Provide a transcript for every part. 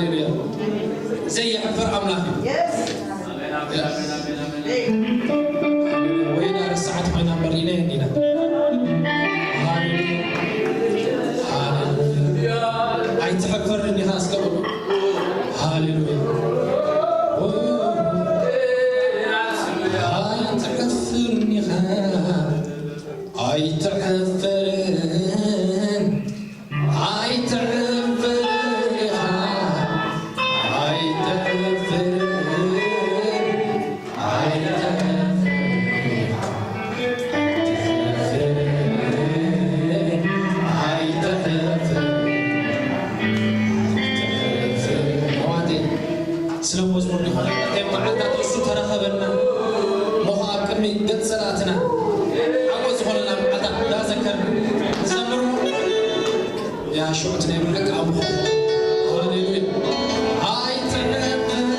ሃሌሉያ። ዘይሕፍር ኣምላኽ እዩ። ወይ ዳ ርሳዓት ኮይና መሪና እንዲና። ሃሌሉያ። ሃሌሉያ። ኣይትሕፍርን ኢኻ እስከ በሉ። ሃሌሉያ። ኣይትሕፍርን ኢኻ። ኣይትሕፍርን። ኣይትሕፍርን ኢኻ። ኣይትሕፍርን። ኣይትሕፍርን። ኣይትሕፍርን። ኣሕዋተይ፣ ስለ መዝሙር ዝኾነ መዓልታት እሱ ተረኸበና። እሞ ኸዓ ኣብ ቅድሚ ገጽ ጸላእትና ሓጎስ ዝኾነና መዓልታት እንዳዘከርና ንዘምር። ያ ሽዑት ናይ ብሓቂ ኣምልኾ። ሃሌሉያ። ኣይትሕፍርን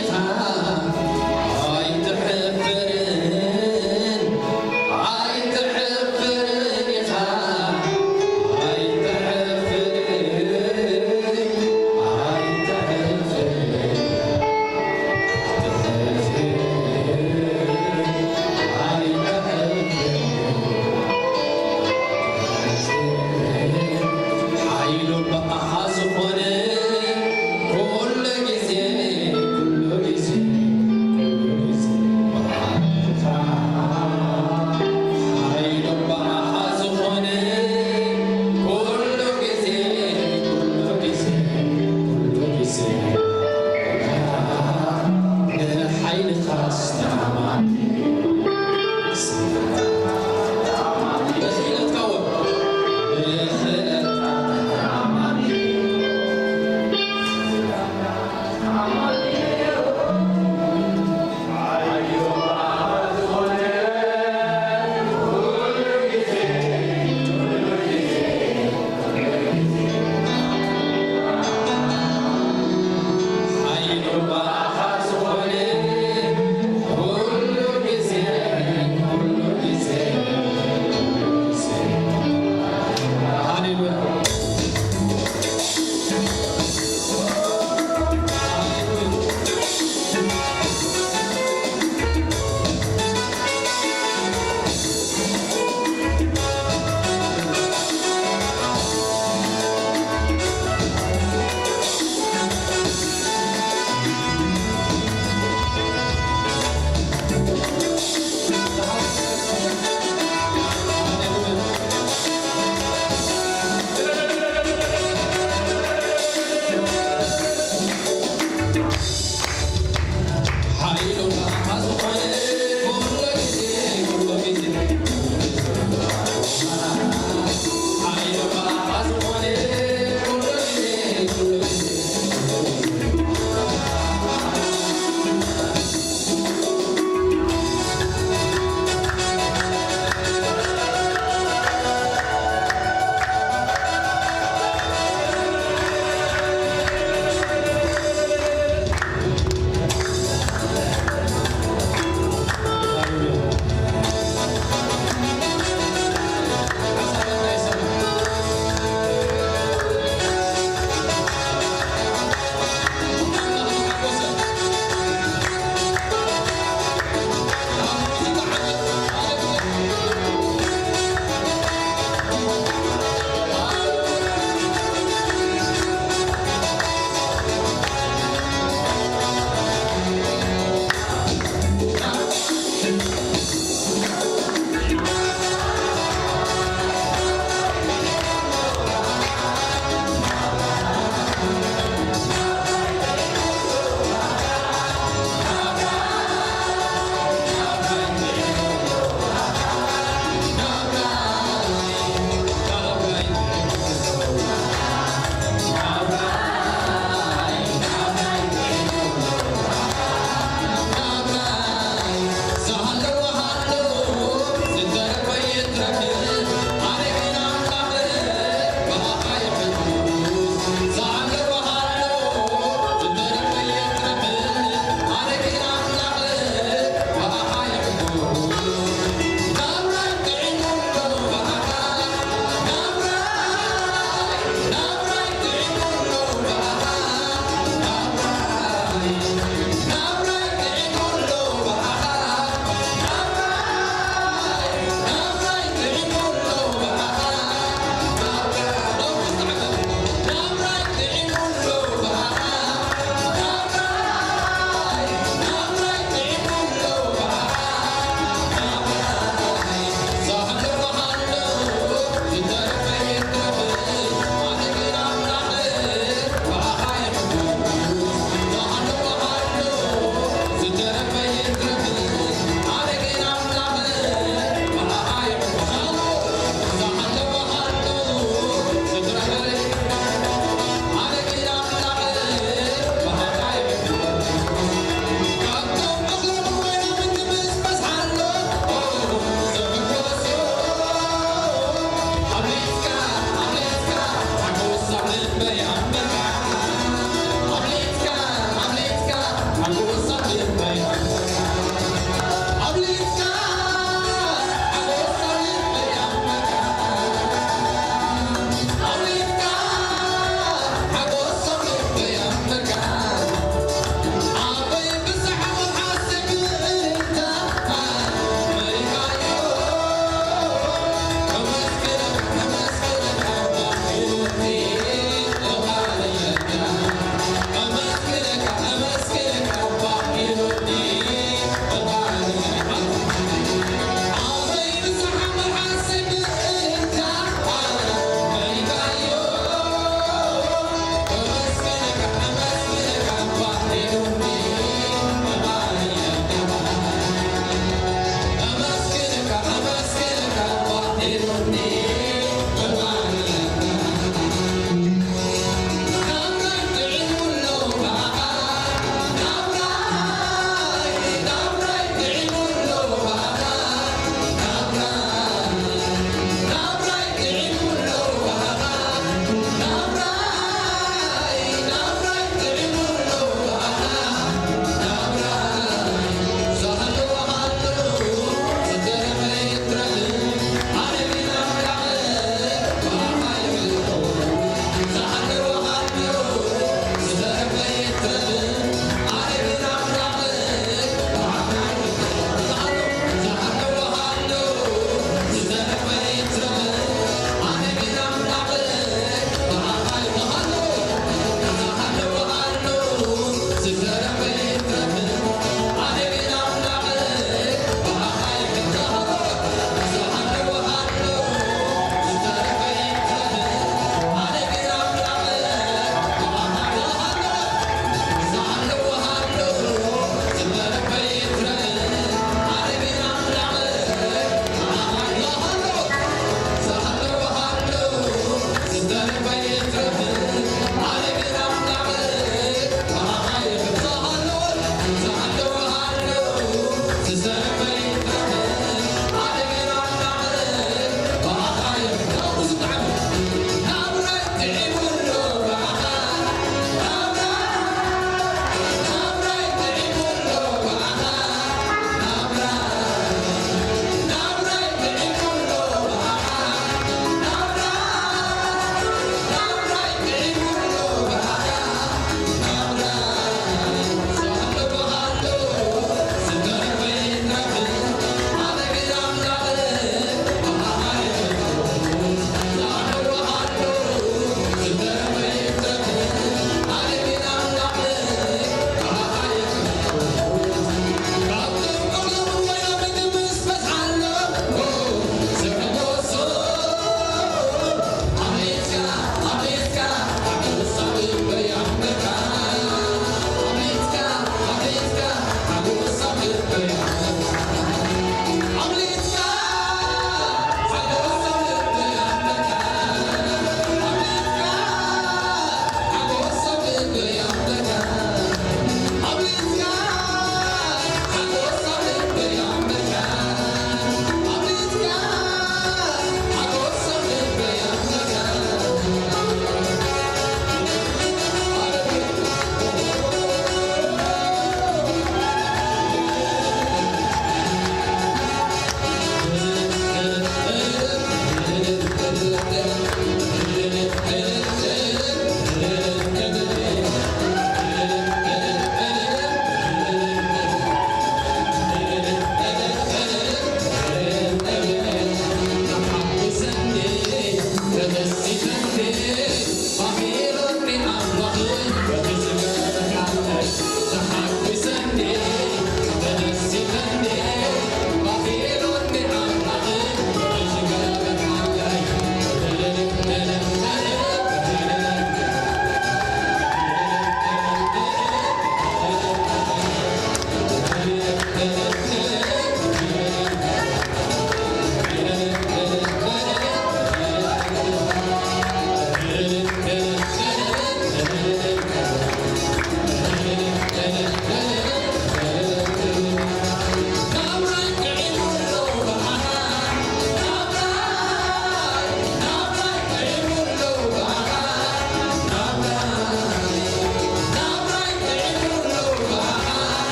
ኢኻ፣ ኣይትሕፍርን፣ ኣይትሕፍርን ኢኻ፣ ኣይትሕፍርን፣ ኣይትሕፍርን፣ ኣይትሕፍርን። ሓይሉ ብኣኻ ዝኾነ ኩሉ ግዜ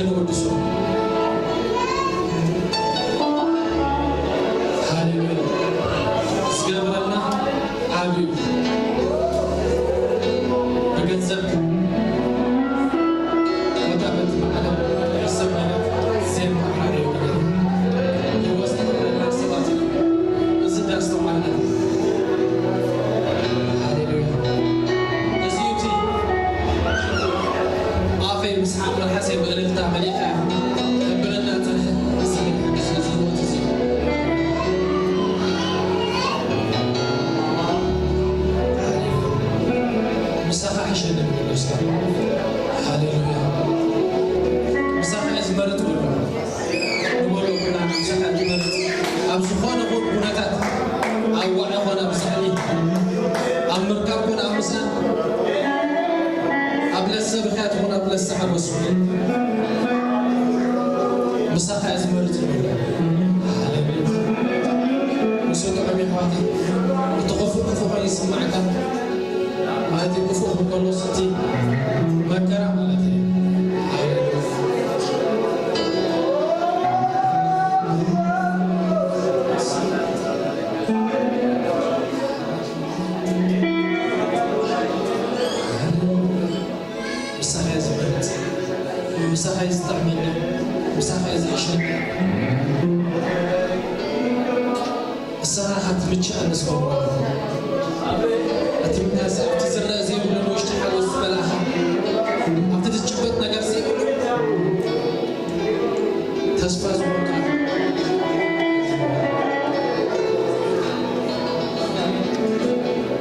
ንወድሶ። ሃሌሉያ። ዝገብረልና ዓብዩ ብገንዘብ ኮታ በቲ ዓለም ሰብ ዓይነት ዜማ ዓብዩ ነገር ህይወት ዝገብረልና ሰባት እዩ። እዚ እንዳስተውዓልና። ሃሌሉያ። እዚ እዩ እቲ ኣፈይ ምስ ሓቕ መልሓሰይ ብእልልታ መሊኣ ከብረና ጸንሐ። ንስኻ ሕጉስ ነዚ ህይወት እዚ። ምሳኻ ሕሸኒ ብሎ እስካ። ሃሌሉያ። ምሳኻ እየ ዝመረጽ ብሎ። ንበሎ ኩላና ምሳኻ እየ ዝመረጽ። ኣብ ዝኾነ ይኹን ኩነታት፣ ኣብ ዋዒ ኮነ ኣብ ሳዕሊ፣ ኣብ ምርካብ ኮነ ኣብ ምስኣን፣ ኣብ ለሰ ብኽያት ኮነ ኣብ ለሰ ሓጎስ፣ ምሳኻ እየ ዝመርጽ ይብሎ። ሃሌሉያ። ንሱ ጥዑም የሕዋት፣ እቲ ክፉእ ክፉእ ኮይኑ ይስማዓካ። ማለት እዩ፣ ክፉእ ክብሎ ስቲ መከራ ማለት እዩ። ሃሌሉያ። ምሳኻ እየ ዝመርጽ፣ ምሳኻ እየ ዝጥዕመኒ፣ ምሳኻ እየ ዝሕሸኒ። ንስኻ ኢኻ ትምችእ ኣነስ ከምኡ ኣለኹ። እቲ ምናስ ኣብቲ ዝረአ ዘይብሉ ንውሽጢ ሓጎስ ዝመልኣኻ፣ ኣብቲ ዝጭበጥ ነገር ዘይብሉ ተስፋ ዝኾንካ።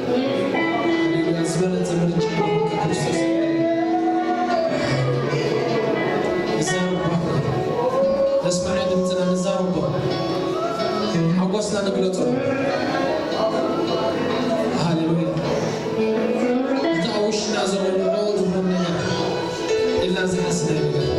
ሃሌሉያ። ዝበለጸ ምርጫ ይኹንካ ክርስቶስ። ንዛረብ እኳ፣ ነስምዐ ድምፅና ንዛረብ እኳ። ሓጎስና ንግለጾ። ሃሌሉያ። እቲ ኣብ ውሽጥና ዘሎ ንዕኡ ዝኾነ ነገር ኢልና ዝሓስብ ነገር።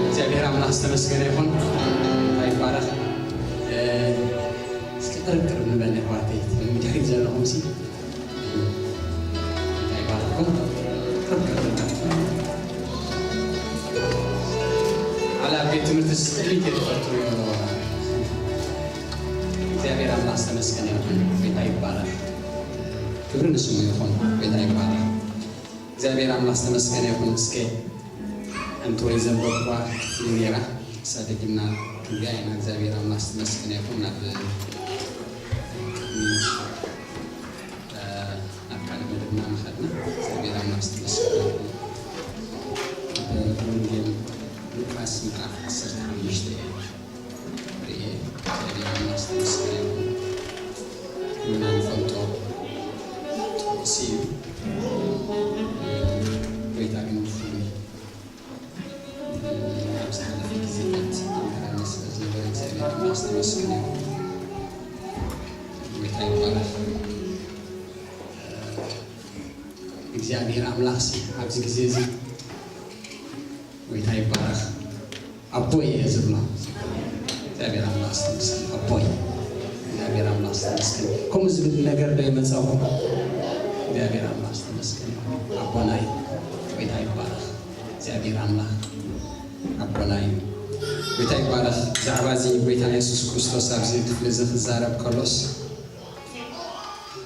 እግዚኣብሔር ኣምላኽ ዝተመስገነ ይኹን። ይባረኽ። እስኪ ቅርብ ቅርብ ንበል ኣሕዋተይ፣ ምድሪ ዘለኹም ሲ ይባረኽኩም። ቅርብ ቅርብ ንበል። ዓላ ቤት ትምህርቲ ስጥሪት የተፈጥሩ እግዚኣብሔር ኣምላኽ ዝተመስገነ ይኹን። ጌታ ይባረኽ። ክብሪ ንስሙ ይኹን። ጌታ ይባረኽ። እግዚኣብሔር ኣምላኽ ዝተመስገነ ይኹን። እስከ ሓንቲ ወይ ዘንበብኳ ክፍሊ ነይራ፣ እሳ ደጊምና ክንሪኣ ኢና። እግዚኣብሔር ኣምላኽ ዝተመስገነ ይኹን። ናብ፣ እ፣ ናብ ካልእ መደብና ምኻድና እግዚኣብሔር ኣምላኽ ዝተመስገነ ይኹን። ኣብ ወንጌል ሉቃስ ምዕራፍ ዓሰርተ ሓሙሽተ እየ። ርእየ እግዚኣብሔር ኣምላኽ ዝተመስገነ ይኹን። ኩልና ንፈልጦ ጥቕሲ እዩ። ጎይታ ግን ብፍሉይ ኣብ ዝሓለፈ ግዜታት ይምህረና ስለ ዝነበረ እግዚኣብሔር ኣምላኽ ዝተመስገነ ይኹን። ጎይታ ይባረኽ። እግዚኣብሔር ኣምላኽ ሲ ኣብዚ ግዜ እዚ ጎይታ ይባረኽ። ኣቦይ እየ ዝብሎ። እግዚኣብሔር ኣምላኽ ዝተመስገን። ኣቦይ። እግዚኣብሔር ኣምላኽ ዝተመስገን። ከምኡ ዝብል ነገር ዶ ይመጻኹም? እግዚኣብሔር ኣምላኽ ዝተመስገን። ኣቦና እዩ። ጎይታ ይባረኽ። እግዚኣብሔር ኣምላኽ ኣቦና እዩ። ጎይታ ይባረኽ። ብዛዕባ እዚ ጎይታ የሱስ ክርስቶስ ኣብዚ ክፍሊ እዚ ክዛረብ ከሎስ፣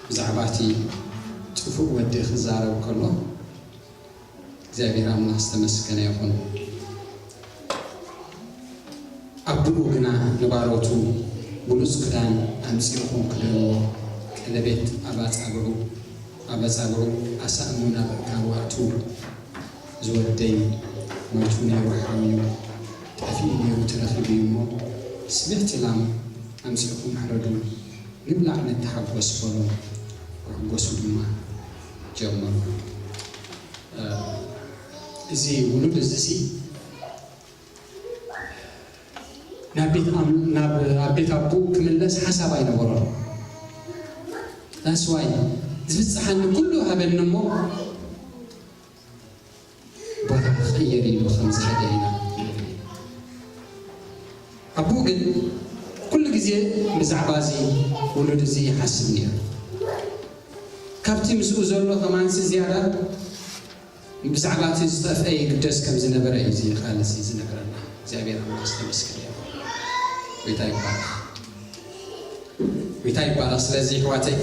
ብዛዕባ እቲ ጥፉእ ወዲ ክዛረብ ከሎ፣ እግዚኣብሔር ኣምላኽ ዝተመስገነ ይኹን። ኣቦኡ ግና ንባሮቱ ብሉጽ ክዳን ኣምጺእኹም ክደንዎ፣ ቀለቤት ኣብ ኣጻብዑ፣ ኣብ ኣጻብዑ ኣሳእኑ ናብ ኣእጋሩ ኣእትዉ። ዝወደይ ሞይቱ ነይሩ ሓውዩ፣ ጠፊኡ ነይሩ ተረኺቡ እዩ እሞ፣ ስብሕቲ ላም ኣምጺእኹም ሕረዱ፣ ንብላዕ ንተሓጎስ በሎም። ክሕጎሱ ድማ ጀመሩ። እ፣ እዚ ውሉድ እዚ ሲ ናብ ቤት ኣም-፣ ናብ፣ ኣብ ቤት ኣቦኡ ክምለስ ሓሳብ ኣይነበሮን። That's why ዝብጽሓኒ ኩሉ ሃበኒ እሞ ቦታ ክቕየር ኢሉ ከም ዝኸደ ኢና። ኣቦኡ ግን ኩሉ ግዜ ብዛዕባ እዚ ውሉድ እዚ ይሓስብ ነይሩ። ካብቲ ምስኡ ዘሎ ከማንሲ ዝያዳ ብዛዕባ እቲ ዝጠፍአ ይግደስ ከም ዝነበረ እዩ እዚ ቃል እዚ ዝነግረና። እግዚኣብሔር ኣምላኽ ዝተመስገነ ይኹን። ጎይታ ይባረኽ። ጎይታ ይባረኽ። ስለዚ ኣሕዋተይ፣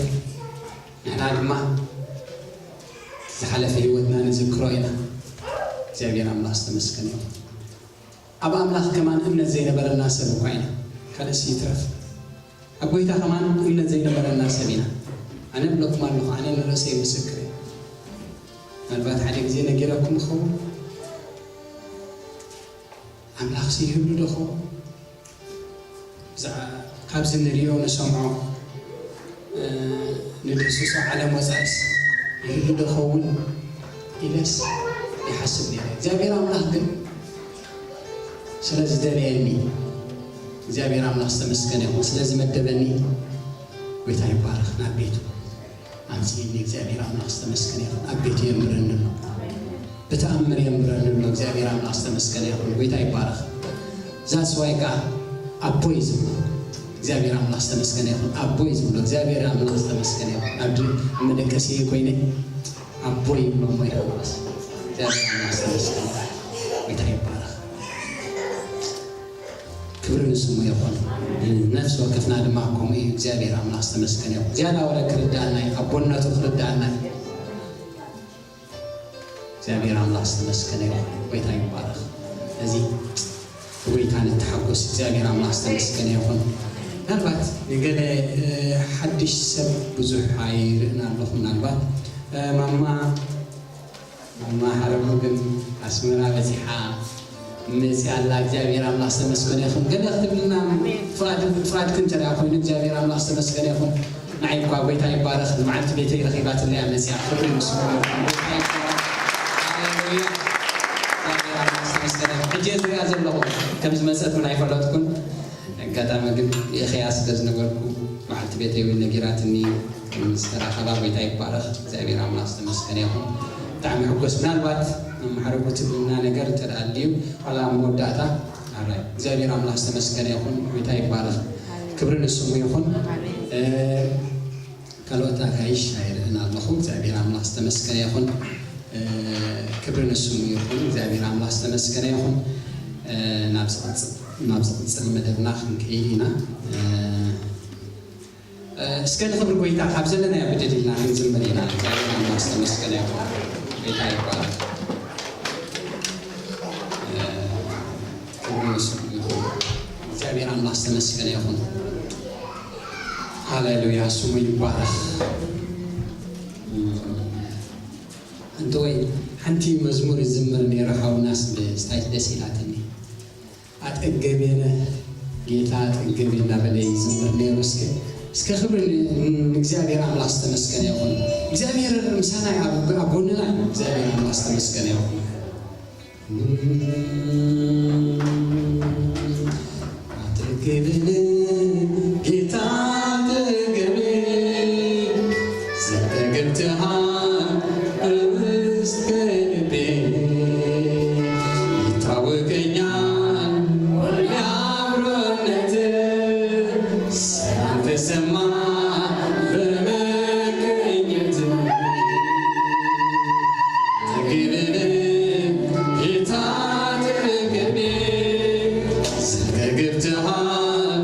ንሕና ድማ ዝሓለፈ ህይወትና ንዝክሮ ኢና። እግዚኣብሔር ኣምላኽ ዝተመስገነ ይኹን። ኣብ ኣምላኽ ከማን እምነት ዘይነበረና ሰብ እኳ ኢና። ካልእስ ይትረፍ። ኣብ ጎይታ ከማን እምነት ዘይነበረና ሰብ ኢና። ኣነ እብለኩም ኣለኹ፣ ኣነ ንርእሰይ ምስክር እየ። ምናልባት ሓደ ግዜ ነጊረኩም እኸውን። ኣምላኽሲ ይህሉ ዶ ኸውን? ብዛዕባ ካብዚ ንሪኦ ንሰምዖ፣ እ፣ ንድህስሶ ዓለም ወጻኢስ ይህሉ ዶ ኸውን ኢለስ ይሓስብ ነይረ። እግዚኣብሔር ኣምላኽ ግን ስለ ዝደለየኒ፣ እግዚኣብሔር ኣምላኽ ዝተመስገነ ይኹን፣ ስለ ዝመደበኒ፣ ጎይታ ይባረኽ። ናብ ቤቱ ኣምጽእኒ። እግዚኣብሔር ኣምላኽ ዝተመስገነ ይኹን። ኣብ ቤቱ የንብረኒ ኣሎ። ብተኣምር የንብረኒ ኣሎ። እግዚኣብሔር ኣምላኽ ዝተመስገነ ይኹን። ጎይታ ይባረኽ። That's why ከኣ ኣቦይ ዝብሎ እግዚኣብሔር ኣምላኽ ዝተመስገነ ይኹን። ኣቦይ ዝብሎ እግዚኣብሔር ኣምላኽ ዝተመስገነ ይኹን። ኣብ ድ-፣ ኣብ መደቀሲ ኮይነ ኣቦይ ይብሎ እሞ ይሕዋስ። እግዚኣብሔር ኣምላኽ ዝተመስገነ ይኹን። ጎይታ ይባረኽ። ክብሪ ንስሙ ይኹን። ነፍሲ ወከፍና ድማ ከምኡ እዩ። እግዚኣብሔር ኣምላኽ ዝተመስገነ ይኹን። ዝያዳ ወረ ክርዳእና እዩ። ኣቦነቱ ክርዳእና እዩ። እግዚኣብሔር ኣምላኽ ዝተመስገነ ይኹን። ጎይታ ይባረኽ። እዚ ብጎይታ ንተሓጎስ። እግዚኣብሔር ኣምላኽ ዝተመስገነ ይኹን። ምናልባት ንገለ፣ እ፣ ሓድሽ ሰብ ብዙሕ ኣይርእን ኣለኹ። ምናልባት፣ እ፣ ማማ፣ ማማ ሓረጉ ግን ኣስመራ በጺሓ መጺኣ ኣላ። እግዚኣብሔር ኣምላኽ ዝተመስገነ ይኹን። ገለ ክትብልና ፍቓድ-፣ ፍቓድክን እንተ ደኣ ኮይኑ እግዚኣብሔር ኣምላኽ ዝተመስገነ ይኹን። ንዓይ እኳ ጎይታ ይባረኽ፣ ንመዓልቲ ቤተይ ረኺባትለይ እያ መጺኣ። ክብሪ ንስሙ ይኹን። ጎይታ ይባረኽ። ሃሌሉያ። እግዚኣብሔር ኣምላኽ ዝተመስገነ ይኹን። ሕጂ እየ ዝሪኣ ዘለኹ። ከም ዝመጸት እውን ኣይፈለጥኩን። ኣጋጣሚ ግን የኽያ ስለ ዝነበርኩ መዓልቲ ቤተይ እውን ነጊራትኒ። ምስ ተራኸባ ጎይታ ይባረኽ። እግዚኣብሔር ኣምላኽ ዝተመስገነ ይኹን። ብጣዕሚ ሕጎስ። ምናልባት መማሕረጉ ትብልና ነገር እንተ ደኣ ኣልዩ፣ ዋላ ኣብ መወዳእታ፣ ኣራይ፣ እግዚኣብሔር ኣምላኽ ዝተመስገነ ይኹን። ጎይታ ይባረኽ። ክብሪ ንስሙ ይኹን። ኣሜን። እ፣ ካልኦት ኣጋይሽ ኣይርእን ኣለኹ። እግዚኣብሔር ኣምላኽ ዝተመስገነ ይኹን። እ፣ ክብሪ ንስሙ ይኹን። እግዚኣብሔር ኣምላኽ ዝተመስገነ ይኹን። እ፣ ናብ ዝቕጽ-፣ ናብ ዝቕጽል መደብና ክንከይድ ኢና። እ፣ እ፣ እስከ ንኽብሪ ጎይታ ካብ ዘለናዮ ብድድ ኢልና ክንዝምር ኢና። እግዚኣብሔር ኣምላኽ ዝተመስገነ ይኹን። ጎይታ ይባረኽ። እ፣ ክብሪ ንስሙ ይኹን። እግዚኣብሔር ኣምላኽ ዝተመስገነ ይኹን። ሃሌሉያ፣ ስሙ ይባረኽ። እንተ ወይ ሓንቲ መዝሙር ይዝምር ነይሩ ሓውናስ ብስታይት ደስ ኢላትኒ። ኣጠገቤነ ጌታ ኣጠገቤ እናበለ ይዝምር ነይሩ። እስከ፣ እስከ ክብሪ ን-፣ ንእግዚኣብሔር ኣምላኽ ዝተመስገነ ይኹን። እግዚኣብሔር ምሳና እዩ፣ ኣብ፣ ኣብ ጎንና እዩ። እግዚኣብሔር ኣምላኽ ዝተመስገነ ይኹን። ኣጠገቤነ ጌታ ኣጠገቤ ዘተገብተሃል እስከ ልቤ ይታወቀኛል ሁሌ አብሮነት ሰላም ተሰማ በመገኘት። አጠገቤነ ጌታ አጠገቤ ዘተገብተሃል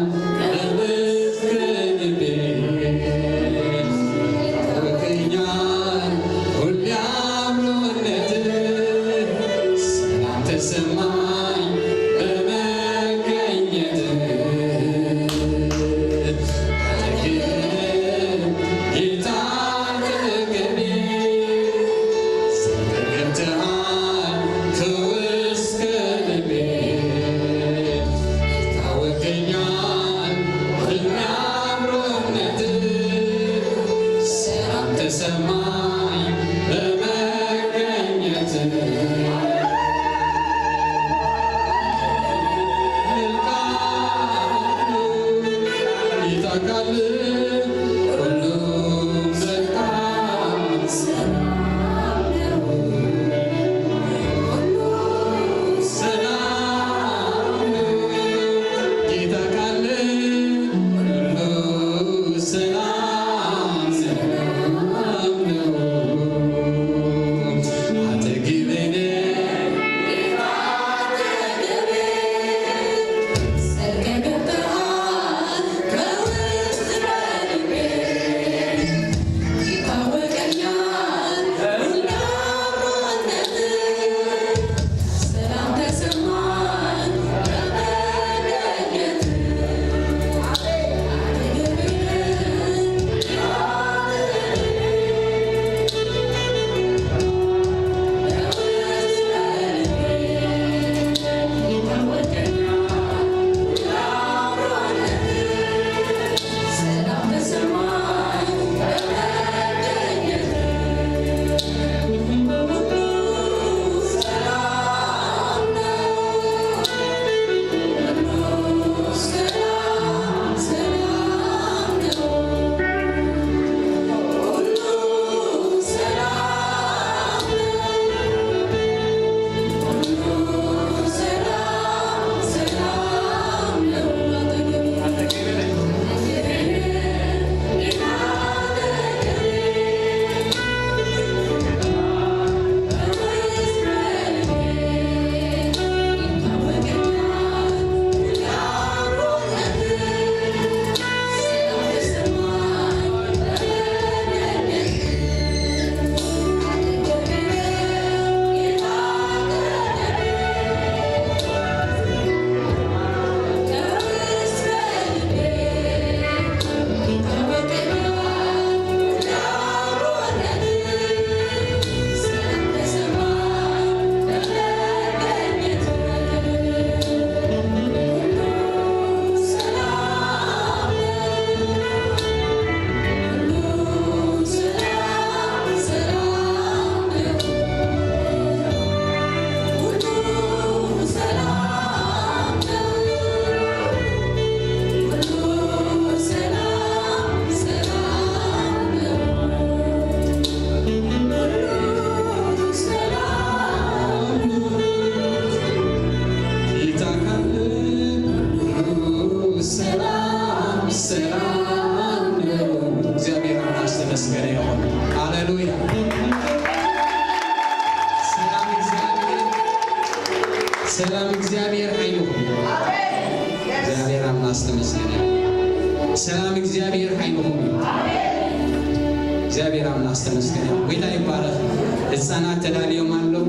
ይኹን። ሃሌሉያ። ሰላም እግዚኣብሔር፣ ሰላም እግዚኣብሔር ሓይልኹም እዩ። እግዚኣብሔር ኣምላኽ ዝተመስገነ ይኹን። ሰላም እግዚኣብሔር ሓይልኹም እዩ። እግዚኣብሔር ኣምላኽ ዝተመስገነ ይኹን። ጎይታ ይባረኽ። ህፃናት ተዳልዮም ኣለዉ።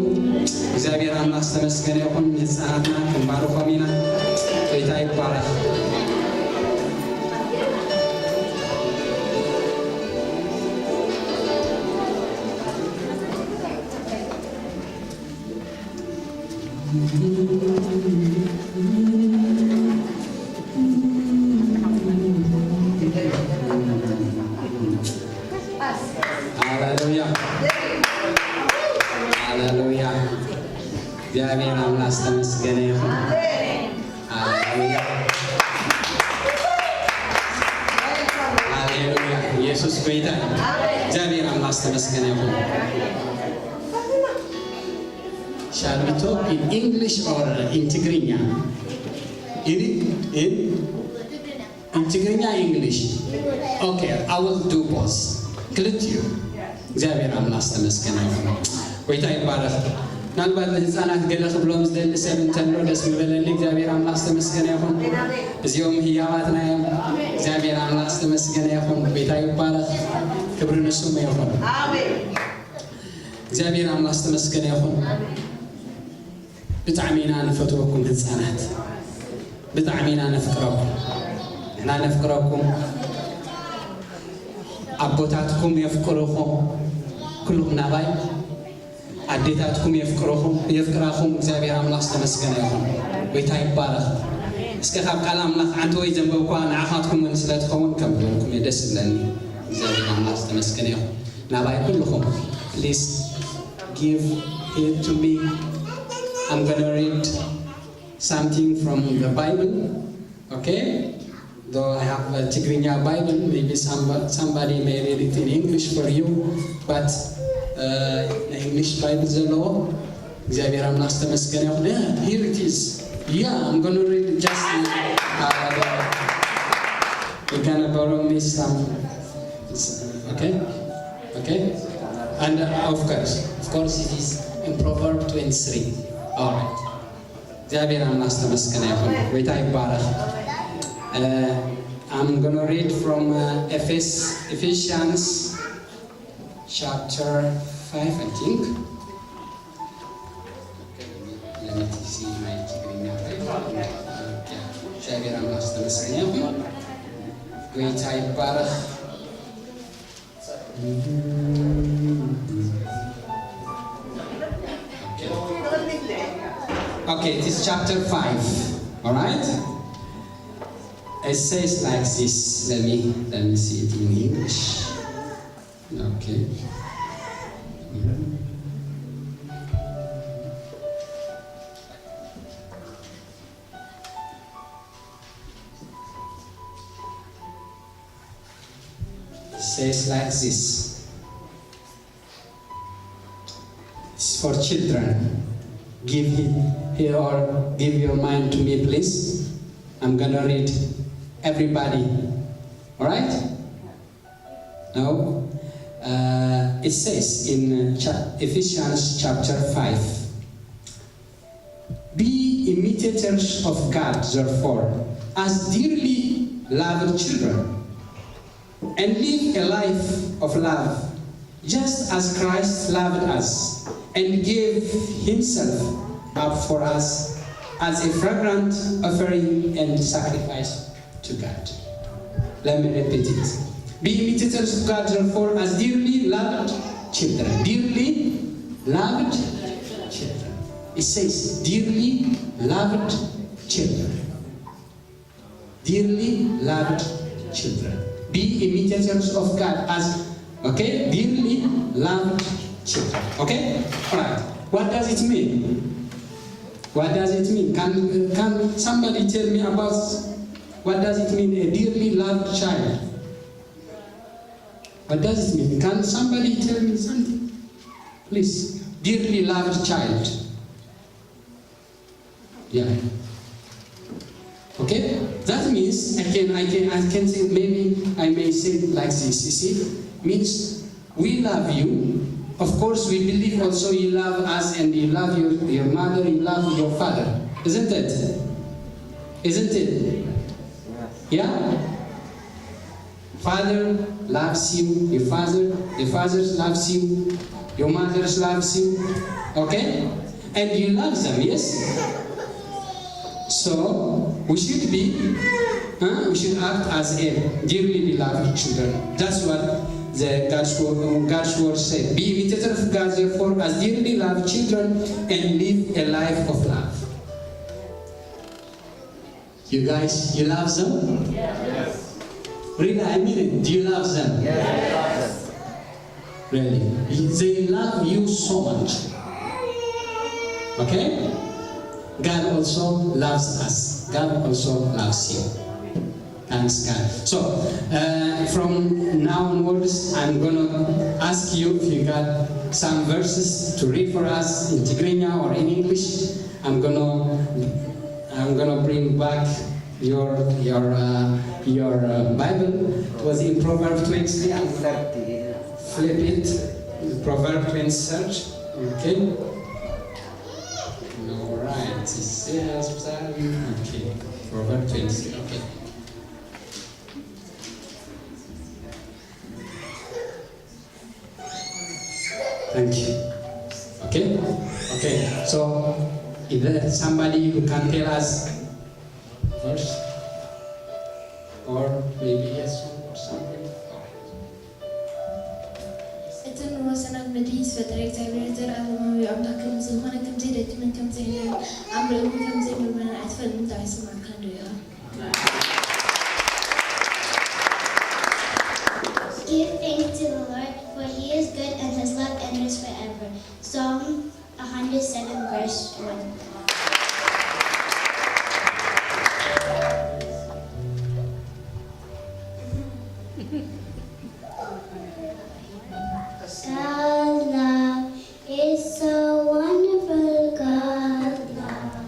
እግዚኣብሔር ኣምላኽ ዝተመስገነ ይኹን። ንህፃናትና ክንባርኾም ኢና። ጎይታ ይባረኽ። ሃሌሉያ። ሃሌሉያ። እግዚኣብሔር ኣምላኽ ዝተመስገነ ይኹን። ሃሌሉያ። ሃሌሉያ። ኢየሱስ ጎይታ እዩ። እግዚኣብሔር ኣምላኽ ዝተመስገነ ይኹን። Shall we talk in English or in Tigrinya? In, in, in Tigrinya, English? Okay, I will do both. ክልቲኡ። እግዚኣብሔር ኣምላኽ ዝተመስገነ ይኹን። ጎይታ ይባረኽ። ምናልባት ንህፃናት ገለ ክብሎም ዝደሊ ሰብ እንተሎ ደስ ምበለኒ። እግዚኣብሔር ኣምላኽ ዝተመስገነ ይኹን። እዚኦም ህያባትና እዮም። እግዚኣብሔር ኣምላኽ ዝተመስገነ ይኹን። ጎይታ ይባረኽ። ክብሪ ንስሙ ይኹን። እግዚኣብሔር ኣምላኽ ዝተመስገነ ይኹን። ብጣዕሚ ኢና ንፈትወኩም ህፃናት፣ ብጣዕሚ ኢና ነፍቅረኩም። ንሕና ነፍቅረኩም፣ ኣቦታትኩም የፍቅርኹም፣ ኩልኹም ናባይ ኣዴታትኩም የፍቅርኹም፣ የፍቅራኹም። እግዚኣብሔር ኣምላኽ ዝተመስገነ ይኹን። ጎይታ ይባረኽ። እስከ ካብ ቃል ኣምላኽ ሓንቲ ወይ ዘንበብኳ ንዓኻትኩም እውን ስለ ትኸውን ከም ብለኩም እየ፣ ደስ ዝብለኒ። እግዚኣብሔር ኣምላኽ ዝተመስገነ ይኹን። ናባይ ኩልኹም please give it to me. I'm gonna read something from the Bible. Okay? Though I have a Tigrinya Bible, maybe somebody, somebody may read it in English for you, but uh, English Bible is low. እግዚአብሔር አምላክ ተመስገን ይሁን። Yeah, here it is. Yeah, I'm gonna read just uh, you gonna borrow me some. Okay? Okay? And uh, of course, of course, it is in Proverbs twenty-three. All right. እግዚአብሔር አምላክ ተመስገን ይሁን። ጌታ ይባረክ። Uh, I'm gonna read from uh, Ephes- Ephesians chapter five, I think. Let me see my Tigrinya Bible. Yeah. እግዚአብሔር አምላክ ተመስገን ይሁን። ጌታ ይባረክ። Okay, it is chapter five. All right? It says like this. Let me let me see it in English. Okay. Says like this. It's for children. Give it here or give your mind to me, please. I'm gonna read everybody. All right? Now, uh, it says in uh, cha- Ephesians chapter five. Be imitators of God, therefore, as dearly loved children, and live a life of love, just as Christ loved us and gave himself up for us as a fragrant offering and sacrifice to God. Let me repeat it. Be imitators of God, therefore, as dearly loved children. Dearly loved children. It says, dearly loved children. Dearly loved children. Be imitators of God as, okay, dearly loved children. Okay? All right. What does it mean? What does it mean? Can, can somebody tell me about what does it mean, a dearly loved child? What does it mean? Can somebody tell me something? Please. Dearly loved child. Yeah. Okay? That means I can I can I can say, maybe I may say it like this. You see? Means We love you. Of course, we believe also you love us and you love your, your mother, you love your father. Isn't it? Isn't it? Yeah? Father loves you, your father, the father loves you, your mother loves you, okay? And you love them, yes? So we should be, huh? We should act as a dearly beloved children. That's what the God's word, God's word said. Be imitators of God, therefore, as dearly beloved children, and live a life of love. You guys, you love them? Yes. Really, I mean it. Do you love them? Yes. Really. They love you so much. Okay? God also loves us. God also loves you. Thanks, God. So, uh, from now onwards, I'm gonna ask you if you got some verses to read for us in Tigrinya or in English. I'm gonna, I'm gonna bring back your, your, uh, your, uh, Bible. It was in Proverbs twenty-three. I'm gonna flip it. Proverbs twenty-three. Okay. All right. It says, okay. Proverbs twenty-three. Okay. Thank you. Okay? Okay. So, is there somebody who can tell us verse? Or maybe yes or something? All right. እቲ ንወሰናት ምድሪ ዝፈጠረ እግዚኣብሔር፣ ዘላለማዊ ኣምላኽ ከምዚ ዝኾነ፣ ከምዚ ደኪምን ከምዚ ኢለን ኣምርኡ ከምዚ ምርመራ ኣይትፈልጥን ዶ? ኣይሰማዕካን ዶ ኢኻ? Give thanks to the Lord, for he is good and his love endures forever. Psalm one hundred seven, verse one. God's love is so wonderful, God's love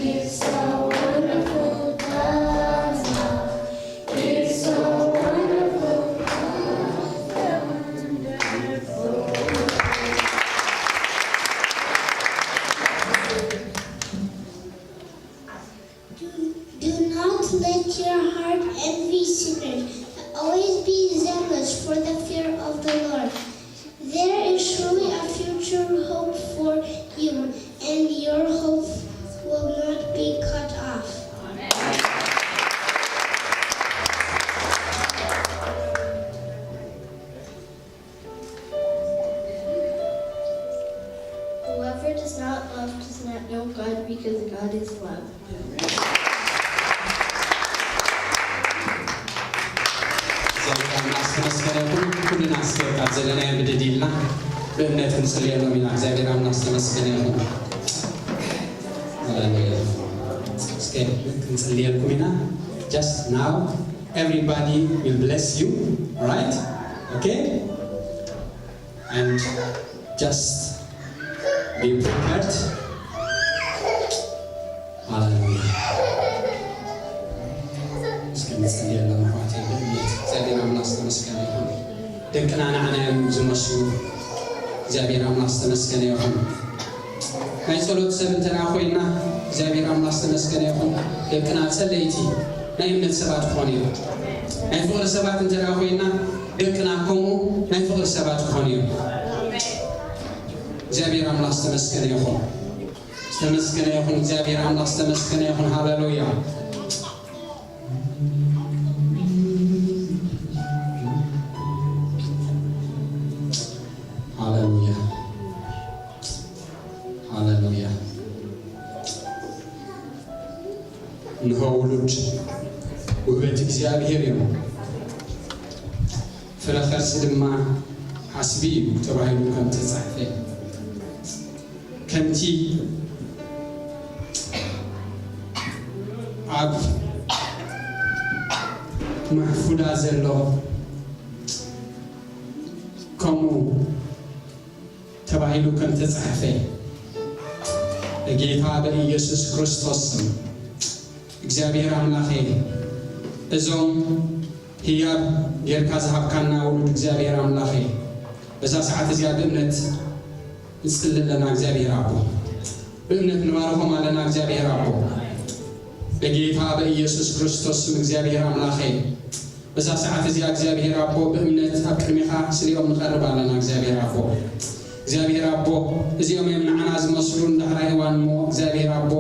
is so wonderful, God's love is so wonderful, God's wonderful. Do, do not let your heart envy sinners, but always be zealous for the fear of the Lord. There is surely a future hope for you, and your hope will not be cut off. Whoever does not love does not know God, because God is love. እግዚኣብሔር ኣምላኽ ዝተመስገነ ይኹን። ኩልና እስከ ካብ ዘለናዮ ብድድ ኢልና ብእምነት ክንጽልየሎም ኢና። እግዚኣብሔር ኣምላኽ ዝተመስገነ ይኹን። ሃሌሉያ። እስከ ክንጽልየልኩም ኢና። Just now, everybody will bless you, right? Okay? And just be prepared. ሃሌሉያ። እስከ ንጸልየሎም ኣሕዋተይ፣ ብእምነት። እግዚኣብሔር ኣምላኽ ዝተመስገነ ይኹን። ደቅና ንዓና እዮም ዝመስሉ። እግዚኣብሔር ኣምላኽ ዝተመስገነ ይኹን። ናይ ጸሎት ሰብ እንተ ደኣ ኮይንና፣ እግዚኣብሔር ኣምላኽ ዝተመስገነ ይኹን። ደቅና ጸለይቲ ናይ እምነት ሰባት ክኾኑ እዮም። ናይ ፍቕሪ ሰባት እንተ ደኣ ኮይንና፣ ደቅና ከምኡ ናይ ፍቕሪ ሰባት ክኾኑ እዮም። እግዚኣብሔር ኣምላኽ ዝተመስገነ ይኹን። ዝተመስገነ ይኹን። እግዚኣብሔር ኣምላኽ ዝተመስገነ ይኹን። ሃሌሉያ። ሃሌሉያ። ሃሌሉያ። እንሆ ውሉድ ውህበት እግዚኣብሔር እዮም፣ ፍረ ከርሲ ድማ ሓስቢ እዩ ተባሂሉ ከም ተጻሕፈ፣ ከምቲ ኣብ ማሕፉዳ ዘሎ ከምኡ ተባሂሉ ከም ተጻሕፈ፣ በጌታ በኢየሱስ ክርስቶስ ስም እግዚኣብሔር ኣምላኸ፣ እዞም ህያብ ጌርካ ዝሃብካና ውሉድ እግዚኣብሔር ኣምላኸ፣ በዛ ሰዓት እዚኣ ብእምነት ንጽሊ ኣለና እግዚኣብሔር ኣቦ። ብእምነት ንባርኾም ኣለና እግዚኣብሔር ኣቦ። በጌታ በኢየሱስ ክርስቶስ ስም እግዚኣብሔር ኣምላኸይ፣ በዛ ሰዓት እዚኣ እግዚኣብሔር ኣቦ ብእምነት ኣብ ቅድሜኻ ስሊኦም ንቐርብ ኣለና እግዚኣብሔር ኣቦ። እግዚኣብሔር ኣቦ፣ እዚኦም እዮም ንዓና ዝመስሉ ንዳሕራይ እዋን እሞ እግዚኣብሔር ኣቦ፣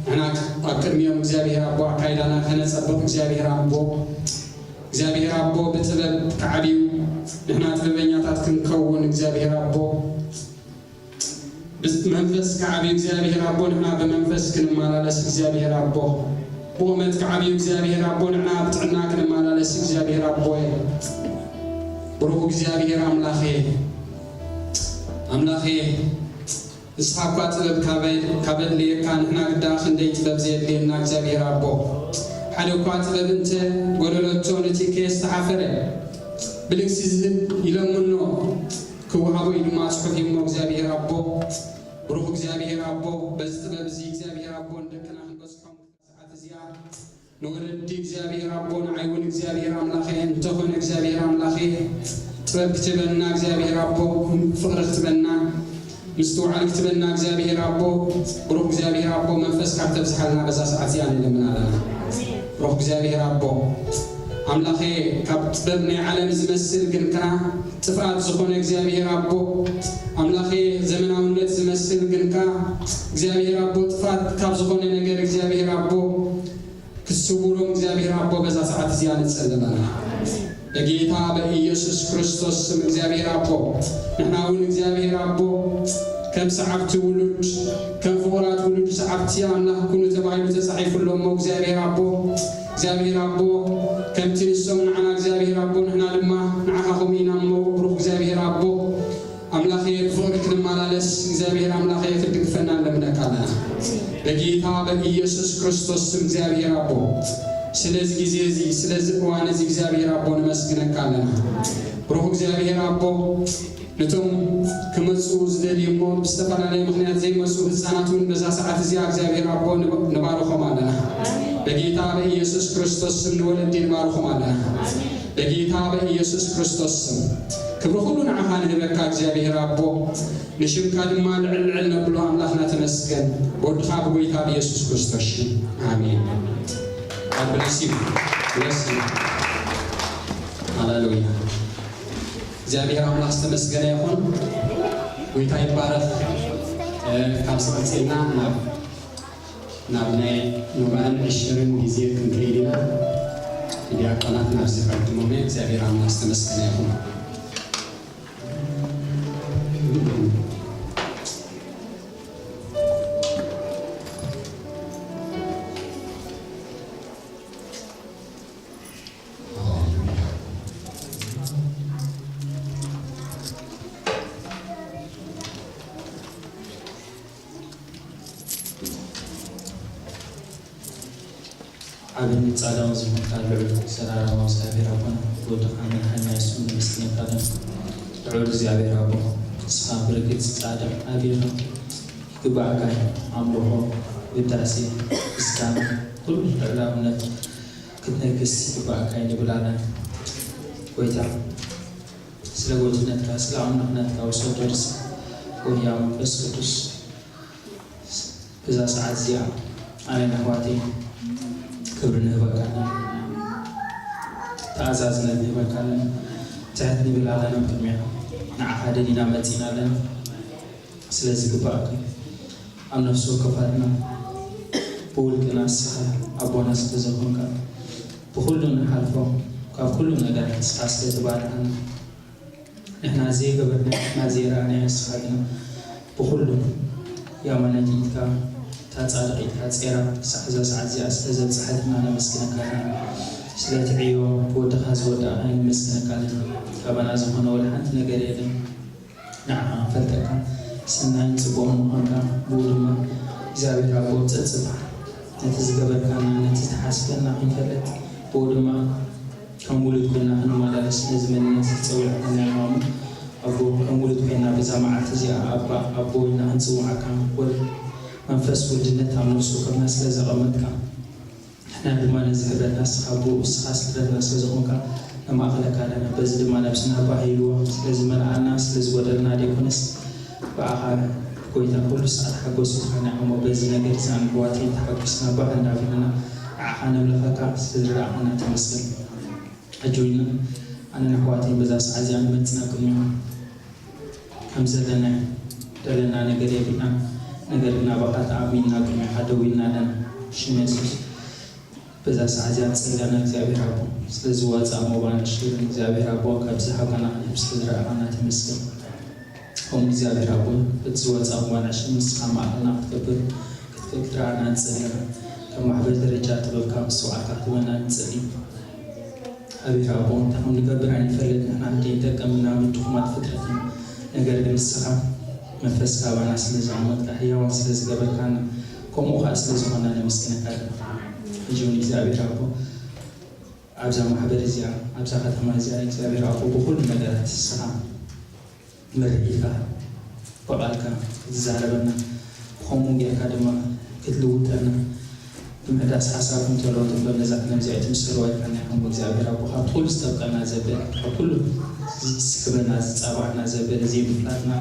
ንሕና ኣብ ቅድሚኦም እግዚኣብሔር ኣቦ ኣካይዳና ከነጸብቕ እግዚኣብሔር ኣቦ፣ እግዚኣብሔር ኣቦ ብጥበብ ክዓብዩ ንሕና ጥበበኛታት ክንከውን እግዚኣብሔር ኣቦ ብመንፈስ ክዓብዩ እግዚኣብሔር ኣቦ ንሕና ብመንፈስ ክንመላለስ እግዚኣብሔር ኣቦ ብቑመት ክዓብዩ እግዚኣብሔር ኣቦ ንሕና ብጥዕና ክንመላለስ እግዚኣብሔር ኣቦ ብሩኽ እግዚኣብሔር ኣምላኸ ኣምላኸ ንስኻ እኳ ጥበብ ካብ ኣድልየካ ንሕና ግዳ ክንደይ ጥበብ ዘየድልየና እግዚኣብሔር ኣቦ ሓደ እኳ ጥበብ እንተ ጎደለቶ ነቲ ከየስተሓፈረ ብልግሲ ዝህብ ይለምኖ ክወሃቦ እዩ ድማ ጽሑፍ እዩሞ እግዚኣብሔር ኣቦ ብሩኽ እግዚኣብሔር ኣቦ በዚ ጥበብ እዚ እግዚኣብሔር ኣቦ ንደቅና ክንበጽሖም ሰዓት እዚኣ ንወለዲ እግዚኣብሔር ኣቦ ንዓይ እውን እግዚኣብሔር ኣምላኸ እንተኾነ እግዚኣብሔር ኣምላኸ ጥበብ ክትበና እግዚኣብሔር ኣቦ ፍቕሪ ክትበና ምስትውዓል ክትበና እግዚኣብሔር ኣቦ ብሩኽ እግዚኣብሔር ኣቦ መንፈስካ ተብዝሓልና በዛ ሰዓት እዚኣ ንለምን ኣለና ብሩኽ እግዚኣብሔር ኣቦ ኣምላኸ ካብ ጥበብ ናይ ዓለም ዝመስል ግን ከኣ ጥፍኣት ዝኾነ እግዚኣብሔር ኣቦ ኣምላኸ ዘመናውነት ዝመስል ግን ከኣ እግዚኣብሔር ኣቦ ጥፍኣት ካብ ዝኾነ ነገር እግዚኣብሔር ኣቦ ክትስውሮም እግዚኣብሔር ኣቦ በዛ ሰዓት እዚኣ ንጸልመና በጌታ በኢየሱስ ክርስቶስ ስም እግዚኣብሔር ኣቦ ንሕና እውን እግዚኣብሔር ኣቦ ከም ሰዓብቲ ውሉድ ከም ፍቑራት ውሉድ ሰዓብቲ ኣምላኽ ኩኑ ተባሂሉ ተጻሒፉ ኣሎ እሞ እግዚኣብሔር ኣቦ እግዚኣብሔር ኣቦ ከምቲ ንሶም ንዓና እግዚኣብሔር ኣቦ ንሕና ድማ ንዓኻ ከምኡ ኢና እሞ ብሩኽ እግዚኣብሔር ኣቦ ኣምላኸ ብፍቕሪ ክንመላለስ እግዚኣብሔር ኣምላኸ ክትድግፈና ንለምነካ ኣለና በጌታ በኢየሱስ ክርስቶስ ስም እግዚኣብሔር ኣቦ ስለዚ ግዜ እዚ ስለዚ እዋን እዚ እግዚኣብሔር ኣቦ ንመስግነካ ኣለና ብሩኽ እግዚኣብሔር ኣቦ ነቶም ክመፁ ዝደልዩ እሞ ብዝተፈላለየ ምክንያት ዘይመፁ ህፃናት እውን በዛ ሰዓት እዚኣ እግዚኣብሔር ኣቦ ንባርኾም ኣለና በጌታ በኢየሱስ ክርስቶስ ስም ንወለዲ ንባርኾም ኣለና በጌታ በኢየሱስ ክርስቶስ ስም ክብሪ ኩሉ ንዓኻ ንህበካ እግዚኣብሔር ኣቦ ንሽምካ ድማ ልዕል ልዕል ነብሎ ኣምላኽና ተመስገን ብወድኻ ብጎይታ ብኢየሱስ ክርስቶስ ሽም ኣሜን God bless you. Bless you. ሃሌሉያ እግዚኣብሔር ኣምላኽ ዝተመስገነ ይኹን ጎይታ ይባረኽ ካብዚ ቀፂልና ናብ ናብ ናይ ኖባን እሽርን ግዜ ክንከይድ ኢና ዲያቆናት ናብዚ ቀድሞም እግዚኣብሔር ኣምላኽ ዝተመስገነ ይኹን ዓብን ጻድቕን ዝኾንካ ልዑል ዘላለማዊ እግዚኣብሔር ኣቦና ብወድኻ መድሓኒና የሱስ ነመስግነካ ኣለና። ልዑል እግዚኣብሔር ኣቦ ንስኻ ብርግጽ ጻድቕ ኣቢኻ ይግባእካ እዩ ኣምልኾ ውዳሴ ምስጋና ኩሉ ልዑላውነት ክትነግስ ይግባእካ እዩ ንብል ኣለና። ጎይታ ስለ ጎይትነትካ ስለ ኣምላኽነትካ ውሰዶ ርእሲ ጎያ መንፈስ ቅዱስ እዛ ሰዓት እዚኣ ኣነ ነሕዋተይ ክብሪ ንህበካ ኣለና ተኣዛዝነት ንህበካ ኣለና ትሕት ንብል ኣለና ቅድሚያ ንዓኻ ደሊና መፂና ኣለና ስለ ዝግባኣካ ኣብ ነፍሲ ወከፋትና ብውልቅና ንስኻ ኣቦና ስለ ዘኾንካ ብኹሉ ንሓልፎ ካብ ኩሉ ነገር ንስኻ ስለ ትባርኸና ንሕና ዘይገበርና ንሕና ዘይረኣናዮ ንስኻ ግና ብኹሉ የማናይ ኢድካ እታ ጻድቕ ኢድካ ጸይራ ክሳዕ እዛ ሰዓት እዚኣ ስለ ዘብጽሓትና ነመስግነካ ኣለና። ስለቲ ዕዮ ብወድኻ ዝወዳእካዮ ነመስግነካ ኣለና። ካባና ዝኾነ ወላ ሓንቲ ነገር የለን። ንዓኻ ክንፈልጠካ ሰናይን ጽቡቕን ምዃንካ ብኡ ድማ እግዚኣብሔር ኣቦ ጸጽብሓ ነቲ ዝገበርካና ነቲ ዝተሓስበና ክንፈልጥ ብኡ ድማ ከም ውሉድ ኮይና ክንመላለስ ነዚ መንነት ዝጸውዕካና ኢኻ እሞ ኣቦ ከም ውሉድ ኮይና በዛ መዓልቲ እዚኣ ኣባ ኣቦ ኢልና ክንጽውዓካ ወልድ መንፈስ ውልድነት ኣብ ነፍሲ ወከፍና ስለ ዘቐመጥካ ንሕና ድማ ነዚ ክብረትና ንስኻ ኣቦ ንስኻ ስድረትና ስለ ዝኾንካ ነማእኽለካ ኣለና። በዚ ድማ ነብስና ባህ ኢልዋ። ስለዚ መልኣና፣ ስለ ዝጎደልና ደይኮነስ፣ ብኣኻ ጎይታ ኩሉ ሰዓት ሓጎስ ኢኻ። ንዓሞ በዚ ነገር እዚ ኣነ ኣሕዋተይ ተሓጒስና ባህ እንዳበልና ንዓኻ ነምልኸካ ስለ ዝረኣኻና ተመስገን። ሕጂ እውን ኣነን ኣሕዋተይን በዛ ሰዓት እዚኣ ንመጽእ ናብ ቅድሚኻ። ከም ዘለና ደለና ነገር የብልናን። ነገር ግን ናባኻ ተኣሚንና ቅድሚኻ ደው ኢልና ኣለና። ሽም የሱስ በዛ ሰዓት እዚኣ ንጸሊ ኣለና። እግዚኣብሔር ኣቦ፣ ስለዚ ወጻእ ሞባን ሽርን እግዚኣብሔር ኣቦ፣ ካብ ዝሃብካና ክልብ ስለ ዝረኣኻና ተመስገን። ከምኡ እግዚኣብሔር ኣቦ፣ እቲ ዝወጻእ ሞባን ሽርን ንስኻ ማእከልና ክትገብር ክትክእል ክትረኣና ንጸሊ ኣለና። ካብ ማሕበር ደረጃ ጥበብካ ምስትውዓልካ ክትህበና ንጸሊ። እግዚኣብሔር ኣቦ፣ እንታይ ከም ንገብር ኣይንፈልጥ፣ ንሕና ክንደይ ንጠቅም ምናምን ድኹማት ፍጥረት ኢና። ነገር ግን ንስኻ መንፈስካ ኣባና ስለ ዘቐመጥካ፣ ህያዋን ስለ ዝገበርካና፣ ከምኡ ኸኣ ስለ ዝኾንና ነመስግነካ ኣለና። ሕጂ እውን እግዚኣብሔር ኣቦ፣ ኣብዛ ማሕበር እዚኣ፣ ኣብዛ ከተማ እዚኣ እግዚኣብሔር ኣቦ፣ ብኹሉ ነገራት ንስኻ መሪሕካ ብቓልካ ክትዛረበና፣ ብኸምኡ ጌርካ ድማ ክትልውጠና፣ ብምሕዳስ ሓሳብ እንተሎ ትንበር ነዛ ክነዚ ኣይትምሰልዋ ኢልካና ኢኻ እሞ እግዚኣብሔር ኣቦ፣ ካብ ኩሉ ዝጠብቀና ዘበለ፣ ካብ ኩሉ ዝስሕበና ዝጻባዕና ዘበለ ዘይምፍላጥና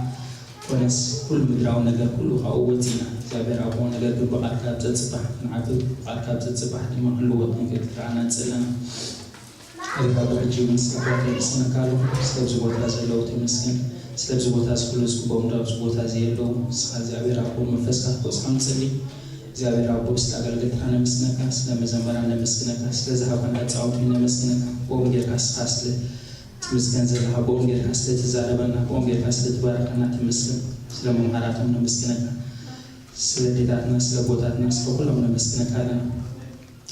ኮነስ ኩሉ ምድራዊ ነገር ኩሉ ካብኡ ወጺና እግዚኣብሔር ኣቦ፣ ነገር ግን ብቓልካ ኣብ ጸጽባሕ ክንዓቢ፣ ብቓልካ ኣብ ጸጽባሕ ድማ ክንልወጥ ክንክእል ክትረኣና ንጽለና። እግዚኣብሔር ኣቦ፣ ሕጂ እውን ስለ ኣሕዋተይ የመስግነካ ኣለኹ። ስለዚ ቦታ ዘለዉ ተመስገን። ስለዚ ቦታ እዚ ኩሉ ዝግብኦም ኣብዚ ቦታ እዚ የለዉ። ንስኻ እግዚኣብሔር ኣቦ መንፈስካ ክትወስኾም ንጸሊ። እግዚኣብሔር ኣቦ ስለ ኣገልገልትካ ነመስግነካ፣ ስለ መዘመራን ነመስግነካ፣ ስለ ዝሃብካና ህጻውንቲ ነመስግነካ። ብኦም ጌርካ ንስኻ ስለ ትምስገን ዘለኻ፣ ብኦም ጌርካ ስለ ትዛረበና፣ ብኦም ጌርካ ስለ ትባርኸና ተመስገን። ስለ መምሃራቶም ነመስግነካ። ስለ ኣዴታትና፣ ስለ ኣቦታትና፣ ስለ ኩሎም ነመስግነካ ኣለና።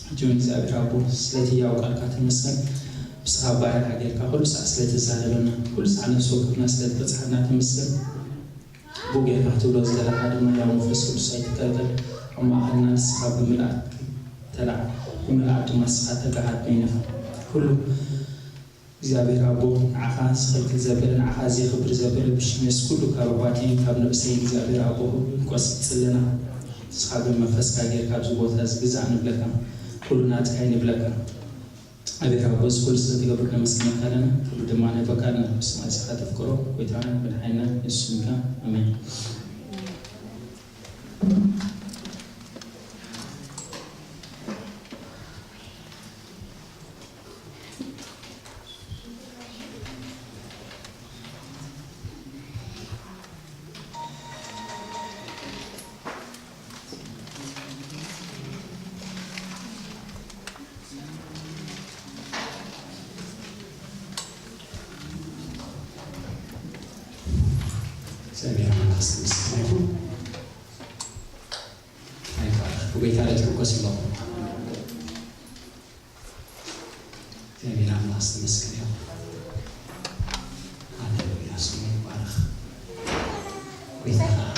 ሕጂ እውን እግዚኣብሔር ኣቦ ስለቲ ህያው ቃልካ ተመስገን። ብስኻ ባርያ ሃገርካ ኩሉ ሳዕ ስለ ትዛረበና፣ ኩሉ ሳዕ ነፍሲ ወከፍና ስለ ትበጽሓና ተመስገን። ብኡ ጌርካ ክትብሎ ዝደለኻ ድማ ያው መንፈስ ቅዱስ ኣይትከልከል። ኣብ ማእኸልና ንስኻ ብምልኣት ተላዕ፣ ብምልኣት ድማ ንስኻ ተጋሃድ በይንኻ። ኩሉ እግዚኣብሔር ኣቦ ንዓኻ ዝኽልክል ዘበለ፣ ንዓኻ ዘየኽብር ዘበለ ብሽም የሱስ ኩሉ ካብ ኣሕዋተይን ካብ ነብሰይን እግዚኣብሔር ኣቦ ኩሉ ንቆስጽ ጽለና። ንስኻ ግን መንፈስካ ጌርካ ኣብዚ ቦታ እዚ ግዛእ ንብለካ፣ ኩሉ ናትካ እዩ ንብለካ። እግዚኣብሔር ኣቦ እዚ ኩሉ ስለ ትገብር ነመስግነካ ኣለና፣ ክብሪ ድማ ንህበካ ኣለና። ብስም ኣዚኻ ተፍቅሮ ጎይታና መድሓኒና የሱስ ስምካ ኣሜን። እግዚኣብሔር ኣምላኽ ዝተመስገነ ይኹን። ኣይፋል፣ ብጎይታ ላይ ትሕጎስ ኣለኹ። እግዚኣብሔር ኣምላኽ ዝተመስገነ ይኹን። ሃሌሉያ፣ ስሙ ይባረኽ። ጎይታ ኸዓ፣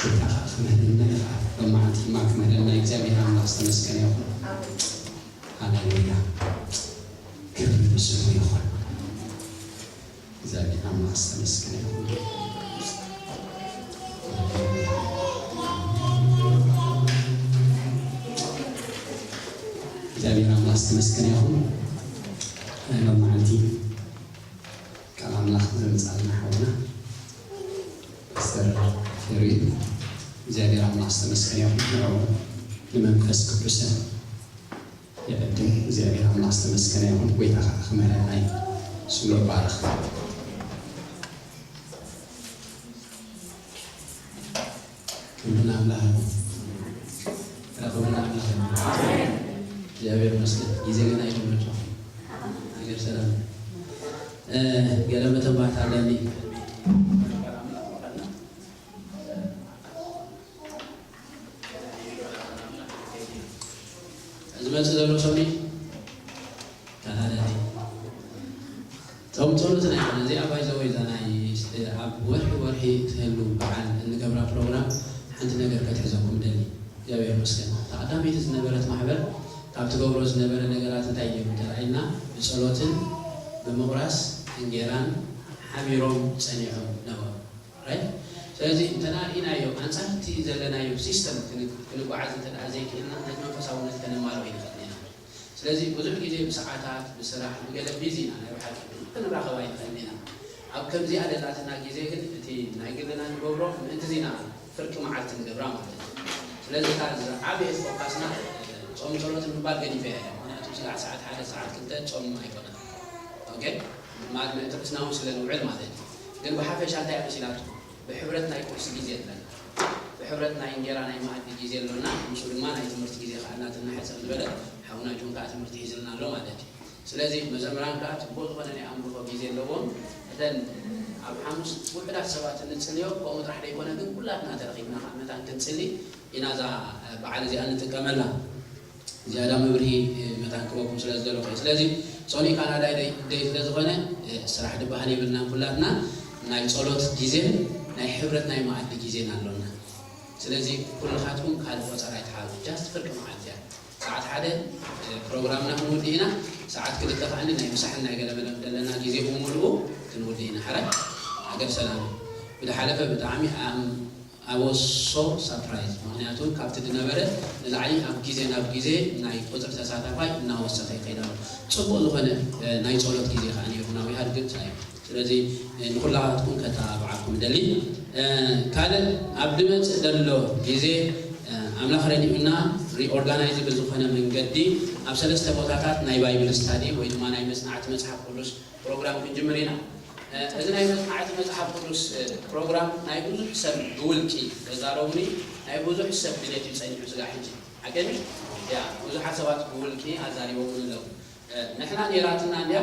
ጎይታ ኸዓ ክምህረና እዩ ኸዓ። ሎማዓንቲ ድማ ክምህረና እዩ። እግዚኣብሔር ኣምላኽ ዝተመስገነ ይኹን። ሃሌሉያ፣ ክብሪ ንስሙ ይኹን። እግዚኣብሔር ኣምላኽ ዝተመስገነ ይኹን። እግዚኣብሔር ኣምላኽ ዝተመስገነ ይኹን። ናይ ሎማዓንቲ ቃል ኣምላኽ ዘምጻልና ሓውና ፓስተር ፌሪ እግዚኣብሔር ኣምላኽ ዝተመስገነ ይኹን። ንዕኡ ንመንፈስ ቅዱስን የቐድም። እግዚኣብሔር ኣምላኽ ዝተመስገነ ይኹን። ጎይታ ኸዓ ክምህረና እዩ። ስሙ ይባረኽ። ክብሪ ንኣምላኽ ይኹን። ክብሪ ንኣምላኽ ይኹን። እግዚኣብሔር ይመስገን። ግዜ ገና ኣይጀመረትኩን። ነገር ሰላም። እ፣ ገለ መተንባህታ ኣለኒ። ዝመጽእ ዘሎ ሰብ እዩ። ተሃደደ። ጾም ጸሎትን ኣይኮነ። እዚኣ ባይ ዘ ወይ እዛ ናይ ኣብ ወርሒ ወርሒ ትህሉ በዓል እንገብራ ፕሮግራም ሓንቲ ነገር ከትሕዘኩም ደሊ። እግዚኣብሔር ይመስገን። እታ ቀዳመይቲ ዝነበረት ማሕበር ካብ ትገብሮ ዝነበረ ነገራት እንታይ እዩ ተራእይና? ብጸሎትን ብምቑራስ እንጌራን ሓቢሮም ጸኒዖም ነበሩ። ራይት? ስለዚ እንተ ደኣ ርኢናዮ፣ ኣንጻር እቲ ዘለናዮ ሲስተም ክን-፣ ክንጓዓዝ እንተ ደኣ ዘይክእልና፣ ነቲ መንፈሳውነት ከነማልኦ ኣይንኽእልን ኢና። ስለዚ ብዙሕ ግዜ ብሰዓታት፣ ብስራሕ፣ ብገለ ቢዚ ኢና፣ ናይ ብሓቂ ክንራኸብ ኣይንኽእልን ኢና። ኣብ ከምዚኣ ደላትና ግዜ ግን እቲ ናይ ግልና ንገብሮ ምእንቲ ዚና ፍርቂ መዓልቲ ንገብራ ማለት እዩ። ስለዚ እታ ዝዓበየት ፎካስና ጾም ጸሎት ምባል ገዲፈያ እየ። ምኽንያቱ ስጋዕ ሰዓት ሓደ ሰዓት ክልተ ጾም ኣይኮነን። ኦኬ? ማድ ምእንቲ ክስናውን ስለ ንውዕል ማለት እዩ። ግን ብሓፈሻ እንታይ መሲላትኩም? ብሕብረት ናይ ቁርሲ ግዜ ኣለና። ብሕብረት ናይ እንጌራ ናይ መኣዲ ግዜ ኣሎና። ምስኡ ድማ ናይ ትምህርቲ ግዜ ከኣ እናተናሕጸ ዝበለ ሓውና ጆን ከኣ ትምህርቲ ሒዝልና ኣሎ ማለት እዩ። ስለዚ መዘምራን ከኣ ጽቡቕ ዝኾነ ናይ ኣምልኾ ግዜ ኣለዎም። እተን ኣብ ሓሙስ ውሑዳት ሰባት እንጽልዮ ከምኡ ጥራሕ ደይኮነ ግን ኩላትና ተረኺብና ከኣ መታን ክንጽሊ ኢና እዛ በዓል እዚኣ ንጥቀመላ። ዝያዳ መብርሂ መታን ክበኩም ስለ ዝደለኹ እየ። ስለዚ ሶኒ ካናዳ ደይ ደይ ስለ ዝኾነ ስራሕ ድበሃል የብልናን ኩላትና ናይ ጸሎት ግዜን ናይ ሕብረት ናይ መኣዲ ግዜን ኣሎና። ስለዚ ኩልኻትኩም ካልእ ቆጸራ ኣይትሓዙ። ጃስት ፍርቂ መዓልቲ እያ። ሰዓት ሓደ ፕሮግራምና ክንውድእ ኢና። ሰዓት ክልተ ከዓኒ ናይ ምሳሕን ናይ ገለመለን ዘለና ግዜ ብምሉኡ ክንውድእ ኢና። ሕራይ ሃገር ሰላም። ብዝሓለፈ ብጣዕሚ ኣም I was so surprised። ምኽንያቱ ካብቲ ዝነበረ ንላዕሊ ኣብ ግዜ ናብ ግዜ ናይ ቁፅሪ ተሳታፋይ እናወሰኸ ይኸይድ ኣሎ። ፅቡቕ ዝኾነ ናይ ፀሎት ግዜ ከዓ ነይሩ። Now we had good time። ስለዚ ንኩላትኩም ከተባብዓኩም ደሊ። ካልእ ኣብ ድመፅእ ዘሎ ግዜ ኣምላኽ ረዲኡና ሪኦርጋናይዝ ብዝኾነ መንገዲ ኣብ ሰለስተ ቦታታት ናይ ባይብል ስታዲ ወይ ድማ ናይ መፅናዕቲ መፅሓፍ ቅዱስ ፕሮግራም ክንጅምር ኢና። እዚ ናይ መፅናዕቲ መፅሓፍ ቅዱስ ፕሮግራም ናይ ብዙሕ ሰብ ብውልቂ ተዛረቡኒ፣ ናይ ብዙሕ ሰብ ድሌት እዩ ፀኒሑ ስጋዕ ሕጂ። ሓቀኒ ያ ብዙሓት ሰባት ብውልቂ ኣዛሪቦምን ኣለዉ። ንሕና ኔራትና እንድያ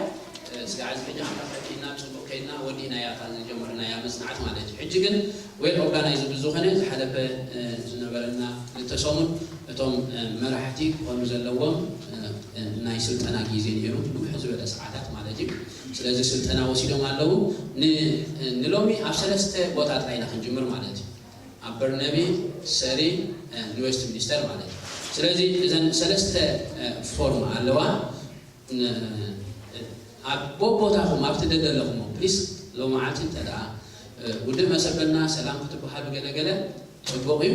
ስጋዕ እዚ ሕጂ ኣምላኽ ረድኢና፣ ፅቡቕ ከይድና ወዲእናያ እታ ዝጀመርናያ መፅናዕቲ ማለት እዩ። ሕጂ ግን ዌል ኦርጋናይዝ ብዝኾነ ዝሓለፈ ዝነበረና ክልተ ሰሙን እቶም መራሕቲ ክኾኑ ዘለዎም ናይ ስልጠና ግዜ ነይሩ፣ ንውሕ ዝበለ ሰዓታት ማለት እዩ። ስለዚ ስልጠና ወሲዶም ኣለዉ። ንሎሚ ኣብ ሰለስተ ቦታ ጥራይ ኢና ክንጅምር ማለት እዩ። ኣብ በርነቢ፣ ሰሪ፣ ንዌስት ሚኒስተር ማለት እዩ። ስለዚ እዘን ሰለስተ ፎርም ኣለዋ። ኣብ ቦቦታኹም ኣብቲ ደደለኹሞ ፕሊስ ሎመዓልቲ እንተ ደኣ ውድእ መሰበና ሰላም ክትበሃሉ ገለገለ ጽቡቕ እዩ።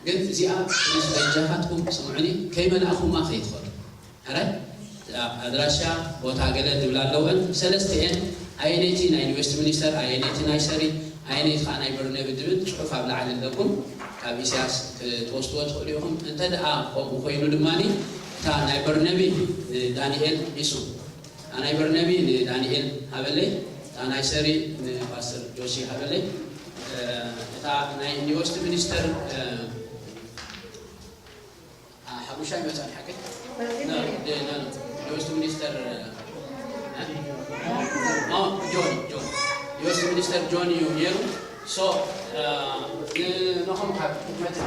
ግን እዚኣ ፕሊስ በጃኻትኩም ስምዑኒ፣ ከይመላእኹማ ከይትኸዱ። ሕራይ ኣድራሻ ቦታ ገለ ዝብላ ኣለወን። ሰለስቲኤን ኣየነይቲ ናይ ዌስት ሚኒስተር፣ ኣየነይቲ ናይ ሰሪ፣ ኣየነይቲ ከዓ ናይ በርነቢ ዝብል ጽሑፍ ኣብ ላዕሊ ኣለኩም። ካብ ኢሳያስ ክትወስድዎ ትኽእሉ ኢኹም። እንተ ደኣ ከምኡ ኮይኑ ድማ እታ ናይ በርነቢ ንዳንኤል ኢሱ፣ እታ ናይ በርነቢ ንዳንኤል ሃበለይ፣ እታ ናይ ሰሪ ንፓስተር ጆሲ ሃበለይ፣ እታ ናይ ዌስት ሚኒስተር ሓሙሻይ መጻን ሓቂ ዌስት ሚኒስተር ጆን ጆን ዌስት ሚኒስተር ጆን እዩ ነይሩ። ሶ ንነኾም ካብ መት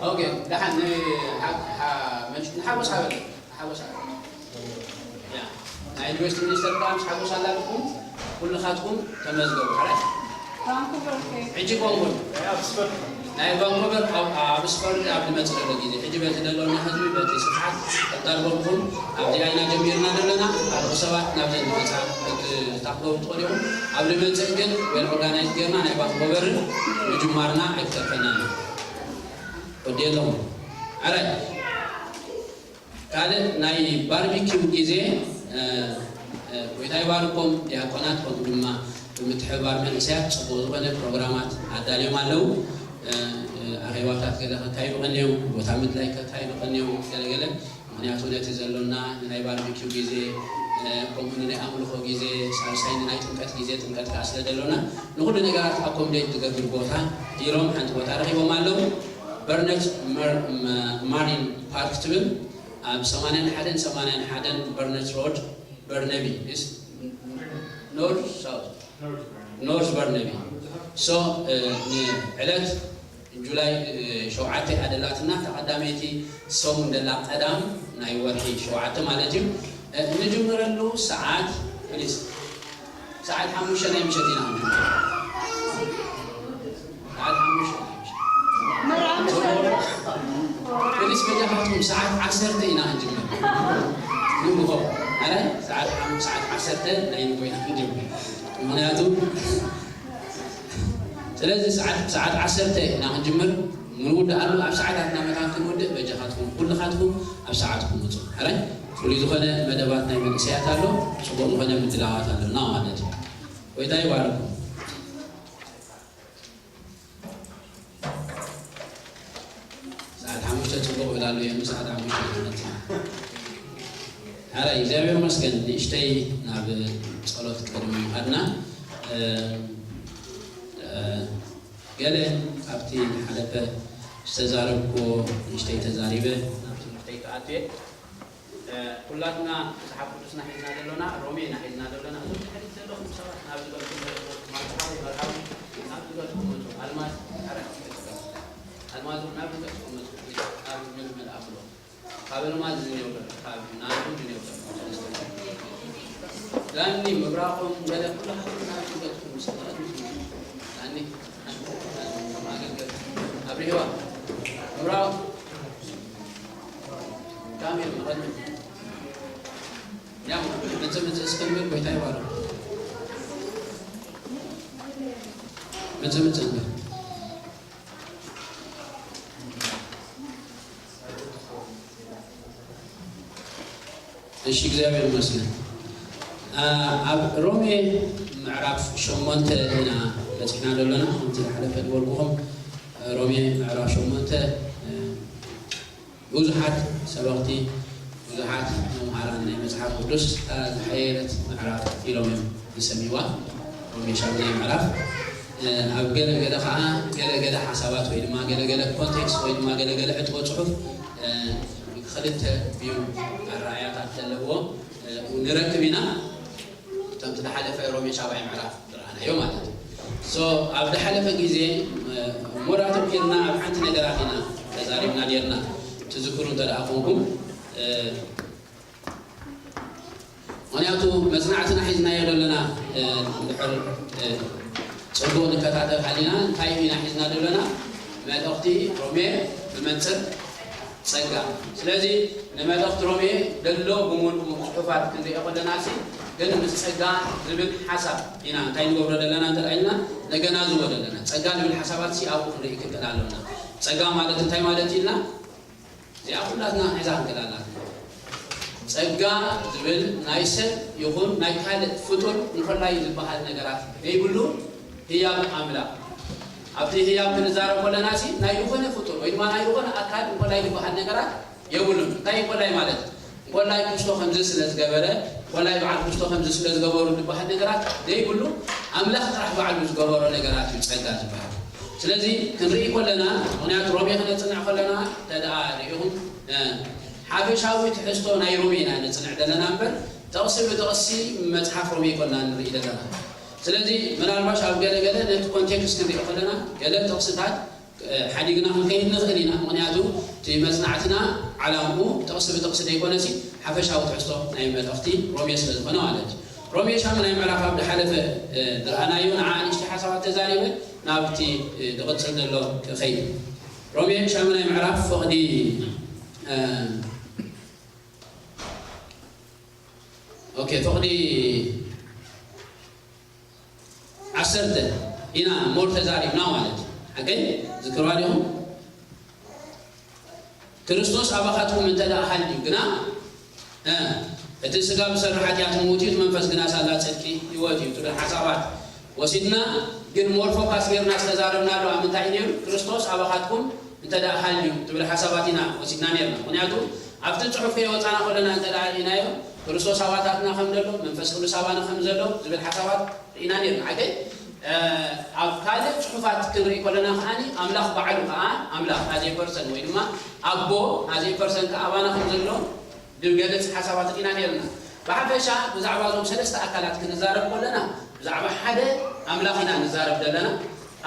ኦኬ ደሓን ንሓጎስ ሓበለ ሓጎስ ሓበለ ናይ ዩኒቨርሲቲ ሚኒስተር ከዓ ምስ ሓጎስ ኣላልኩም ኩልኻትኩም ተመዝገቡ። ሓራይ ሕጂ ኮንጎል ናይ ቫንኮቨር ኣብ ስፐርድ ኣብ ዝመፅእ ዘሎ ግዜ ሕጂ በቲ ዘሎና ህዝቢ በቲ ስፍሓት ቀጣል በልኩም ኣብዚኣ ኢና ጀሚርና ዘለና። ካልኦት ሰባት ናብ ዘንመፃ ክትታክበሩ ትኽእሉ ኢኹም። ኣብ ዝመፅእ ግን ወል ኦርጋናይዝ ጌርና ናይ ቫንኮቨርን ምጅማርና ኣይክተርፈናን እዩ። ወዲ ኣለኹም ኣራይ ካልእ ናይ ባርቢኪው ግዜ ጎይታ ይባርኮም ዲያቆናት ከምኡ ድማ ብምትሕብባር መንእሰያት ፅቡቕ ዝኾነ ፕሮግራማት ኣዳልዮም ኣለዉ። ኣኼባታት ገለ ከካይዱ ቀንዮም፣ ቦታ ምድላይ ከካይዱ ቀንዮም ገለገለ። ምክንያቱ ነቲ ዘሎና ንናይ ባርቢኪው ግዜ ከምኡ ንናይ ኣምልኾ ግዜ ሳልሳይ ንናይ ጥምቀት ግዜ ጥምቀት ከዓ ስለ ዘሎና ንኩሉ ነገራት ኣኮምዴት ዝገብር ቦታ ኢሎም ሓንቲ ቦታ ረኪቦም ኣለዉ። በርነት ማሪን ፓርክ ትብል ኣብ ሰማንያን ሓደን ሰማንያን ሓደን በርነት ሮድ በርነቢ ኖርዝ ሳውዝ ኖርዝ በርነቢ ሶ ንዕለት ጁላይ ሸውዓተ ኣደላትና ተቐዳመይቲ ሰሙን ደላ ቀዳም ናይ ወርሒ ሸውዓተ ማለት እዩ። ንጅምረሉ ሰዓት ፕሊስ ሰዓት ሓሙሽተ ናይ ምሸት ኢና ክንጅምር። ሰዓት ሓሙሽተ ናይ ምሸት ፕሊስ በጃኻትኩም ሰዓት ዓሰርተ ኢና ክንጅምር። ንግሆ ኣረ ሰዓት ሓሙሽተ ሰዓት ዓሰርተ ናይ ንጎ ኢና ክንጅምር። ምክንያቱ ስለዚ ሰዓት ሰዓት ዓሰርተ ኢና ክንጅምር። ምንውድኣሉ ኣብ ሰዓታትና መታን ክንውድእ በጃኻትኩም ኩልኻትኩም ኣብ ሰዓትኩም ውፁ። ሕራይ ፍሉይ ዝኾነ መደባት ናይ መንእሰያት ኣሎ። ፅቡቕ ዝኾነ ምድላዋት ኣለና ማለት እዩ። ጎይታ ይባርኩም። ሰዓት ሓሙሽተ ጽቡቕ ብላሉ እዮም። ሰዓት ሓሙሽተ ዝመጽእ። ኣረ እግዚኣብሔር ይመስገን። ንእሽተይ ናብ ጸሎት ቅድሚ ምኻድና፣ እ፣ እ፣ ገለ ኣብቲ ሓለፈ ዝተዛረብኩዎ ንእሽተይ ተዛሪበ ናብ ትምህርተይ ክኣትየ። እ፣ ኩላትና መጽሓፍ ቅዱስና ሒዝና ዘሎና ሮሜ ኢና ሒዝና ዘሎና። እዞም ድሕሪት ዘለኹም ሰባት ናብ ዝገድኩም መርሓዊ መርሓዊ ናብ ዝገድኩም መጹ። ኣልማዝ ኣረ ኣልማዝ ናብ ዝገድኩም መጹ። ናብ ምልመል ኣብሎ ካብ ኣልማዝ ዝኔው ዘሎ ካብ ናቱ ዝኔው ዘሎ ዳኒ ምብራቖም ገለ ኩላኹም ናብ ዝገድኩም ምስ ዳኒ ኣገልገል ኣብሪዋ ምብራቕ ካሜር መቐድም ያው ምጽእ ምጽእ እስክንብል ጎይታ ይባርክ። ምጽእ ምጽእ እንበል። እሺ እግዚኣብሔር ይመስገን። አ፣ ኣብ ሮሜ ምዕራፍ ሸሞንተ ኢና በጺሕና ዘሎና። ከምቲ ዝሓለፈ ዝበልኩኹም ሮሜ ምዕራፍ ሸሞንተ፣ እ፣ ብዙሓት ሰበኽቲ፣ ብዙሓት መምሃራን ናይ መጽሓፍ ቅዱስ እታ ዝሓየለት ምዕራፍ ኢሎም እዮም ዝሰምይዋ። ሮሜ ሻሙናይ ምዕራፍ፣ እ፣ ኣብ ገለ ገለ ኸዓ ገለ ገለ ሓሳባት ወይ ድማ ገለ ገለ ኮንቴክስት ወይ ድማ ገለ ገለ ዕጥቆ ጽሑፍ፣ እ፣ ክልተ ቪው ኣረኣእያታት ዘለዎ፣ እ፣ ንረክብ ኢና። ከምቲ ዝሓለፈ ሮሜ ሻባይ ምዕራፍ ዝረኣናዮ ማለት እዩ። ሶ ኣብ ዝሓለፈ ግዜ፣ እ፣ እሞ ዳ ተምሂርና ኣብ ሓንቲ ነገራት ኢና ተዛሪብና ኔርና። ትዝክሩ እንተ ደኣ ኮንኩም፣ እ፣ ምኽንያቱ መጽናዕትና ሒዝናዮ ዘለና፣ እ፣ እንድሕር፣ እ፣ ጽቡቕ ንከታተል ሃሊና እንታይ ኢና ሒዝና ዘለና? መልእኽቲ ሮሜ ብመንጽር ጸጋ። ስለዚ ንመልእኽቲ ሮሜ ደሎ ብምሉኡ ጽሑፋት ክንሪኦ ከለናሲ ግን ምስ ጸጋ ዝብል ሓሳብ ኢና እንታይ ንገብሮ ዘለና እንተ ኢልና ነገናዝቦ ዘለና። ጸጋ ዝብል ሓሳባትሲ ኣብኡ ክንርኢ ክንክእል ኣለና። ጸጋ ማለት እንታይ ማለት ኢልና እዚኣ ኩላትና ሒዛ ክንክእል ኣላትና። ጸጋ ዝብል ናይ ሰብ ይኹን ናይ ካልእ ፍጡር እንኮላይ ዝበሃል ነገራት ዘይብሉ ህያብ ኣምላኽ። ኣብቲ ህያብ ክንዛረብ ከለናሲ ናይ ዝኾነ ፍጡር ወይ ድማ ናይ ዝኾነ ኣካል እንኮላይ ዝበሃል ነገራት የብሉን። እንታይ እንኮላይ ማለት? እንኮላይ ክስቶ ከምዚ ስለ ዝገበረ፣ እንኮላይ በዓል ክስቶ ከምዚ ስለ ዝገበሩ ዝበሃል ነገራት ዘይብሉ ኣምላኽ ጥራሕ ባዕሉ ዝገበሮ ነገራት እዩ ጸጋ ዝበሃል። ስለዚ ክንርኢ ከለና፣ ምኽንያቱ ሮሜ ክነጽንዕ ከለና እንተ ደኣ ርኢኹም፣ እ፣ ሓፈሻዊ ትሕዝቶ ናይ ሮሜ ኢና ነጽንዕ ዘለና እምበር፣ ጥቕሲ ብጥቕሲ መጽሓፍ ሮሜ ኣይኮንና ንርኢ ዘለና። ስለዚ ምናልባሽ ኣብ ገለ ገለ ነቲ ኮንቴክስት ክንሪኦ ከለና፣ ገለ ጥቕስታት፣ እ፣ ሓዲግና ክንከይድ ንኽእል ኢና። ምኽንያቱ እቲ መጽናዕትና ዓላምኡ ጥቕሲ ብጥቕሲ ዘይኮነሲ፣ ሓፈሻዊ ትሕዝቶ ናይ መልእኽቲ ሮሜ ስለ ዝኾነ ማለት እዩ። ሮሜ ሻሙናይ ምዕራፍ ኣብ ዝሓለፈ፣ እ፣ ዝረኣናዮ ንዓ ንእሽተይ ሓሳባት ተዛሪበ ናብቲ፣ እ፣ ዝቕጽል ዘሎ ክኸይድ። ሮሜ ሻሙናይ ምዕራፍ ፍቕዲ፣ እ፣ ኦኬ፣ ፍቕዲ ዓሰርተ ኢና ሞር ተዛሪብና ማለት እዩ። ሓቀይ ዝክርዋ ዲኹም? ክርስቶስ ኣባኻትኩም እንተ ደኣ ሃልዩ ግና፣ እ፣ እቲ ስጋ ብሰሪ ሓጢኣት ምዉት እዩ፣ እቲ መንፈስ ግና ሳላ ጽድቂ ህይወት እዩ ትብል ሓሳባት ወሲድና፣ ግን ሞር ፎካስ ጌርና ዝተዛረብናሉ ኣብ ምንታይ እዩ ነይሩ? ክርስቶስ ኣባኻትኩም እንተ ደኣ ሃልዩ ትብል ሓሳባት ኢና ወሲድና ነይርና። ምኽንያቱ ኣብቲ ጽሑፍ ከይወጻና ከለና እንተ ደኣ ርኢናዮ፣ ክርስቶስ ኣባታትና ከም ዘሎ፣ መንፈስ ቅዱስ ኣባና ከም ዘሎ ዝብል ሓሳባት ርኢና ነይርና። ሓቀይ፣ እ፣ ኣብ ካልእ ጽሑፋት ክንርኢ ከለና ከኣ ኣምላኽ ባዕሉ ከኣ፣ ኣምላኽ ኣዜ ፐርሰን ወይ ድማ ኣቦ ኣዜ ፐርሰን ከኣ ኣባና ከም ዘሎ ዝገልጽ ሓሳባት ርኢና ነይርና። ብሓፈሻ ብዛዕባ እዞም ሰለስተ ኣካላት ክንዛረብ ከለና ብዛዕባ ሓደ ኣምላኽ ኢና ንዛረብ ዘለና።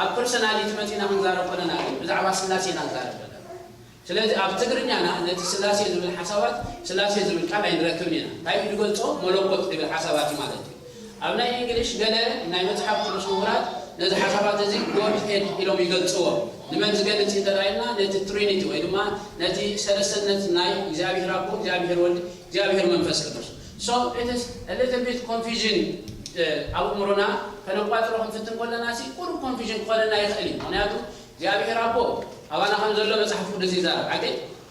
ኣብ ፐርሰናሊቲ መጺና ክንዛረብ ከለና ግን ብዛዕባ ስላሴ ኢና ንዛረብ ዘለና። ስለዚ ኣብ ትግርኛና ነቲ ስላሴ ዝብል ሓሳባት ስላሴ ዝብል ቃል ኣይንረክብን ኢና። እንታይ እዩ ዝገልጾ? መለኮት ዝብል ሓሳባት እዩ ማለት እዩ። ኣብ ናይ እንግሊሽ ገለ ናይ መጽሓፍ ቅዱስ ምሁራት ነዚ ሓሳባት እዚ ጎድ ሄድ ኢሎም ይገልጽዎ። ንመን ዝገልጽ እዩ እንተ ኢልና ነቲ ትሪኒቲ ወይ ድማ ነቲ ሰለስተነት ናይ እግዚኣብሔር ኣቦ፣ እግዚኣብሔር ወልድ፣ እግዚኣብሔር መንፈስ ቅዱስ። So it is a little bit confusion፣ እ፣ ኣብ እምሮና ከነቋጽሮ ክንፍትን ከለና ሲ ቁሩብ ኮንፊዥን ክኾነና ይኽእል እዩ። ምኽንያቱ እግዚኣብሔር ኣቦ ኣባና ከም ዘሎ መጽሓፍ ቅዱስ ይዛረብ። ሓቂ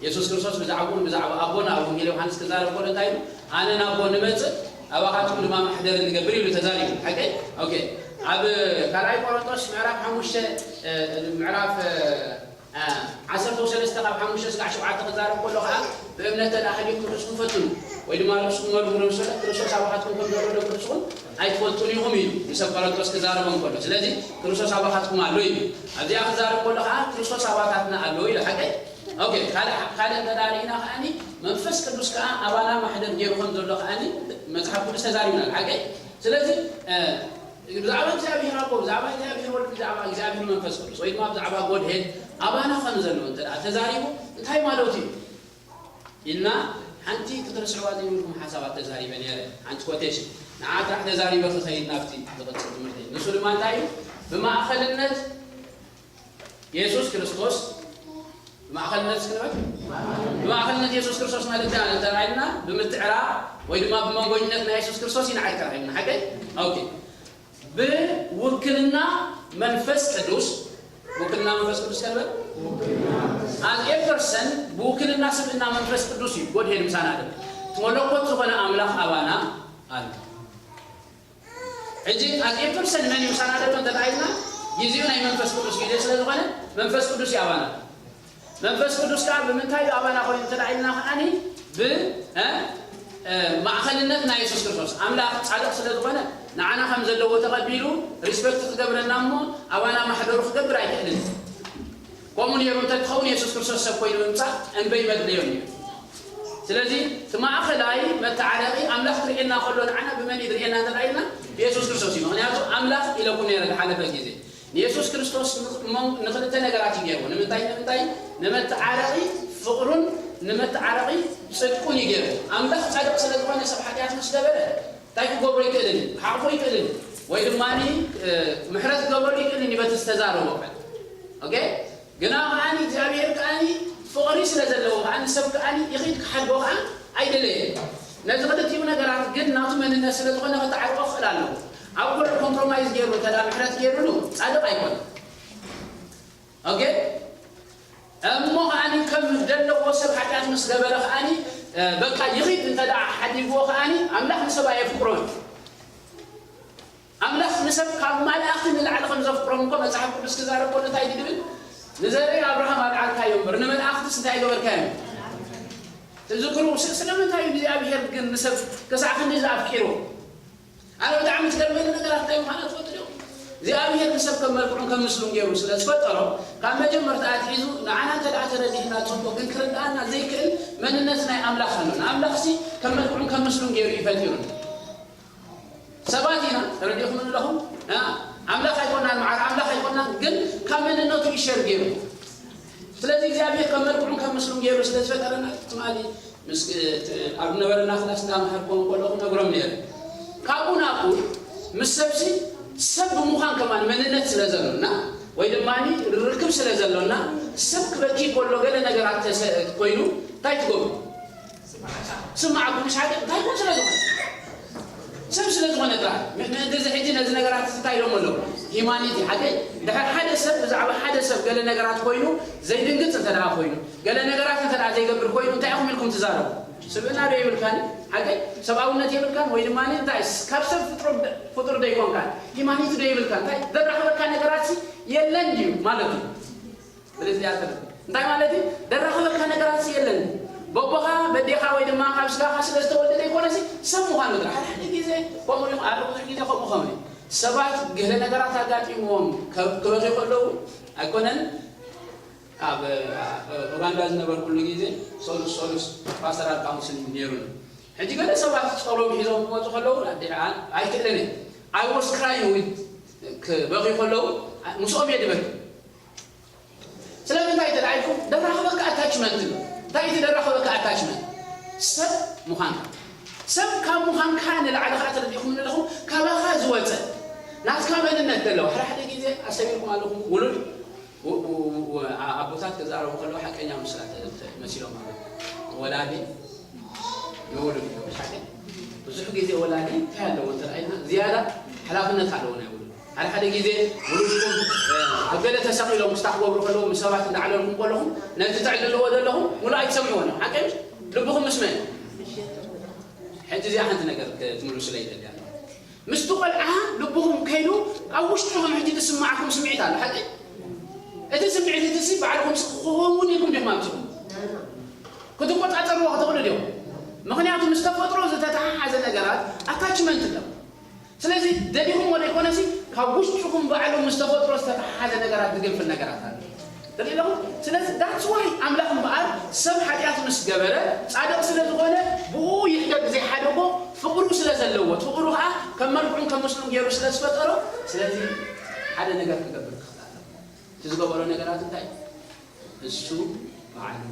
የሱስ ክርስቶስ ብዛዕባኡን ብዛዕባ ኣቦና ኣብ ወንጌል ዮሃንስ ክዛረብ ከሎ እንታይ ኢሉ? ኣነ ናብ ኣቦ ንመጽእ ኣባኻትኩም ድማ ማሕደር ንገብር ኢሉ ተዛሪቡ። ሓቂ ኦኬ። ኣብ ካልኣይ ቆሮንቶስ ምዕራፍ ሓሙሽተ ምዕራፍ ዓሰርተ ሰለስተ ካብ ሓሙሽተ ስጋዕ ሸውዓተ ክዛረብ ከሎ ከዓ ብእምነት ተደኣ ሃሊኹም ርእስኹም ፈትኑ ወይ ድማ ርእስኹም መርምሩ ምስ በለ ክርስቶስ ኣባኻትኩም ከም ዘሎ ዶ ክርስኹም ኣይትፈልጡን ኢኹም ኢሉ ንሰብ ቆረንቶስ ክዛረቦም ከሎ። ስለዚ ክርስቶስ ኣባኻትኩም ኣሎ ኢሉ ኣብዚኣ ክዛረብ ከሎ ከዓ ክርስቶስ ኣባታትና ኣሎ ኢሉ። ሓቀይ ኦኬ። ካልእ ካልእ እንተ ደኣ ርኢና ከዓኒ መንፈስ ቅዱስ ከዓ ኣባና ማሕደር ገይሩ ከም ዘሎ ከዓኒ መፅሓፍ ቅዱስ ተዛሪብና ሓቀይ። ስለዚ ብዛዕባ እግዚኣብሔር ኣቦ ብዛዕባ እግዚኣብሔር ወልድ ብዛዕባ እግዚኣብሔር መንፈስ ቅዱስ ወይ ድማ ብዛዕባ ጎድሄድ ኣባና ከም ዘሎ እንተ ተዛሪቡ እንታይ ማለቱ እዩ ኢልና ሓንቲ ክትርስዕዋ ዘይብልኩም ሓሳባት ተዛሪበ ነረ። ሓንቲ ኮቴሽን ንዓ ጥራሕ ተዛሪበ ክኸይድ ናብቲ ዝቕፅል ትምህርቲ ንሱ ድማ እንታይ እዩ? ብማእኸልነት የሱስ ክርስቶስ ብማእኸልነት ስክንበት ብማእኸልነት የሱስ ክርስቶስ ማለት ና እንተራይልና ብምትዕራ ወይ ድማ ብመንጎኝነት ናይ የሱስ ክርስቶስ ኢና ኣይከራይልና ሓቀይ ኦኬ። ብውክልና መንፈስ ቅዱስ ውክልና መንፈስ ቅዱስ ከልበል ኣዝ ኤ ፐርሰን ብውክልና ስብእና መንፈስ ቅዱስ እዩ። ጎድሄድ ምሳና ደ መለኮት ዝኾነ ኣምላኽ ኣባና ኣሉ። ሕጂ ኣዝ ኤ ፐርሰን መን እዩ ምሳና ዘሎ እንተደኣ ኢልና ግዜኡ ናይ መንፈስ ቅዱስ ግዜ ስለ ዝኾነ መንፈስ ቅዱስ እዩ ኣባና። መንፈስ ቅዱስ ከዓ ብምንታይ እዩ ኣባና ኮይኑ እንተደኣ ኢልና ከዓኒ ብ ማእኸልነት ናይ የሱስ ክርስቶስ ኣምላኽ ፃድቕ ስለ ዝኾነ ንዓና ከም ዘለዎ ተቐቢሉ ሪስፔክት ክገብረና እሞ ኣባና ማሕደሩ ክገብር ኣይክእልን። ከምኡ ነይሩ እንተትኸውን የሱስ ክርስቶስ ሰብ ኮይኑ ምምፃእ እምበይ መድለዮ ነይሩ። ስለዚ እቲ ማእኸላይ መተዓረቂ ኣምላኽ ክርእየና ከሎ ንዓና ብመን እዩ ዝርእየና እንተደኣ ኢልና ብየሱስ ክርስቶስ እዩ። ምክንያቱ ኣምላኽ ኢለኩም ነይረ ዝሓለፈ ግዜ ንየሱስ ክርስቶስ ንኽልተ ነገራት እዩ ገይርዎ። ንምንታይ ንምንታይ ንመተዓረቂ ፍቕሩን ንመተዓረቂ ፅድቁን እዩ ገይርዎ። ኣምላኽ ፃድቕ ስለ ዝኾነ ሰብ ሓጢኣት ምስ ገበረ እንታይ ክገብሮ ይክእልን እዩ? ክሓቕፎ ይክእልን እዩ ወይ ድማ ምሕረት ክገብረሉ ይክእልን እዩ በቲ ዝተዛረቦ ቃል ኦኬ። ግና ከዓኒ እግዚኣብሔር ከዓኒ ፍቕሪ ስለ ዘለዎ ከዓኒ ሰብ ከዓኒ ይኺድ ክሓድጎ ከዓ ኣይደለየን። ነዚ ክልቲኡ ነገራት ግን ናቱ መንነት ስለ ዝኾነ ክተዓርቆ ክኽእል ኣለዎ። ኣብ ኩሉ ኮምፕሮማይዝ ገይሩ እንተ ምሕረት ገይሩሉ ፃድቕ ኣይኮነ ኦኬ። እሞ ከዓኒ ከም ደለዎ ሰብ ሓጢኣት ምስ ገበረ ከዓኒ በቃ ይኺድ እንተ ሓዲግዎ ከዓኒ ኣምላኽ ንሰብ ኣየፍቅሮን። ኣምላኽ ንሰብ ካብ መላእኽቲ ንላዕሊ ከም ዘፍቅሮም እኮ መጽሓፍ ቅዱስ ክዛረብ ከሎ እንታይ እዩ ዝብል? ንዘርኢ ኣብርሃም ኣልዓልካዮ እምበር ንመላእኽትስ እንታይ ገበርካዮም? ትዝክሩ? ስለምንታይ እዩ እግዚኣብሔር ግን ንሰብ ክሳዕ ክንዲ ዝኣፍቂሩ? ኣነ ብጣዕሚ ዝገርመኒ ነገራት እንታይ ምዃኑ ትፈልጡ ዲኹም? እግዚኣብሔር ንሰብ ከም መልክዑን ከም ምስሉን ገይሩ ስለ ዝፈጠሮ ካብ መጀመርታ ኣትሒዙ ንዓና እንተ ደኣ ተረዲእና ጽቡቕ ግን ክርድኣና ዘይክእል መንነት ናይ ኣምላኽ ኣሎ። ንኣምላኽሲ ከም መልክዑን ከም ምስሉን ገይሩ እዩ ፈጢሩና። ሰባት ኢና ተረዲእኩም ኣለኹም ኣምላኽ ኣይኮናን መዓር ኣምላኽ ኣይኮናን ግን ካብ መንነቱ ይሸር ገይሩ ስለዚ እግዚኣብሔር ከም መልክዑን ከም ምስሉን ገይሩ ስለ ዝፈጠረና ትማሊ ኣብ ነበረና ክላስ እንዳምሃርኩም ከለኹ ነግሮም ነይረ ካብኡ ናብኡ ምስ ሰብሲ ሰብ ብምዃን ከማን መንነት ስለ ዘሎና ወይ ድማ ርክብ ስለ ዘሎና ሰብ ክበኪ ከሎ ገለ ነገራት ኮይኑ እንታይ ትገብሩ ስማዓኩም ምስ ሓደ እንታይ ኮን ስለ ዝኾነ ሰብ ስለ ዝኾነ ጥራሕ ምእንቲ እዚ ሕጂ ነዚ ነገራት እንታይ ኢሎም ኣለዉ ሂማኒቲ ሓደ ድሕር ሓደ ሰብ ብዛዕባ ሓደ ሰብ ገለ ነገራት ኮይኑ ዘይድንግፅ እንተ ደኣ ኮይኑ ገለ ነገራት እንተ ደኣ ዘይገብር ኮይኑ እንታይ ኢኹም ኢልኩም ትዛረቡ ስብእና ዶ የብልካን ሓቀይ ሰብኣውነት የብልካን ወይ ድማ እንታይ ካብ ሰብ ፍጡር ዶ ይኮንካን ሂማኒቲ ዶ የብልካን እንታይ ዘራኽበካ ነገራት የለን ድዩ ማለት እዩ ስለዚ ኣትር እንታይ ማለት እዩ ደራኸበካ ነገራት የለን በቦኻ በዴኻ ወይ ድማ ካብ ስጋኻ ስለ ዝተወለደ ይኮነሲ ሰብ ምዃኑ ጥራሕ ሓደ ሓደ ግዜ ከምኡ እዩ ኣረ ብዙሕ ግዜ ከምኡ ከምኡ እዩ ሰባት ገለ ነገራት ኣጋጢምዎም ክበኺ ከለዉ ኣይኮነን ኣብ ኡጋንዳ ዝነበርኩሉ ግዜ ሶሉስ ሶሉስ ፓስተራል ካውንስል ነይሩን ሕጂ ገለ ሰባት ጸሎም ሒዞም ክመፁ ከለዉ ኣይክእልን እየ I was crying with ክበኺ ከለዉ ምስኦም እየ ድበኪ ስለምንታይ ተላዒልኩም ደራኸበካ ኣታችመንት እዩ እንታይ እቲ ደራኸበካ ኣታችመንት ሰብ ምዃንካ ሰብ ካብ ምዃንካ ንላዕሊ ከዓ ተረዲእኩም ኣለኹም ካባኻ ዝወፀ ናትካ መንነት ዘለዎ ሓደ ሓደ ግዜ ኣስተሚርኩም ኣለኹም ውሉድ ኣቦታት ክዛረቡ ከለዉ ሓቀኛ ምስላ መሲሎም ማለት ወላዲ ንውሉድ እዮም ሓቂ ብዙሕ ግዜ ወላዲ እንታይ ኣለዎ እንተረኣይና ዝያዳ ሓላፍነት ኣለዎ ናይ ውሉድ ሓደ ሓደ ግዜ ውሉድኩም ኣብ ገለ ተሰቒሎም ክስታ ክገብሩ ከለዉ ምስ ሰባት እንዳዕለልኩም ከለኹም ነቲ ተዕልልዎ ዘለኹም ሙሉእ ኣይትሰምዕዎን እዮም። ሓቂ ልብኹም ምስ መን ሕጂ እዚኣ ሓንቲ ነገር ክትምልሱለይ ይደሊ ኣሎ። ምስቲ ቆልዓ ልብኹም ከይዱ ኣብ ውሽጥኹም ሕጂ ዝስማዕኩም ስምዒት ኣሎ። ሓቂ እቲ ስምዒት እቲ ሲ ባዕልኹም ክኸውን ኢልኩም ዲኹም ኣምፅኹም ክትቆፃፀርዎ ክትኽእሉ ዲኹም? ምክንያቱ ምስ ተፈጥሮ ዝተተሓሓዘ ነገራት ኣታችመንት ኣሎ። ስለዚ ደሊኹም ወደ ይኮነሲ ካብ ውሽጥኹም ባዕሉ ምስ ተፈጥሮ ዝተተሓሓዘ ነገራት ዝግንፍል ነገራት ኣሎ። ትርኢ ኣለኹም? ስለዚ that's why ኣምላኽ እምበኣር ሰብ ሓጢኣት ምስ ገበረ ጻድቕ ስለ ዝኾነ ብኡ ይሕደግ ዘይሓደጎ ፍቕሩ ስለ ዘለዎ እቲ ፍቕሩ ከዓ ከም መልክዑን ከም ምስሉን ገይሩ ስለ ዝፈጠሮ ስለዚ ሓደ ነገር ክገብር ክኽእል ኣለዎ። እቲ ዝገበሮ ነገራት እንታይ እዩ? እሱ ባዕሉ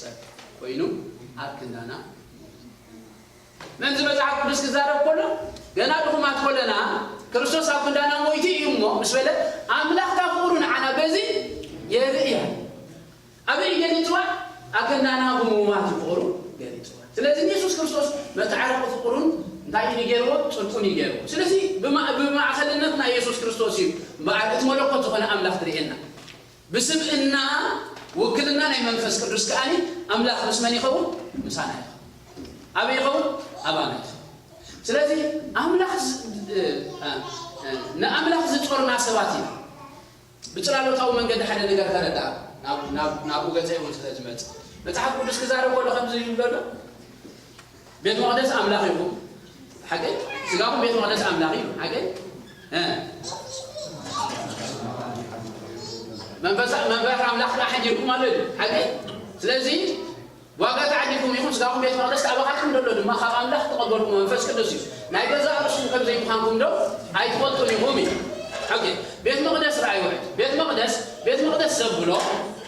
ሰብ ኮይኑ ኣብ ክንዳና ምእንቲ መጽሓፍ ቅዱስ ክዛረብ ከሎ ገና ድኹማት ከለና ክርስቶስ ኣብ ክንዳና ሞይቱ እዩ እሞ ምስ በለ ኣምላኽ ካብ ፍቕሩ ንዓና በዚ የርእያ ኣበይ ገሊፅዋ ኣክንዳና ብምውማት ፍቕሩ ገሊፅዋ ስለዚ ንየሱስ ክርስቶስ መተዓረቂ ፍቕሩን እንታይ እዩ ገይርዎ ፅድቁን እዩ ገይርዎ ስለዚ ብማእከልነት ናይ የሱስ ክርስቶስ እዩ በዓል እቲ መለኮት ዝኾነ ኣምላኽ ትርእየና ብስብእና ውክልና ናይ መንፈስ ቅዱስ ከኣ ኣምላኽ ምስ መን ይኸውን? ምሳና ይኸውን። ኣበይ ይኸውን? ኣባና ይኸውን። ስለዚ ኣምላኽ ንኣምላኽ ዝጾርና ሰባት ኢና። ብጽላሎታዊ መንገዲ ሓደ ነገር ተረዳ ናብኡ ገጸ እውን ስለ ዝመጽእ መጽሓፍ ቅዱስ ክዛረብ ከሎ ከምዚ ይብሎ ቤት መቕደስ ኣምላኽ ኢኹም ሓቀይ? ስጋኹም ቤት መቕደስ ኣምላኽ እዩ ሓቀይ? መንፈስ ኣምላኽ ከዓ ሓዲርኩም ኣሎ እዩ ሓቀይ? ስለዚ ዋጋ ተዓዲኩም ኢኹም ስጋኹም ቤት መቕደስ ኣባኻትኩም ዘሎ ድማ ካብ ኣምላኽ ተቐበልኩም መንፈስ ቅዱስ እዩ ናይ ገዛ ርእስኩም ከም ዘይምዃንኩም ዶ ኣይትፈልጡን ኢኹም እዩ ቤት መቕደስ ረኣይዎ ቤት መቕደስ ቤት መቕደስ ዘብሎ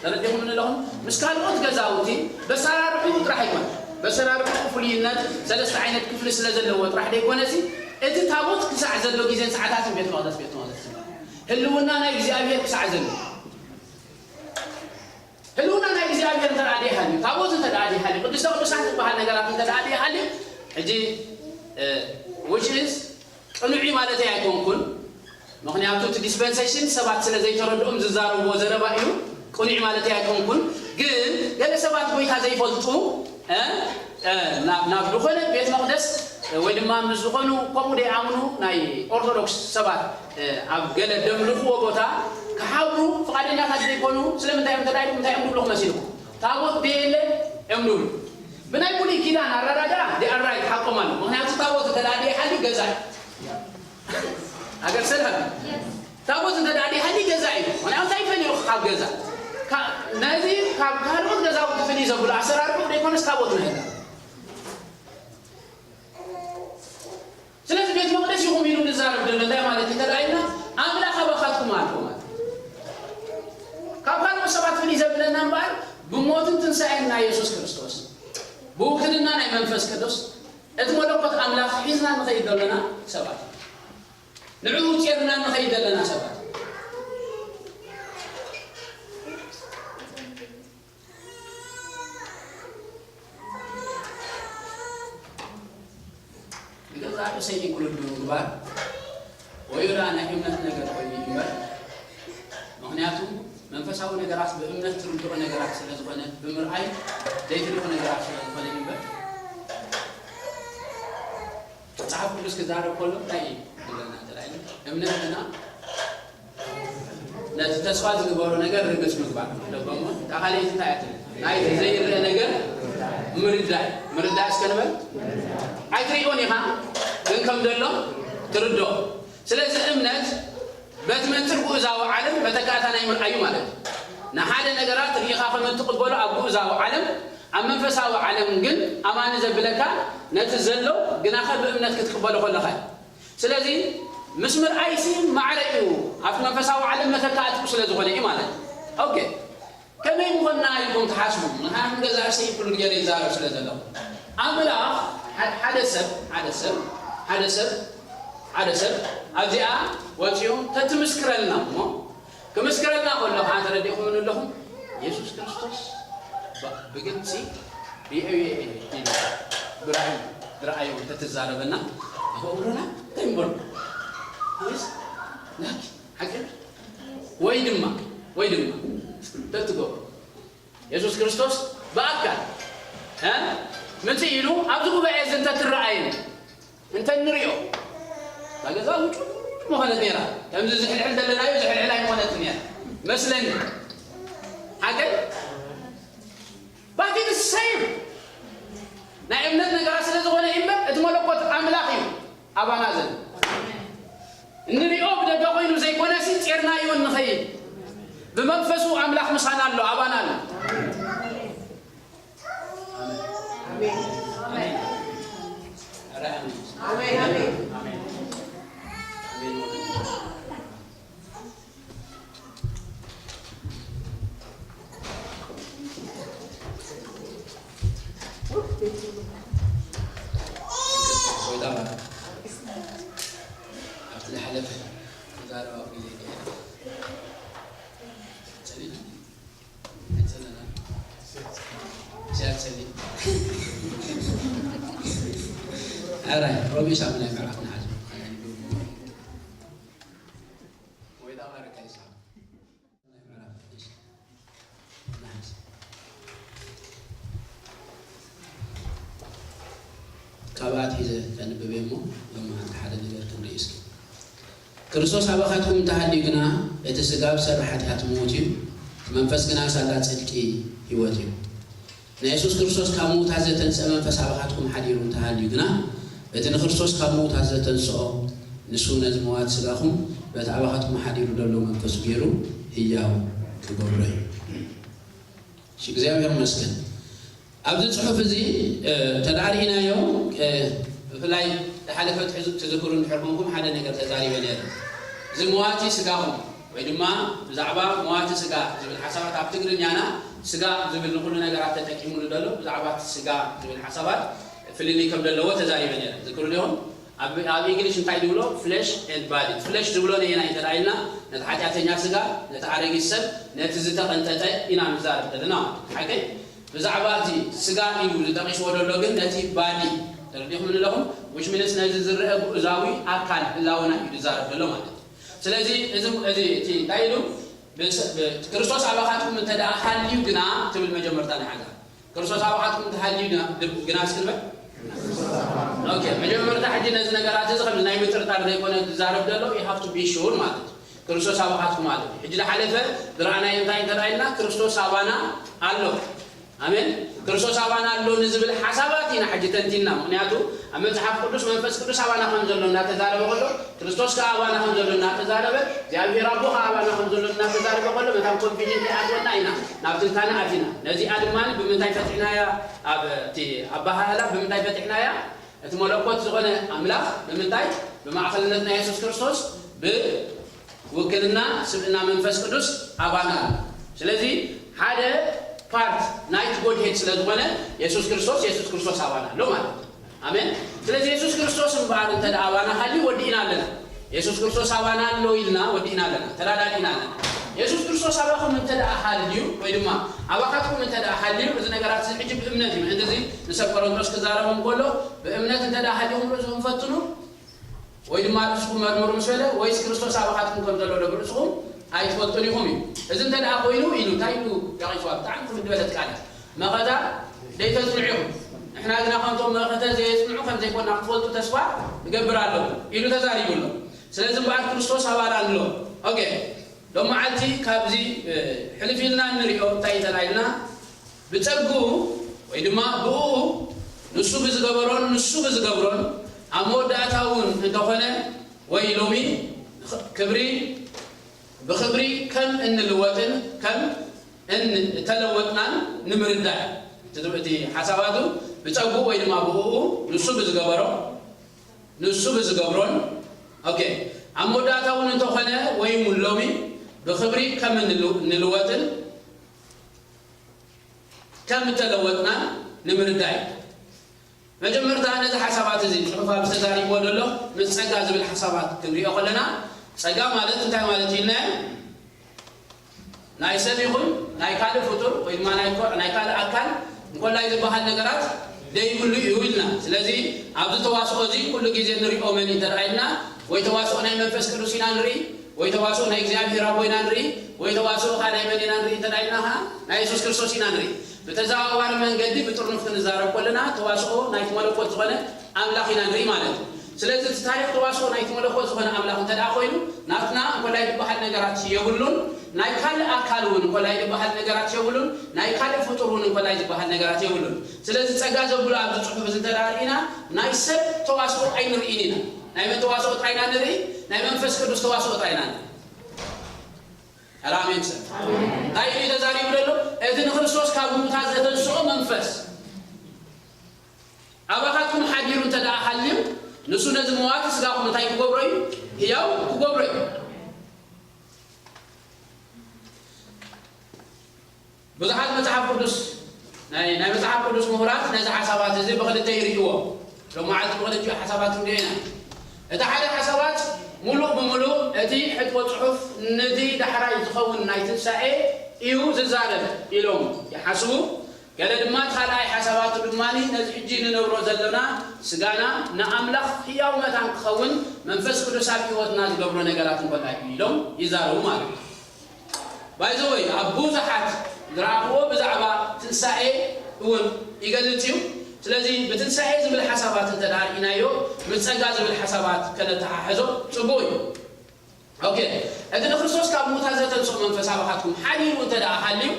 ተረዲኹም ኣለኹም ምስ ካልኦት ገዛውቲ በሰራርሑ ጥራሕ ኣይኮነ በሰራርሑ ፍሉይነት ሰለስተ ዓይነት ክፍሊ ስለ ዘለዎ ጥራሕ ደይኮነሲ እቲ ታቦት ክሳዕ ዘሎ ግዜን ሰዓታትን ቤት መቕደስ ቤት መቕደስ ህልውና ናይ እግዚኣብሔር ክሳዕ ዘሎ ህልውና ናይ እግዚኣብሔር እንተ ደኣ ደይሃልዩ ታቦት እንተ ደኣ ደይሃልዩ ቅዱሰ ቅዱሳን ዝበሃል ነገራት እንተ ደኣ ደይሃልዩ ሕጂ which is ቅኑዕ እዩ ማለተይ ኣይኮንኩን ምኽንያቱ እቲ dispensation ሰባት ስለ ዘይተረድኦም ዝዛረብዎ ዘረባ እዩ ቅኑዕ ማለተይ ኣይኮንኩን ግን ገለ ሰባት ጎይታ ዘይፈልጡ ናብ ዝኾነ ቤት መቕደስ ወይ ድማ ምስ ዝኾኑ ከምኡ ደይኣምኑ ናይ ኦርቶዶክስ ሰባት ኣብ ገለ ደምልኽዎ ቦታ ክሓብሩ ፍቓደኛታት ዘይኮኑ ስለምንታይ እዮም ተዳይሉ እንታይ እዮም ዝብሉ ክመሲልኩም ታቦት ደየለ እዮም ዝብሉ ብናይ ብሉይ ኪዳን ኣረዳድኣ ዲኣራይ ሓቆም ኣሎ ምክንያቱ ታቦት እንተ ደኣ ደይሓሊ ገዛ እዩ ሃገር ሰላም ታቦት እንተ ደኣ ደይሃሊ ገዛ እዩ ምክንያቱ እንታይ ይፈልዩ ካብ ገዛ ነዚ ካብ ካልኦት ገዛውቲ ፍልይ ዘብሎ ኣሰራርሑ ደይኮነስ ታቦት ምህላ ስለዚ ቤት መቕደስ ኢኹም ኢሉ ዝዛረብ ዘሎ እንታይ ማለት እዩ ተራእዩና ኣምላኽ ኣባኻትኩም ኣሎ ማለት ካብ ካልኦት ሰባት ፍልይ ዘብለና እምበኣር ብሞትን ትንሳኤን ናይ የሱስ ክርስቶስ ብውክልና ናይ መንፈስ ቅዱስ እቲ መለኮት ኣምላኽ ሒዝና ንኸይድ ዘለና ሰባት ንዕኡ ጼርና ንኸይድ ዘለና ሰባት ንገዛእ ርእሰይ ኢንክሉድ ብምግባር ወይ ዳ ናይ እምነት ነገር ኮይኑ እዩ እምበር ምክንያቱ መንፈሳዊ ነገራት ብእምነት ትርድኦ ነገራት ስለ ዝኾነ ብምርኣይ ዘይትርድኦ ነገራት ስለ ዝኾነ እዩ እምበር መፅሓፍ ቅዱስ ክዛረብ ከሎ እንታይ እዩ ዝብለና እንተ ኢልና እምነት ግና ነቲ ተስፋ ዝግበሮ ነገር ርግፅ ምግባር ኣለቦሞ እታ ካልኣይቲ እንታይ እያ ትብል ናይቲ ዘይረአ ነገር ምርዳእ ምርዳእ እስከ ንበል ኣይትሪኦን ኢኻ ግን ከም ዘሎ ትርድኦ ስለዚ እምነት በቲ መንፅር ግኡዛዊ ዓለም መተካእታ ናይ ምርኣዩ ማለት እዩ ንሓደ ነገራት ርኢኻ ከም እትቕበሎ ኣብ ግኡዛዊ ዓለም ኣብ መንፈሳዊ ዓለም ግን ኣማኒ ዘብለካ ነቲ ዘሎ ግናኸ ብእምነት ክትቅበሎ ከለኻ እዩ ስለዚ ምስ ምርኣይሲ ማዕረ እዩ ኣብቲ መንፈሳዊ ዓለም መተካእትኡ ስለ ዝኾነ እዩ ማለት እዩ ኦኬ ከመይ ምኾንና ኢልኩም ትሓስቡ ንሓን ገዛ ርእሰይ ኩሉ ግዜ ይዛረብ ስለ ዘለኹ ኣምላኽ ሓደ ሰብ ሓደ ሰብ ሓደ ሰብ ሓደ ሰብ ኣብዚኣ ወፂኡ ተትምስክረልና እሞ ክምስክረልና ከሎ ከዓ ተረዲእኩምን ኣለኹም የሱስ ክርስቶስ ብግልፂ ሪአዮ ኢሉ ብራእዩ ዝረኣዩ ተትዛረበና ኣፈእምሮና እንታይ ምበሉ ስ ሓቂ? ወይ ድማ ወይ ድማ ተትገብሩ የሱስ ክርስቶስ ብኣካል እ? ምጽእ ኢሉ ኣብዚ ጉባኤ እዚ እንተትረኣየን እንተ ንሪኦ እታ ገዛ ውጩ ምኾነት ነይራ። ከምዚ ዝሕልሕል ዘለናዮ ዝሕልሕል ኣይምኾነትን እያ መስለኒ። ሓቀይ ባቲ ሰይም ናይ እምነት ነገራት ስለ ዝኾነ እምበር እቲ መለኮት ኣምላኽ እዩ ኣባና ዘሎ። እንሪኦ ብደገ ኮይኑ ዘይኮነሲ ጼርናዮ ንኸይድ ብመንፈሱ ኣምላኽ ምሳና ኣሎ ኣባና ኣሎ። ኣብቲ ዝሓለፈ ተዛረባ ጊዜ ጸሊና ጸሊና ሲያት ጸሊና ኣራይ ሮሜ ሳሙናይ ምዕራፍ ንሓዝ ወይ ዳባረካ ይሳ ካብኣ ኣትሒዘ ከንብብ እየ እሞ ሎም ሓንቲ ሓደ ነገር ክንርኢ እስኪ። ክርስቶስ ኣባኻትኩም እንተሃልዩ ግና እቲ ስጋ ብሰሪ ሓጢኣት ምዉት እዩ፣ እቲ መንፈስ ግና ሳላ ጽድቂ ህይወት እዩ። ናይ የሱስ ክርስቶስ ካብ ምዉታት ዘተንስአ መንፈስ ኣባኻትኩም ሓዲሩ እንተሃልዩ ግና እቲ ንክርስቶስ ካብ ምዉታት ዘተንስኦ ንሱ ነዚ መዋቲ ስጋኹም በቲ ኣባኻትኩም ሓዲሩ ዘሎ መንፈሱ ገይሩ ህያው ክገብሮ እዩ። እሺ እግዚኣብሔር ይመስገን። ኣብዚ ጽሑፍ እዚ ተዳሪእናዮ ብፍላይ ዝሓለፈ ትዝክሩ እንድሕር ኮንኩም ሓደ ነገር ተዛሪበ ነይረ። እዚ መዋቲ ስጋኹም ወይ ድማ ብዛዕባ መዋቲ ስጋ ዝብል ሓሳባት ኣብ ትግርኛና ስጋ ዝብል ንኩሉ ነገራት ተጠቂሙሉ ዘሎ ብዛዕባ ስጋ ዝብል ሓሳባት ፍልልይ ከም ዘለዎ ተዛሪበ ነይረ። ዝክሩ ዲኹም? ኣብ ኣብ እንግሊሽ እንታይ ዝብሎ ፍሌሽ ኤንድ ባዲ ፍሌሽ ዝብሎ ነየናይ እንተ ኢልና ነቲ ሓጢኣተኛ ስጋ ነቲ ኣረጊት ሰብ ነቲ ዝተቐንጠጠ ኢና ንዛረብ ዘለና ማለት ሓቀይ ብዛዕባ እቲ ስጋ ኢሉ ዝጠቂስዎ ዘሎ ግን ነቲ ባዲ ተረዲኹም ኣለኹም which means ነዚ ዝረአ ጉእዛዊ ኣካል ህላወና እዩ ዝዛረብ ዘሎ ማለት እዩ ስለዚ እዚ እዚ እቲ እንታይ ኢሉ ክርስቶስ ኣባኻትኩም እንተ ደኣ ሃልዩ ግና ትብል መጀመርታ ንሓዛ ክርስቶስ ኣባኻትኩም እንተሃልዩ ግና ግና እስክንበል ኦኬ መጀመርታ ሕጂ ነዚ ነገራት እዚ ከም ናይ ምጥርጣር ዘይኮነ ዝዛረብ ዘሎ you have to be sure ማለት እዩ ክርስቶስ ኣባኻትኩም ኣሎ ሕጂ ዝሓለፈ ዝረኣናዮ እንታይ እንተረኣይና ክርስቶስ ኣባና ኣሎ ኣሜን ክርስቶስ ኣባና ኣሎ ንዝብል ሓሳባት ኢና ሕጂ ተንቲና ምክንያቱ ኣብ መጽሓፍ ቅዱስ መንፈስ ቅዱስ ኣባና ከም ዘሎ እናተዛረበ ከሎ ክርስቶስ ከኣ ኣባና ከም ዘሎ እናተዛረበ እግዚኣብሔር ኣቦ ከኣ ኣባና ከም ዘሎ እናተዛረበ ከሎ መታን ኮንፊዥን ከይኣትወና ኢና ናብ ትንታነ ኣቲና ነዚኣ ድማ ብምንታይ ፈቲሕናያ ኣብ እቲ ኣባሃህላ ብምንታይ ፈቲሕናያ እቲ መለኮት ዝኾነ ኣምላኽ ብምንታይ ብማእኸልነት ናይ የሱስ ክርስቶስ ብውክልና ስብእና መንፈስ ቅዱስ ኣባና ኣሎ ስለዚ ሓደ ፓርት ናይቲ ጎድሄድ ስለ ዝኾነ የሱስ ክርስቶስ የሱስ ክርስቶስ ኣባና ኣሎ ማለት እዩ ኣሜን ስለዚ የሱስ ክርስቶስ እምበኣር እንተ ኣባና ሃልዩ ወዲእና ኣለና የሱስ ክርስቶስ ኣባና ኣሎ ኢልና ወዲእና ኣለና ተዳዳዲእና ኣለና የሱስ ክርስቶስ ኣባኹም እንተ ደኣ ሃልዩ ወይ ድማ ኣባኻትኩም እንተ ደኣ ሃልዩ እዚ ነገራት እዚ ሕጂ ብእምነት እዩ ምእንቲ እዚ ንሰብ ቆሮንቶስ ክዛረቦም ከሎ ብእምነት እንተ ደኣ ሃልዩኹም ርእስኹም ፈትኑ ወይ ድማ ርእስኹም መርምሩ ምስ በለ ወይስ ክርስቶስ ኣባኻትኩም ከም ዘሎ ዶ ብርእስኹም ኣይትፈልጡን ኢኹም እዩ እዚ እንተ ደኣ ኮይኑ ኢሉ እንታይ ኢሉ ጠቒስዋ ብጣዕሚ ክብድ በለት ቃል መኸታ ዘይተጽንዑ ኢኹም ንሕና ግና ከምቶም መኸተ ዘየጽንዑ ከም ዘይኮና ክትፈልጡ ተስፋ እገብር ኣለኹ ኢሉ ተዛሪቡ ኣሎ ስለዚ እምበኣር ክርስቶስ ኣባና ኣሎ ኦኬ ሎም መዓልቲ ካብዚ ሕልፍ ኢልና እንሪኦ እንታይ እንተና ኢልና ብጸግኡ ወይ ድማ ብኡ ንሱ ብዝገበሮን ንሱ ብዝገብሮን ኣብ መወዳእታ እውን እንተኾነ ወይ ሎሚ ክብሪ ብኽብሪ ከም እንልወጥን ከም እንተለወጥናን ንምርዳእ እቲ ሓሳባቱ ብጸግኡ ወይ ድማ ብኡ ንሱ ብዝገበሮ ንሱ ብዝገብሮን ኦኬ ኣብ መወዳእታ እውን እንተኾነ ወይ እውን ሎሚ ብኽብሪ ከም እንልወጥን ከም እተለወጥና ንምርዳእ እዩ። መጀመርታ ነዚ ሓሳባት እዚ ጽሑፍ ኣብ ዝተዛሪብዎ ዘሎ ምስ ጸጋ ዝብል ሓሳባት ክንሪኦ ከለና ጸጋ ማለት እንታይ ማለት እዩ ኢልና ናይ ሰብ ይኹን ናይ ካልእ ፍጡር ወይ ድማ ናይ ካልእ ኣካል እንኮላይ ዝበሃል ነገራት ዘይብሉ እዩ ኢልና። ስለዚ ኣብዚ ተዋስኦ እዚ ኩሉ ግዜ ንሪኦ መን እዩ እንተ ኢልና ወይ ተዋስኦ ናይ መንፈስ ቅዱስ ኢና ንርኢ ወይ ተዋስኦ ናይ እግዚኣብሔር ኣቦ ኢና ንርኢ፣ ወይ ተዋስኦ ኸዓ ናይ መን ኢና ንርኢ እንተ ኢልና ኸዓ ናይ የሱስ ክርስቶስ ኢና ንርኢ። ብተዘዋዋሪ መንገዲ ብጥርኑፍ ክንዛረብ ከለና ተዋስኦ ናይቲ መለኮት ዝኾነ ኣምላኽ ኢና ንርኢ ማለት እዩ። ስለዚ እቲ ታሪኽ ተዋስኦ ናይቲ መለኮት ዝኾነ ኣምላኽ እንተ ደኣ ኮይኑ ናትና እንኮላይ ዝበሃል ነገራት የብሉን፣ ናይ ካልእ ኣካል እውን እንኮላይ ዝበሃል ነገራት የብሉን፣ ናይ ካልእ ፍጡር እውን እንኮላይ ዝበሃል ነገራት የብሉን። ስለዚ ጸጋ ዘብሎ ኣብዚ ጽሑፍ እዚ እንተ ደኣ ርኢና ናይ ሰብ ተዋስኦ ኣይንርኢን ኢና። ናይ መን ተዋስኦ ጥራይ ኢና ንርኢ? ናይ መንፈስ ቅዱስ ተዋስኦ ጥራይ ኢና ንርኢ። ሕራሜን ሰብ እንታይ እዩ ተዛሪቡ ዘሎ? እቲ ንክርስቶስ ካብ ምዉታት ዘተንስኦ መንፈስ ኣባኻትኩም ሓዲሩ እንተ ደኣ ሃልዩ ንሱ ነዚ መዋቲ ስጋኹም እንታይ ክገብሮ እዩ? ህያው ክገብሮ እዩ። ብዙሓት መጽሓፍ ቅዱስ ናይ ናይ መጽሓፍ ቅዱስ ምሁራት ነዚ ሓሳባት እዚ ብኽልተ ይርእይዎ። ሎማዓልቲ ብኽልቲኡ ሓሳባት ክንሪኦ ኢና። እቲ ሓደ ሓሳባት ምሉእ ብምሉእ እቲ ሕጥቦ ጽሑፍ ነቲ ዳሕራይ ዝኸውን ናይ ትንሳኤ እዩ ዝዛረብ ኢሎም ይሓስቡ። ገለ ድማ እቲ ካልኣይ ሓሳባቱ ድማ ነዚ ሕጂ ንነብሮ ዘሎና ስጋና ንኣምላኽ ህያው መታን ክኸውን መንፈስ ቅዱስ ኣብ ህይወትና ዝገብሮ ነገራት እንኮላይ እዩ ኢሎም ይዛረቡ ማለት እዩ። ባይዘወይ ኣብ ብዙሓት ዝረኣኽዎ ብዛዕባ ትንሳኤ እውን ይገልጽ እዩ። ስለዚ ብትንሳኤ ዝብል ሓሳባት እንተ ደኣ ርኢናዮ ምስ ጸጋ ዝብል ሓሳባት ከነተሓሕዞ ጽቡቕ እዩ። ኦኬ፣ እቲ ንክርስቶስ ካብ ምዉታት ዘተንስኦ መንፈስ ኣባኻትኩም ሓዲሩ እንተ ደኣ ሃልዩ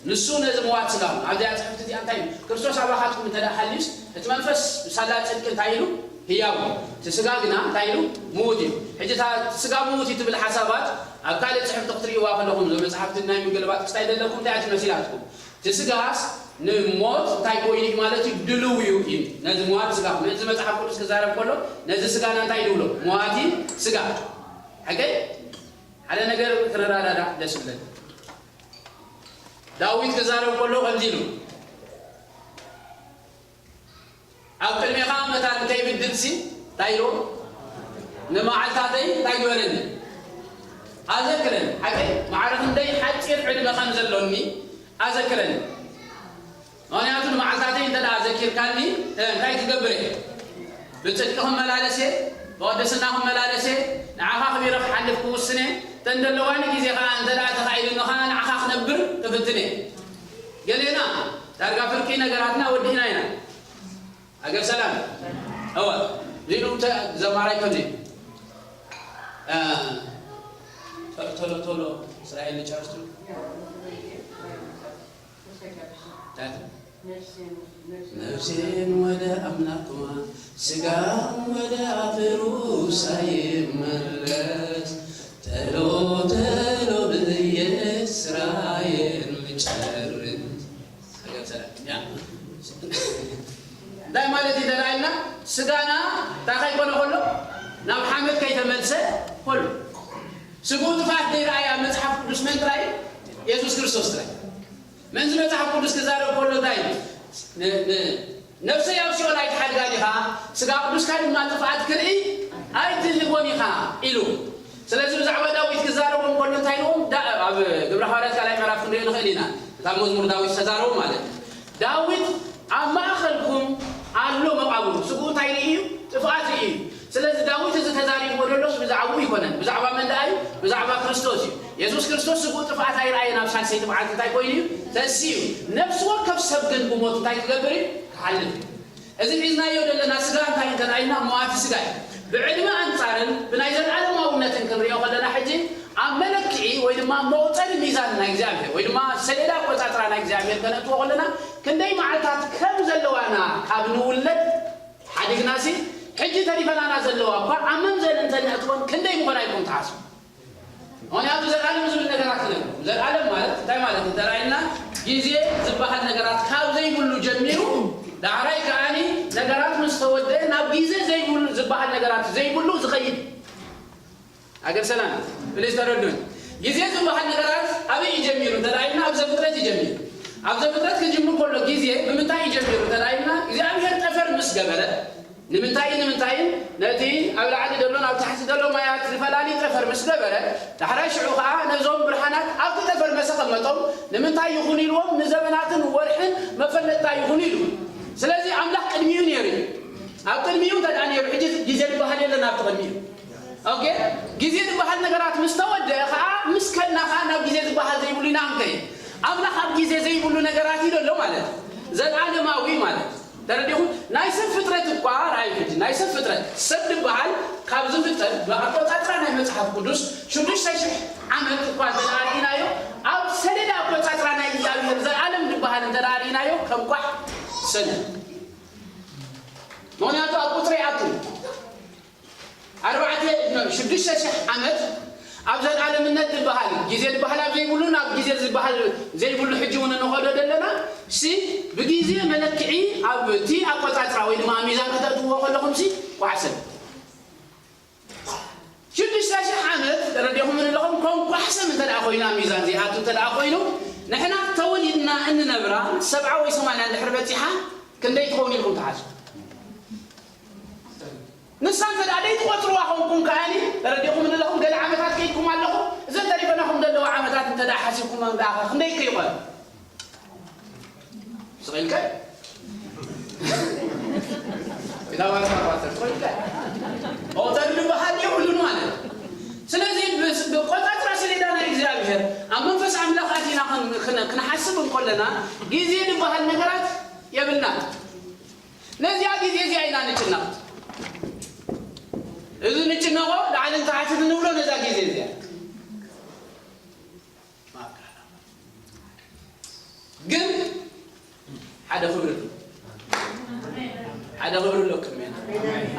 ንሱ ነዚ ምዋት ስጋኹም ኣብዚኣ ጽሕፍቲ እዚኣ እንታይ እዩ? ክርስቶስ ኣባኻትኩም እንተ ደኣ ሃልዩስ እቲ መንፈስ ሳላ ጽድቂ እንታይ ኢሉ? ህያው እዩ። እቲ ስጋ ግና እንታይ ኢሉ? ምዉት እዩ። ሕጂ እታ እቲ ስጋ ምዉት እዩ ትብል ሓሳባት ኣብ ካልእ ጽሕፍቲ ክትርእይዋ ከለኹም፣ እዞም መጽሓፍቲ ናይ ምግልባጥ ክስታይ ዘለኩም እንታይ እያ ትመስላትኩም? እቲ ስጋስ ንሞት እንታይ ኮይኑ እዩ ማለት እዩ? ድልው እዩ እዩ። ነዚ መዋቲ ስጋ፣ ነዚ መጽሓፍ ቅዱስ ክዛረብ ከሎ ነዚ ስጋና እንታይ ይብሎ? መዋቲ ስጋ። ሓቀይ? ሓደ ነገር ክንረዳዳእ ደስ ይብለኒ። ዳዊት ክዛረብ ከሎ ከምዚ ኢሉ፣ ኣብ ቅድሜኻ መታን ከይብድልሲ እንታይ ኢልዎ? ንመዓልታተይ እንታይ ግበረኒ? ኣዘክረኒ። ሓቀይ? ማዕረ ክንደይ ሓጺር ዕድመ ከም ዘሎኒ ኣዘክረኒ። ምኽንያቱ ንመዓልታተይ እንተ ደኣ ኣዘኪርካኒ፣ እ፣ እንታይ ክገብር እየ? ብጽድቂ ክመላለስ እየ፣ ብቕድስና ክመላለስ እየ፣ ንዓኻ ኣኽቢረ ክሓልፍ ክውስን እየ፣ እተን ዘለዋኒ ግዜ ኸኣ እንተ ደኣ ተኻኢሉኒ ኸኣ ንዓኻ ክነብር ክፍትን እየ። ገሌና ዳርጋ ፍርቂ ነገራትና ወዲእና ኢና። ሃገር ሰላም። እወ፣ ዚሉ ተ-፣ ዘማራይ ከምዚ፣ እ፣ ቶሎ ቶሎ እስራኤል ንጨርስ ትብል። ነፍሴን ወደ አምላኳ ስጋም ወደ አፈሩ ሳይመለስ ተሎ ተሎ ብዬ ስራዬን ልጨርስ። ሃገር ሰላም። ያ። እንታይ ማለት እዩ ተባሂልና? ስጋና እንታይ ከይኮነ ከሎ? ናብ ሓመድ ከይተመልሰ ከሎ። ስግኡ ጥፍኣት ዘይረኣየ ኣብ መጽሓፍ ቅዱስ መን ጥራይ? የሱስ ክርስቶስ ጥራይ። መንዚ መጽሓፍ ቅዱስ ክዛረብ ከሎ እንታይ ኢሉ? ን-፣ ን-፣ ነፍሰይ ኣብ ሲኦል ኣይትሓድጋን ኢኻ፣ ስጋ ቅዱስካ ድማ ጥፍኣት ክርኢ ኣይትህቦን ኢኻ ኢሉ። ስለዚ ብዛዕባ ዳዊት ክዛረቦም ከሎ እንታይ ኢልዎም? ዳ-፣ ኣብ ግብረ ሃዋርያት ካልኣይ ምዕራፍ ክንሪኦ ንኽእል ኢና። እታ መዝሙር ዳዊት ዝተዛረቦ ማለት እዩ። ዳዊት ኣብ ማእኸልኩም ኣሎ መቓብሩ። ስግኡ እንታይ ርኢ እዩ? ጥፍኣት ርኢ እዩ። ስለዚ ዳዊት እዚ ተዛሪብዎ ዘሎ ብዛዕባኡ ኣይኮነን። ብዛዕባ መን ደኣ እዩ? ብዛዕባ ክርስቶስ እዩ። የሱስ ክርስቶስ ስግኡ ጥፍኣት ኣይረኣየን። ኣብ ሳልሰይቲ መዓልቲ እንታይ ኮይኑ እዩ? ተንሲኡ። ነፍሲ ወከፍ ሰብ ግን ብሞት እንታይ ክገብር እዩ? ክሓልፍ እዩ። እዚ ሒዝናዮ ዘለና ስጋ እንታይ እንተ ደኣ ኢልና፣ መዋቲ ስጋ እዩ። ብዕድመ ኣንጻርን ብናይ ዘለኣለማውነትን ክንሪኦ ከለና ሕጂ ኣብ መለክዒ ወይ ድማ መቑጸሪ ሚዛን ናይ እግዚኣብሔር ወይ ድማ ሰሌዳ ኣቆጻጽራ ናይ እግዚኣብሔር ከነእትዎ ከለና ክንደይ መዓልታት ከም ዘለዋና ካብ ንውለድ ሓዲግናሲ ሕጂ ተሪፈናና ዘለዋ እኳ ኣብ መምዘኒ እንተነእትወን ክንደይ ምኾና ኢልኩም ትሓስቡ? ምኽንያቱ ዘልኣለም ዝብል ነገራት ኣለና። ዘልኣለም ማለት እንታይ ማለት እንተ ኢልና፣ ግዜ ዝበሃል ነገራት ካብ ዘይብሉ ጀሚሩ፣ ዳሕራይ ከኣኒ ነገራት ምስ ተወደአ ናብ ግዜ ዘይብሉ ዝበሃል ነገራት ዘይብሉ ዝኸይድ። ሃገር ሰላም፣ ፕሊዝ ተረዱን። ግዜ ዝበሃል ነገራት ኣበይ እዩ ጀሚሩ እንተ ኢልና፣ ኣብ ዘፍጥረት እዩ ጀሚሩ። ኣብ ዘፍጥረት ክጅምር ከሎ ግዜ ብምንታይ እዩ ጀሚሩ እንተ ኢልና፣ እግዚኣብሔር ጠፈር ምስ ገበረ፣ ንምንታይ፣ ንምንታይ ነቲ ኣብ ላዕሊ ዘሎን ኣብ ታሕቲ ዘሎ ማያት ዝፈላሊ ጠፈር ምስ ገበረ፣ ዳሕራይ ሽዑ ኸዓ ነዞም ብርሃናት ኣብቲ ጠፈር መሰ ቐመጦም፣ ንምንታይ ይኹን ኢልዎም ንዘመናትን ወርሕን መፈለጥታ ይኹን ኢሉ። ስለዚ ኣምላኽ ቅድሚኡ ነይሩ እዩ። ኣብ ቅድሚኡ እንተ ደኣ ነይሩ፣ ሕጂ ግዜ ዝበሃል የለን ኣብቲ ቅድሚኡ። ኦኬ፣ ግዜ ዝበሃል ነገራት ምስ ተወደአ ኸዓ፣ ምስ ከድና ኸዓ ናብ ግዜ ዝበሃል ዘይብሉ ኢና ክንከይድ። ኣምላኽ ኣብ ግዜ ዘይብሉ ነገራት እዩ ዘሎ ማለት እዩ። ዘልኣለማዊ ማለት እዩ። ተረዲኹም? ናይ ሰብ ፍጥረት እኳ፣ ርኣዩ ሕጂ፣ ናይ ሰብ ፍጥረት፣ ሰብ ዝበሃል ካብ ዝፍጠር፣ ብኣቆጻጽራ ናይ መጽሓፍ ቅዱስ ሽዱሽተ ሽሕ ዓመት እኳ እንተ ደኣ ርኢናዮ፣ ኣብ ሰሌዳ ኣቆጻጽራ ናይ እግዚኣብሔር ዘልኣለም ዝበሃል እንተ ደኣ ርኢናዮ፣ ከም ኳሕ ሰነ። ምኽንያቱ ኣብ ቁጽሪ ይኣቱ። ኣርባዕተ፣ ሽዱሽተ ሽሕ ዓመት ኣብ ዘልኣለምነት ዝበሃል፣ ግዜ ዝበሃል ኣብ ዘይብሉን ኣብ ግዜ ዝበሃል ዘይብሉ ሕጂ እውን እንኸዶ ዘለና ሲ፣ ብግዜ መለክዒ ኣብቲ ኣቆጻጽራ ወይ ድማ ኣብ ሚዛን ከተእትዎ ከለኹም ሲ፣ ኳሕ ሰብ። ሽዱሽተ ሽሕ ዓመት ተረዲኹም ኣለኹም፣ ከም ኳሕ ሰብ እንተ ደኣ ኮይኑ ኣብ ሚዛን ዘይኣቱ እንተ ደኣ ኮይኑ፣ ንሕና ተወሊድና እንነብራ ሰብዓ ወይ ሰማንያ እንድሕር በጺሓ ክንደይ ትኸውን ኢልኩም ትሓስቡ? ንሳ እንተ ደኣ ዘይትቖጽርዋ ኾንኩም ከኣኒ፣ ተረዲኹም ኣለኹም፣ ገለ ዓመታት ከይድኩም ኣለኹም፣ እዘን ተሪፈናኹም ዘለዋ ዓመታት እንተ ደኣ ሓሲብኩም ደኣ ክንደይ ከይኾነ? ስቕ ኢልካ? ኢላ ማለት ነው፣ ፓስተር፣ ስቕ ኢልካ? መቑጸሪ ዝበሃል የብሉን ማለት። ስለዚ ብስ-፣ ብቆጻጽራ ሰሌዳ ናይ እግዚኣብሔር ኣብ መንፈስ ኣምላኽ ኣቲና ክን-፣ ክን-፣ ክንሓስብ እንከለና ግዜ ዝበሃል ነገራት የብልናን። ነዚኣ ግዜ እዚኣ ኢና ንጭነቕ። እዚ ንጭነቖ ላዕልን ታሕትን ንብሎ ነዛ ግዜ እዚኣ። ግን ሓደ ክብሪ ኣሎ። ሓደ ክብሪ ኣሎ ቅድሜና።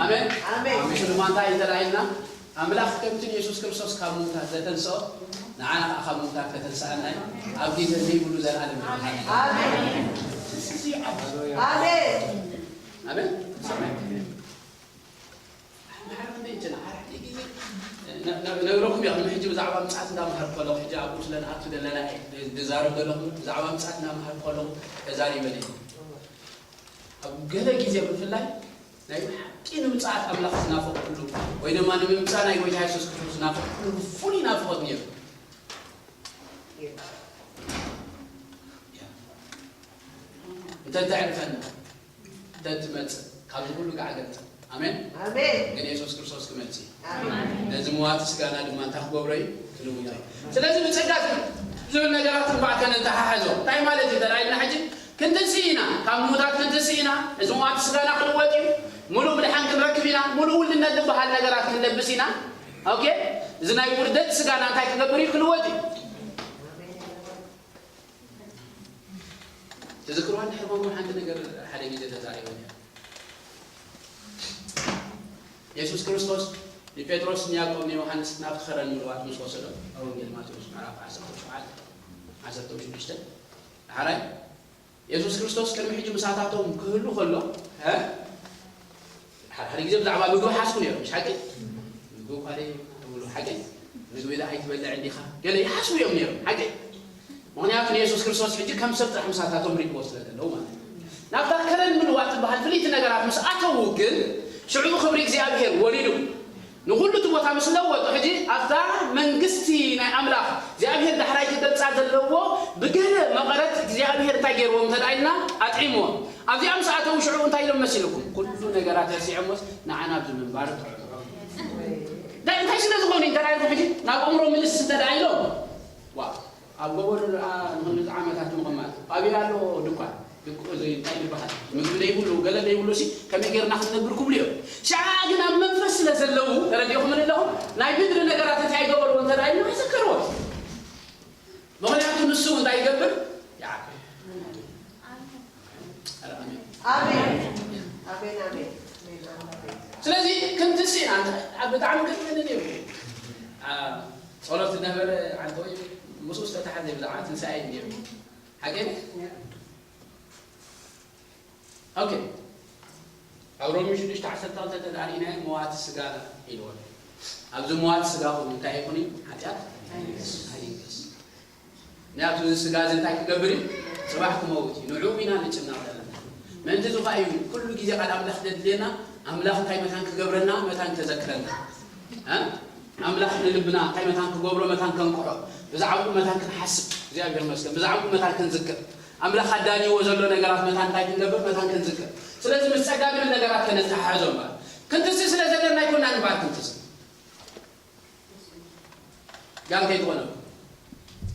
ኣሜን። ኣሜን። ኣሜን። ሽልማንታ እንተላዒልና ኣምላኽ ከምቲ ንየሱስ ክርስቶስ ካብ ምውታት ዘተንስኦ ንዓና ከዓ ካብ ምውታት ከተንስኣና እዩ። ኣብ ግዜ ዘይብሉ ዘላለም ይባሃል። ኣሜን። ኣሜን። ኣሜን። ኣሜን። ነግረኩም እየ፣ ቅድሚ ሕጂ ብዛዕባ ምጽኣት እንዳምሃር ከለኹ፣ ሕጂ ኣብኡ ስለ ንኣቱ ዘለና እየ ዝዛረብ ዘለኹ፣ ብዛዕባ ምጽኣት እንዳምሃር ከለኹ ተዛሪበ ነይረ። ኣብ ገለ ግዜ ብፍላይ ናይ ብሓቂ ንምጽኣት ኣምላኽ ዝናፍቕ ኩሉ፣ ወይ ድማ ንምምጻእ ናይ ጎይታ የሱስ ክርስቶስ ዝናፍቕ ኩሉ ፍሉይ ናፍቖት ነይሩ። እንተ ተዕርፈና፣ እንተ ትመጽእ፣ ካብዚ ኩሉ ጋዕ ገጽ። ኣሜን። ኣሜን። ግን የሱስ ክርስቶስ ክመጽእ እዩ። ኣሜን። ነዚ መዋቲ ስጋና ድማ እንታይ ክገብሮ እዩ? ክልውጦ እዩ። ስለዚ ብጸጋ ዝብል ነገራት እምበኣር ከነተሓሕዞ። እንታይ ማለት እዩ? ተራእዩና ሕጂ ክንትንስእ ኢና። ካብ ምዉታት ክንትንስእ ኢና። እዚ መዋቲ ስጋና ክልወጥ እዩ። ምሉእ ምድሓን ክንረክብ ኢና። ምሉእ ውልድነት ዝበሃል ነገራት ክንለብስ ኢና። ኦኬ? እዚ ናይ ውርደት ስጋና እንታይ ክገብር እዩ? ክልወጥ እዩ። ትዝክርዋ እንድሕር ኮንኩም ሓንቲ ነገር ሓደ ግዜ ተዛሪበ ነይረ። የሱስ ክርስቶስ ንጴጥሮስ፣ ንያዕቆብ፣ ንዮሃንስ ናብቲ ኸረን ምልዋጥ ምስ ወሰዶም፣ ኣብ ወንጌል ማቴዎስ ምዕራፍ ዓሰርተ ሸውዓተ፣ ዓሰርተ ሽዱሽተ፣ ዳሕራይ የሱስ ክርስቶስ ቅድሚ ሕጂ ምሳታቶም ክህሉ ከሎ፣ እ? ሓደ ሓደ ግዜ ብዛዕባ ምግቢ ሓስቡ ነይሮም፣ ሓቂ? ምግቢ እኳ ደይ ትብሉ፣ ሓቂ? ምግቢ ደኣ ኣይትበልዕን ዲኻ? ገለ ይሓስቡ እዮም ነይሮም፣ ሓቂ? ምኽንያቱ ንየሱስ ክርስቶስ ሕጂ ከም ሰብ ጥራሕ ምሳታቶም ሪእዎ ስለ ዘለዉ ማለት እዩ። ናብታ ከረን ምልዋጥ ትበሃል ፍልይቲ ነገራት ምስ ኣተዉ ግን፣ ሽዑ ክብሪ እግዚኣብሔር ወሪዱ፣ ንኹሉ እቲ ቦታ ምስ ለወጡ፣ ሕጂ ኣብታ መንግስቲ ናይ ኣምላኽ እግዚኣብሔር ዳሕራይ ክገልጻ ዘለዎ ብገለ መቐረት እግዚኣብሔር እንታይ ገይርዎም እንተ ደኣ ኢልና፣ ኣጥዒምዎም። ኣብዚኣ ምስ ኣተዉ ሽዑ እንታይ ኢሎም መሲልኩም? ኩሉ ነገራት ረሲዖምዎስ ንዓ ናብዚ ምንባር ጥዑም። እንታይ፣ እንታይ ስለ ዝኾኑ እንተ ደኣ ኢልኩም ሕጂ ናብ ኣእምሮ ምልስ እንተ ደኣ ኢሎም፣ ዋ፣ ኣብ ጎቦ ደኣ ንኽንድዚ ዓመታት ምቕማጥ፣ ኣበይ ኣሎ ድኳን? ድኳ-፣ እዚ እንታይ ይበሃል? ምግቢ ዘይብሉ፣ ገለ ዘይብሉ ሲ ከመይ ጌርና ክንነብር ክብሉ እዮም። ሽዓ ግን ኣብ መንፈስ ስለ ዘለዉ፣ ተረዲኹም ኣለኹም? ናይ ምድሪ ነገራት እቲ ኣይገበርዎ እንተ ደኣ ኢልና ኣይዘከርዎን። ምኽንያቱ ንሱ እንታይ ይገብር? ይዓቢ። ኣረ ኣሜን። ኣሜን። ኣሜን፣ ኣሜን። ኣሜን፣ ኣሜን። ስለዚ ክንትንስእ ኢና። ብጣዕሚ ገርመኒ ነይሩ። አ፣ ጸሎት ዝነበረ ዓንተወይ ምስኡ ዝተተሓዘ ብዛዕባ ትንሳኤ እዩ ነይሩ። ሓቂ ድዩ? ኦኬ። ኣብ ሮሜ ሽዱሽተ ዓሰርተ ክልተ እንተ ደኣ ርኢናዮ፣ መዋቲ ስጋ ኢልዎ። ኣብዚ መዋቲ ስጋኹም እንታይ ይኹን እዩ? ሓጢኣት ኣይንገስ። ምኽንያቱ እዚ ስጋ እዚ እንታይ ክገብር እዩ? ጽባሕ ክመውት እዩ። ንዕኡ ኢና ንጭነቕ ዘለና። ምእንቲ እዚ ኸኣ እዩ ኩሉ ግዜ ቃል ኣምላኽ ዘድልየና፣ ኣምላኽ እንታይ መታን ክገብረና፣ መታን ከዘክረና። እ? ኣምላኽ ንልብና እንታይ መታን ክገብሮ፣ መታን ከንቅሖ፣ ብዛዕባኡ መታን ክንሓስብ፣ እግዚኣብሔር ይመስገን፣ ብዛዕባኡ መታን ክንዝክር፣ ኣምላኽ ኣዳልይዎ ዘሎ ነገራት መታን እንታይ ክንገብር፣ መታን ክንዝክር። ስለዚ ምስ ጸጋ ዝብል ነገራት ከነተሓሕዞ እምበኣር። ክንትስእ ስለ ዘለና ኣይኮናን እምበኣር ክንትስእ። ጋር ከይትኾነ።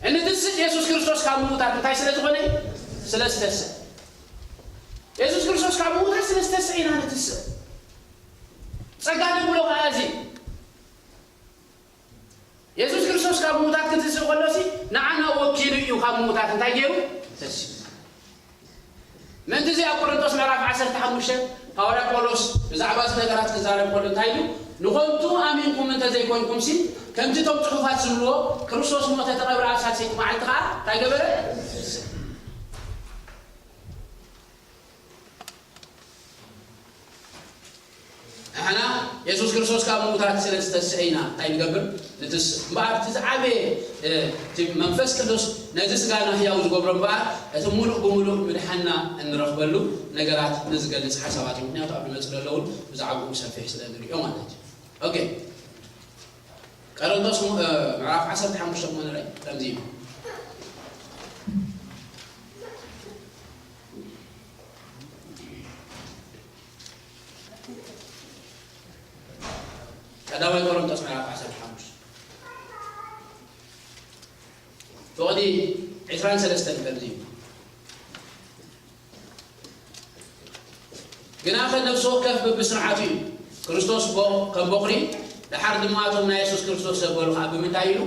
እንድትስእ የሱስ ክርስቶስ ካብ ምዉታት እንታይ ስለ ዝኾነ? ስለ ዝተስእ። የሱስ ክርስቶስ ካብ ምዉታት ስለ ዝተስእ ኢና ንትስእ። ጸጋ ንብሎ ከኣ እዚ። የሱስ ክርስቶስ ካብ ምዉታት ክትስእ ከሎሲ ንዓና ወኪሉ እዩ ካብ ምዉታት እንታይ ገይሩ? ተስዩ። ምእንቲ እዚ ኣብ ቆሮንቶስ ምዕራፍ ዓሰርተ ሓሙሽተ ሃዋርያ ጳውሎስ ብዛዕባ እዚ ነገራት ክዛረብ ከሎ እንታይ ኢሉ? ንኾንቱ ኣሚንኩም እንተ ዘይኮንኩምሲ፣ ከምቲ እቶም ጽሑፋት ዝብልዎ፣ ክርስቶስ ሞተ፣ ተቐብረ፣ ኣብ ሳልሰይቲ መዓልቲ ከኣ እንታይ ገበረ? ንሕና የሱስ ክርስቶስ ካብ ምዉታት ስለ ዝተስአ ኢና እንታይ ንገብር? ንትስእ። እምበኣር እቲ ዝዓበየ፣ እ፣ እቲ መንፈስ ቅዱስ ነዚ ስጋና ህያው ዝገብሮ እምበኣር እቲ ምሉእ ብምሉእ ምድሓንና እንረኽበሉ ነገራት ንዝገልጽ ሓሳባት እዩ። ምኽንያቱ ኣብ ዝመጽእ ዘሎ እውን ብዛዕባኡ ብሰፊሕ ስለ ንርእዮ ማለት እዩ። ኦኬ። ቆሮንቶስ ሙ-፣ እ፣ ምዕራፍ ዓሰርተ ሓሙሽተ እሞ ንርኢ ከምዚ እዩ። ቀዳማይ ቆሮንቶስ ምዕራፍ ዓሰርተ ሓሙሽተ ፍቕዲ ዕስራን ሰለስተን ከምዚ እዩ። ግናኸ ነፍሲ ወከፍ በብስርዓቱ እዩ። ክርስቶስ ቦ-፣ ከም ቦኽሪ፣ ደሓር ድማ እቶም ናይ የሱስ ክርስቶስ ዘበሉ ኸዓ ብምንታይ ኢሉ?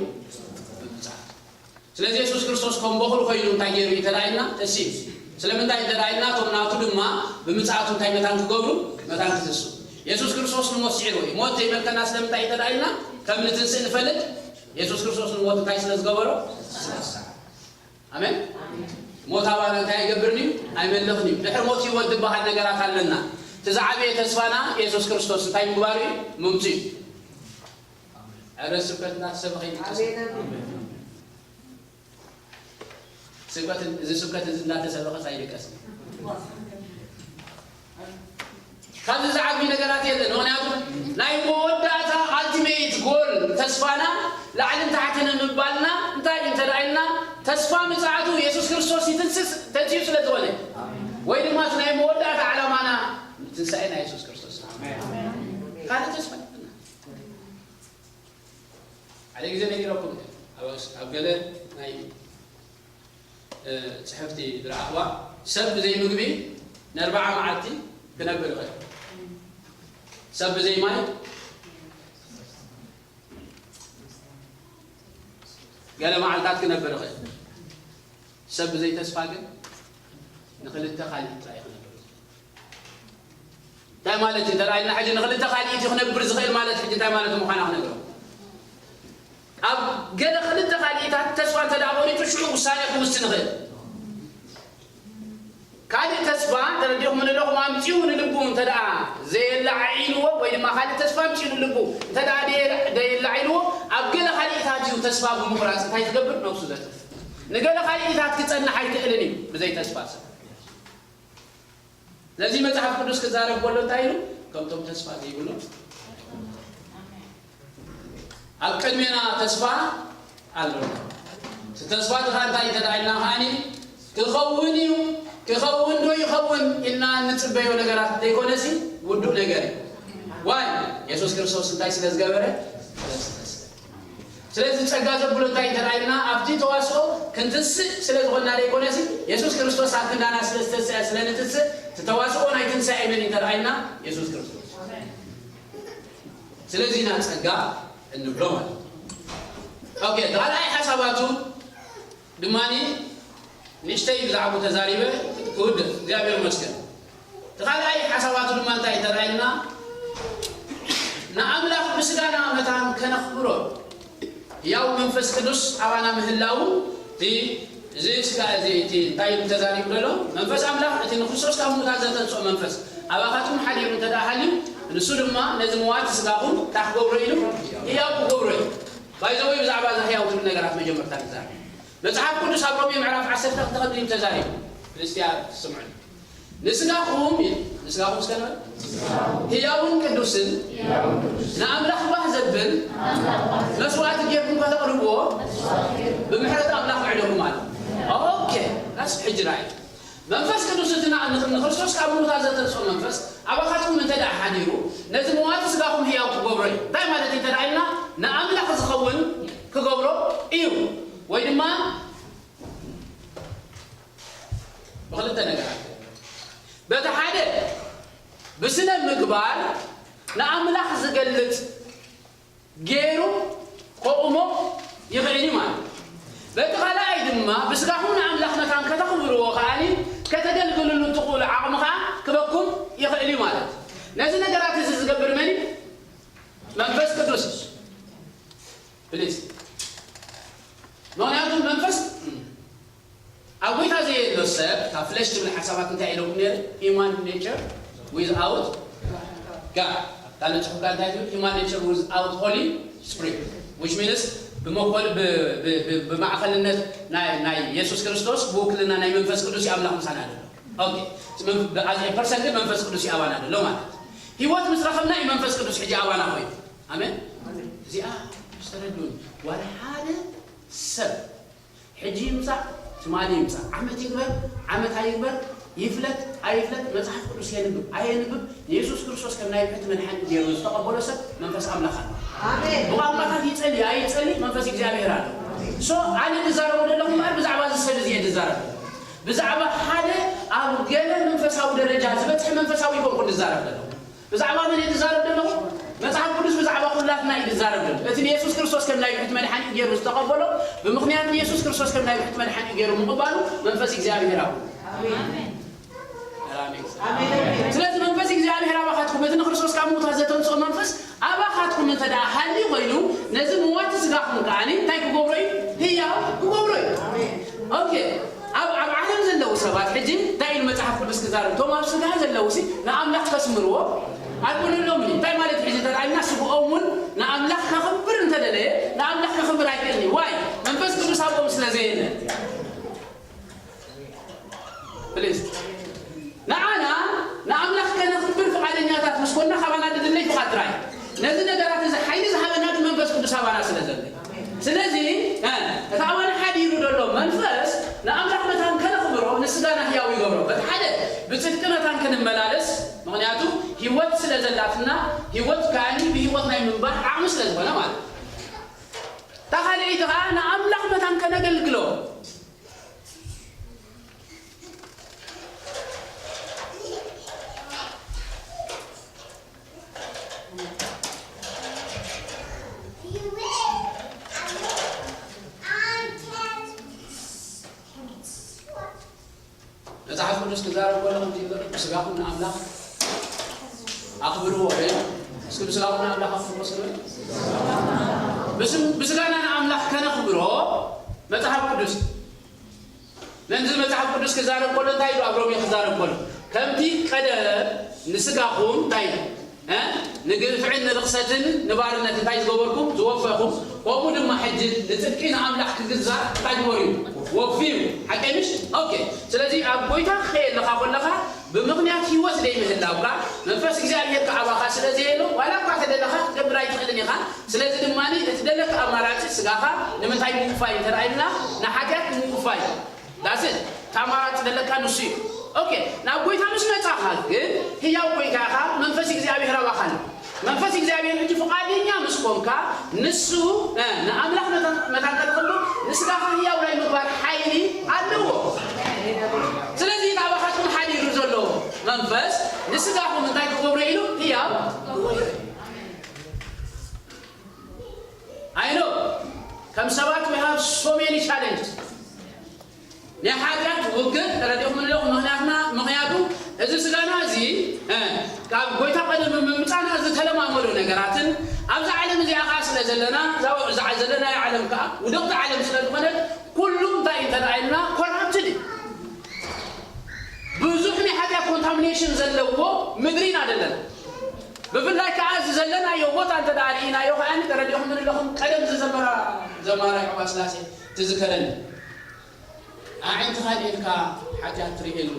ብምጽኣት። ስለዚ የሱስ ክርስቶስ ከም ቦኽሪ ኮይኑ እንታይ ገይሩ እዩ እንተ ደኣ ኢልና? ተሲኡ። ስለምንታይ እንተ ደኣ ኢልና? እቶም ናቱ ድማ ብምጽኣቱ እንታይ መታን ክገብሩ? መታን ክትስኡ። የሱስ ክርስቶስ ንሞት ስዒርዎ እዩ። ሞት ዘይመልከና ስለምንታይ እንተ ደኣ ኢልና? ከም ንትንስእ ንፈልጥ። የሱስ ክርስቶስ ንሞት እንታይ ስለ ዝገበሮ? ስለ ዝሰዓሮ። ኣሜን። ሞት ኣባና እንታይ ኣይገብርን እዩ? ኣይመልኽን እዩ። ድሕሪ ሞት ህይወት ዝበሃል ነገራት ኣለና። እቲ ዝዓበየ ተስፋና የሱስ ክርስቶስ እንታይ ምግባሩ እዩ? ምምጽኡ እዩ። ኣረ ስብከት እናተሰበኸ ይድቀስ። ኣሜን፣ ኣሜን። ስብከት፣ እዚ ስብከት እዚ እናተሰበኸ ኣይድቀስ። ካብዚ ዝዓቢ ነገራት የለን። ምኽንያቱ ናይ መወዳእታ ኣልቲሜት ጎል ተስፋና ላዕልን ታሕትን ንምባልና እንታይ እዩ እንተ ደኣ ኢልና፣ ተስፋ ምጽኣቱ የሱስ ክርስቶስ ይትንስስ ተንስኡ ስለ ዝኾነ፣ ወይ ድማ እቲ ናይ መወዳእታ ዓላማና ትንሳኤ ናይ የሱስ ክርስቶስ። ካልእ ተስፋ የብልና። ሓደ ግዜ ነጊረኩም እየ። ኣብ፣ ኣብ ገለ ናይ፣ እ፣ ጽሕፍቲ ዝረኣኽዋ፣ ሰብ ብዘይ ምግቢ ንኣርብዓ መዓልቲ ክነብር ይኽእል። ሰብ ብዘይ ማይ ገለ መዓልታት ክነብር ይኽእል። ሰብ ብዘይ ተስፋ ግን ንኽልተ ካልእ ጥራይ ክነብር ይኽእል። እንታይ ማለት እዩ? እንተ ደኣ ኢልና ሕጂ ንኽልተ ካልኢት እዩ ክነብር ዝኽእል ማለት ሕጂ እንታይ ማለት ምዃና ክነግረኩም። ኣብ ገለ ክልተ ካልኢታት ተስፋ እንተ ደኣ ቆሪጹ ሽዑ ውሳኔ ክውስን ይኽእል። ካልእ ተስፋ ተረዲእኩም ኣለኹም ኣምጺኡ ንልቡ እንተ ደኣ ዘየለዓዒልዎ ወይ ድማ ካልእ ተስፋ ኣምጺኡ ንልቡ እንተ ደኣ ደየ-፣ ደየለዓዒልዎ ኣብ ገለ ካልኢታት እዩ ተስፋ ብምቑራጽ እንታይ ዝገብር? ነብሱ ዘጥፍ። ንገለ ካልኢታት ክጸንሕ ኣይክእልን እዩ ብዘይ ተስፋ ሰብ። ስለዚ መጽሓፍ ቅዱስ ክዛረብ ከሎ እንታይ ኢሉ? ከምቶም ተስፋ ዘይብሎም። ኣብ ቅድሜና ተስፋ ኣሎ። እቲ ተስፋ እቲ ኸኣ እንታይ እንተ ደኣ ኢልና ኸኣኒ ክኸውን እዩ፣ ክኸውን ዶ ይኸውን ኢልና እንጽበዮ ነገራት ዘይኮነሲ ውዱእ ነገር እዩ። ዋይ? የሱስ ክርስቶስ እንታይ ስለ ዝገበረ? ስለዚ ጸጋ ዘብሎ እንታይ እንተ ደኣ ኢልና ኣብቲ ተዋስኦ ክንትስእ ስለ ዝኾንና ዘይኮነሲ የሱስ ክርስቶስ ኣብ ክንዳና ስለ ዝተስአ ስለ ንትስእ እቲ ተዋስኦ ናይ ትንሳኤ መን እዩ እንተ ደኣ ኢልና የሱስ ክርስቶስ። ስለዚ ኢና ጸጋ እንብሎ ማለት እዩ። ኦኬ፣ ካልኣይ ሓሳባቱ ድማኒ ንእሽተይ ብዛዕባኡ ተዛሪበ ክውድእ፣ እግዚኣብሔር ይመስገን። እቲ ካልኣይ ሓሳባቱ ድማ እንታይ እንተ ደኣ ኢልና፣ ንኣምላኽ ብስጋና መታን ከነኽብሮ፣ ህያው መንፈስ ቅዱስ ኣባና ምህላዉ፣ እቲ፣ እዚ ስጋ፣ እዚ፣ እቲ እንታይ ኢሉ ተዛሪቡ ዘሎ? መንፈስ ኣምላኽ፣ እቲ ንክርስቶስ ካብ ምዉታት ዘተንስኦ መንፈስ፣ ኣባኻትኩም ሓዲሩ እንተ ደኣ ሃልዩ፣ ንሱ ድማ ነዚ መዋቲ ስጋኹም እንታይ ክገብሮ ኢሉ? ህያው ክገብሮ እዩ። ባይዘወይ ብዛዕባ እዛ ህያው ትብል ነገራት መጀመርታ ንዛረብ። መጽሓፍ ቅዱስ ኣብ ሮሜ ምዕራፍ ዓሰርተ ክልተ ከምዚ ኢሉ ተዛሪቡ። ክርስትያን ትስምዑ። ንስጋኹም ኢሉ፣ ንስጋኹም እስከ ንበል። ህያውን ቅዱስን ንኣምላኽ ባህ ዘብል መስዋእቲ ጌርኩም ከተቕርብዎ ብምሕረት ኣምላኽ ውዕለኩም ኣሎ። ኦኬ፣ that's ሕጂ ራእይ። መንፈስ ቅዱስ እቲ ና-፣ ንኽ-፣ ንክርስቶስ ካብ ምዉታት ዘተንስኦ መንፈስ ኣባኻትኩም እንተ ደኣ ሓዲሩ፣ ነዚ መዋቲ ስጋኹም ህያው ክገብሮ እዩ። እንታይ ማለት እዩ እንተ ደኣ ኢልና፣ ንኣምላኽ ዝኸውን ክገብሮ እዩ። ወይ ድማ ብኽልተ ነገራት፣ በቲ ሓደ ብስነ ምግባር ንኣምላኽ ዝገልጽ ገይሩ ከቑሞ ይኽእል እዩ ማለት እዩ። በቲ ካልኣይ ድማ ብስጋኹም ንኣምላኽ መታን ከተኽብርዎ ከኣኒ ከተገልግልሉ እትኽእሉ ዓቕሚ ከኣ ክበኩም ይኽእል እዩ ማለት እዩ። ነዚ ነገራት እዚ ዝገብር መን እዩ? መንፈስ ቅዱስ እዩ። ፕሊዝ። ምኽንያቱ መንፈስ ኣብ ጎይታ ዘየሎ ሰብ ካብ ፍለሽ ትብል ሓሳባት እንታይ ኢለኩም ነይሩ? Human nature without God። ካልእ ጽሑፍ ጋር እንታይ ትብል? Human nature without Holy Spirit, which means ብመኮል ብማዕኸልነት ናይ የሱስ ክርስቶስ ብውክልና ናይ መንፈስ ቅዱስ ኣምላኽ ምሳና ኣሎ። ኦኬ። ፐርሰንት መንፈስ ቅዱስ ኣባና ኣሎ ማለት፣ ህይወት ምስ ረኸብና እዩ መንፈስ ቅዱስ ሕጂ ኣባና ኮይኑ። ኣሜን። እዚኣ ዝተረዱን ዋላ ሓደ ሰብ ሕጂ ይምጻእ ትማሊ ይምጻእ ዓመት ይግበር ዓመት ኣይግበር ይፍለጥ ኣይፍለጥ መጽሓፍ ቅዱስ የንብብ ኣየንብብ ንየሱስ ክርስቶስ ከም ናይ ብሕቲ መድሓኒ ገይሩ ዝተቐበሎ ሰብ መንፈስ ኣምላኽ ኣሎ። ኣሜን። ብቋንቋታት ይጸሊ ኣይጸሊ መንፈስ እግዚኣብሔር ኣሎ። ሶ ኣነ ዝዛረቡ ዘለኹ እምበኣር ብዛዕባ እዚ ሰብ እዚ እየ ዝዛረብ። ብዛዕባ ሓደ ኣብ ገለ መንፈሳዊ ደረጃ ዝበጽሐ መንፈሳዊ ይኮንኩ ዝዛረብ ዘለኹ። ብዛዕባ መን እየ ዝዛረብ ዘለኹ? መጽሓፍ ቅዱስ ብዛዕባ ኩላትና እዩ ዝዛረብ ዘሎ። እቲ ንየሱስ ክርስቶስ ከም ናይ ብሕቲ መድሓኒኡ ገይሩ ዝተቐበሎ ብምኽንያት ንየሱስ ክርስቶስ ከም ናይ ብሕቲ መድሓኒኡ ገይሩ ምቕባሉ መንፈስ እግዚኣብሔር ኣብኡ። ኣሜን። ስለዚ መንፈስ እግዚኣብሔር ኣባኻትኩም እቲ ንክርስቶስ ካብ ምውታት ዘተንስኦ መንፈስ ኣባኻትኩም እንተ ደኣ ሃልዩ ኮይኑ ነዚ ምዋቲ ስጋኹም ከኣኒ እንታይ ክገብሮ እዩ? ህያው ክገብሮ እዩ። ኦኬ። ኣብ ኣብ ዓለም ዘለዉ ሰባት ሕጂ እንታይ ኢሉ መጽሓፍ ቅዱስ ክዛረብ እቶም ኣብ ስጋ ዘለዉ ሲ ንኣምላኽ ከስምርዎ ኣይኮነሎምን እዩ። እንታይ ማለት እዩ? ሕጂ እንተ ደኣ ኢልና ስግኦም እውን ንኣምላኽ ከኽብር እንተደለየ ንኣምላኽ ከኽብር ኣይክእልን እዩ። ዋይ? መንፈስ ቅዱስ ኣብኦም ስለ ዘየለ። ፕሊዝ ንዓና ንኣምላኽ ከነኽብር ፍቓደኛታት ምስ ኮና ካባና ድድለይ ፍቓድ ጥራይ ነዚ ነገራት እዚ ሓይሊ ዝሃበና ግን መንፈስ ቅዱስ ኣባና ስለ ዘሎ። ስለዚ እቲ ኣባና ሓዲሩ ዘሎ መንፈስ ንኣምላኽ መታን ከነኽብሮ ንስጋና ህያው ይገብሮ። በቲ ሓደ ብጽድቂ መታን ክንመላለስ ምኽንያቱ ህይወት ስለ ዘላትና ህይወት ከኣኒ ብህይወት ናይ ምንባር ዓቕሚ ስለ ዝኾነ ማለት እዩ። እታ ካልኣይቲ ኸዓ ንኣምላኽ መታን ከነገልግሎ መጽሓፍ ቅዱስ ክዛረብ ከሎ ከምዚ ይብል፣ "ብስጋኹም ንኣምላኽ ኣኽብርዎ" በል። እስኪ ብስጋኹም ንኣምላኽ ኣኽብርዎ እስኪ በል። ብስም-፣ ብስጋና ንኣምላኽ ከነኽብሮ መጽሓፍ ቅዱስ። ነዚ መጽሓፍ ቅዱስ ክዛረብ ከሎ እንታይ ኢሉ ኣብ ሮሜ ክዛረብ ከሎ? "ከምቲ ቀደም ንስጋኹም እንታይ ኢሉ? እ? ንግፍዕን ንርኽሰትን ንባርነት እንታይ ዝገበርኩም? ዝወፈኹም። ከምኡ ድማ ሕጂ ንጽድቂ ንኣምላኽ ክግዛእ እንታይ ግበሩ እዩ? ወፍዩ። ሓቀይ ምሽ?" ኦኬ። ስለዚ ኣብ ጎይታ ክኸየለኻ ከለኻ ብምኽንያት ህይወት ዘይምህላውካ መንፈስ እግዚኣብሔር ከኣባኻ ስለ ዘየሎ ዋላ እኳ ተደለኻ ክትገብር ኣይትኽእልን ኢኻ። ስለዚ ድማ እቲ ደለካ ኣማራጺ ስጋኻ ንምንታይ ምውፋይ እንተ ደኣ ኢልና ንሓጢኣት ምውፋይ። ዳስት ታማራጭ ዘለካ ንሱ እዩ። ኦኬ፣ ናብ ጎይታ ምስ መጻኻ ግን ህያው ኮይንካ ኢኻ፣ መንፈስ እግዚኣብሔር ኣባኻ ኣሎ። መንፈስ እግዚኣብሔር ሕጂ ፍቓደኛ ምስ ኮንካ ንሱ፣ እ፣ ንኣምላኽ መታን፣ መታን ከተኽብር ንስጋኻ ህያው ናይ ምግባር ሓይሊ ኣለዎ። ስለዚ እቲ ኣባኻትኩም ሓዲሩ ዘሎ መንፈስ ንስጋኹም እንታይ ክገብሮ ኢሉ? ህያው ክገብሮ። I know ከም ሰባት we have so many challenges። ናይ ሓጢኣት ውግእ ተረዲኹም ኣለኹም። ምኽንያትና፣ ምኽንያቱ እዚ ስጋና እዚ፣ እ፣ ካብ ጎይታ ቀደም ምምጻና ዝተለማመዶ ነገራትን ኣብዛ ዓለም እዚኣ ከኣ ስለ ዘለና፣ እዛ፣ እዛ ዘለናዮ ዓለም ከኣ ውድቕቲ ዓለም ስለ ዝኾነት ኩሉ እንታይ እንተ ደኣ ኢልና ኮራፕትድ እዩ። ብዙሕ ናይ ሓጢኣት ኮንታሚኔሽን ዘለዎ ምድሪ ኢና ዘለና። ብፍላይ ከኣ እዚ ዘለናዮ ቦታ እንተ ደኣ ርኢናዮ ከኣ ተረዲኹም ኣለኹም። ቀደም ዝዘመራ ዘማራይ ዑባ ስላሴ ትዝከረኒ። ኣዒንትኻ ርኤልካ ሓጢኣት ትርእየሉ፣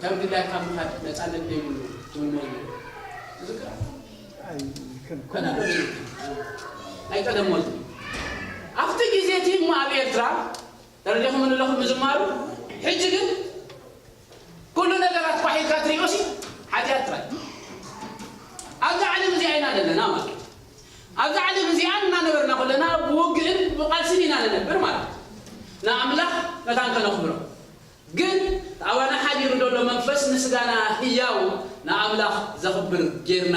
ከም ድላይካ ምኻድ ነጻነት ዘይብሉ ትውንወሉ። ትዝክራ? ኣይ፣ ከም ከና ዶ ናይ ቀደም ሞት። ኣብቲ ግዜ እቲ እሞ ኣብ ኤርትራ ተረዲኹም ኣለኹም ምዝማሩ። ሕጂ ግን ኩሉ ነገራት ኳሒልካ ትርእዮሲ ሓጢኣት ጥራይ። ኣብዛ ዓለም እዚኣ ኢና ዘለና ማለት እዩ። ኣብዛ ዓለም እዚኣ እናነበርና ከለና ብውግእን ንኣምላኽ መታን ከነኽብሮ። ግን ኣባና ሓዲሩ ዘሎ መንፈስ ንስጋና ህያው ንኣምላኽ ዘኽብር ጌርና፣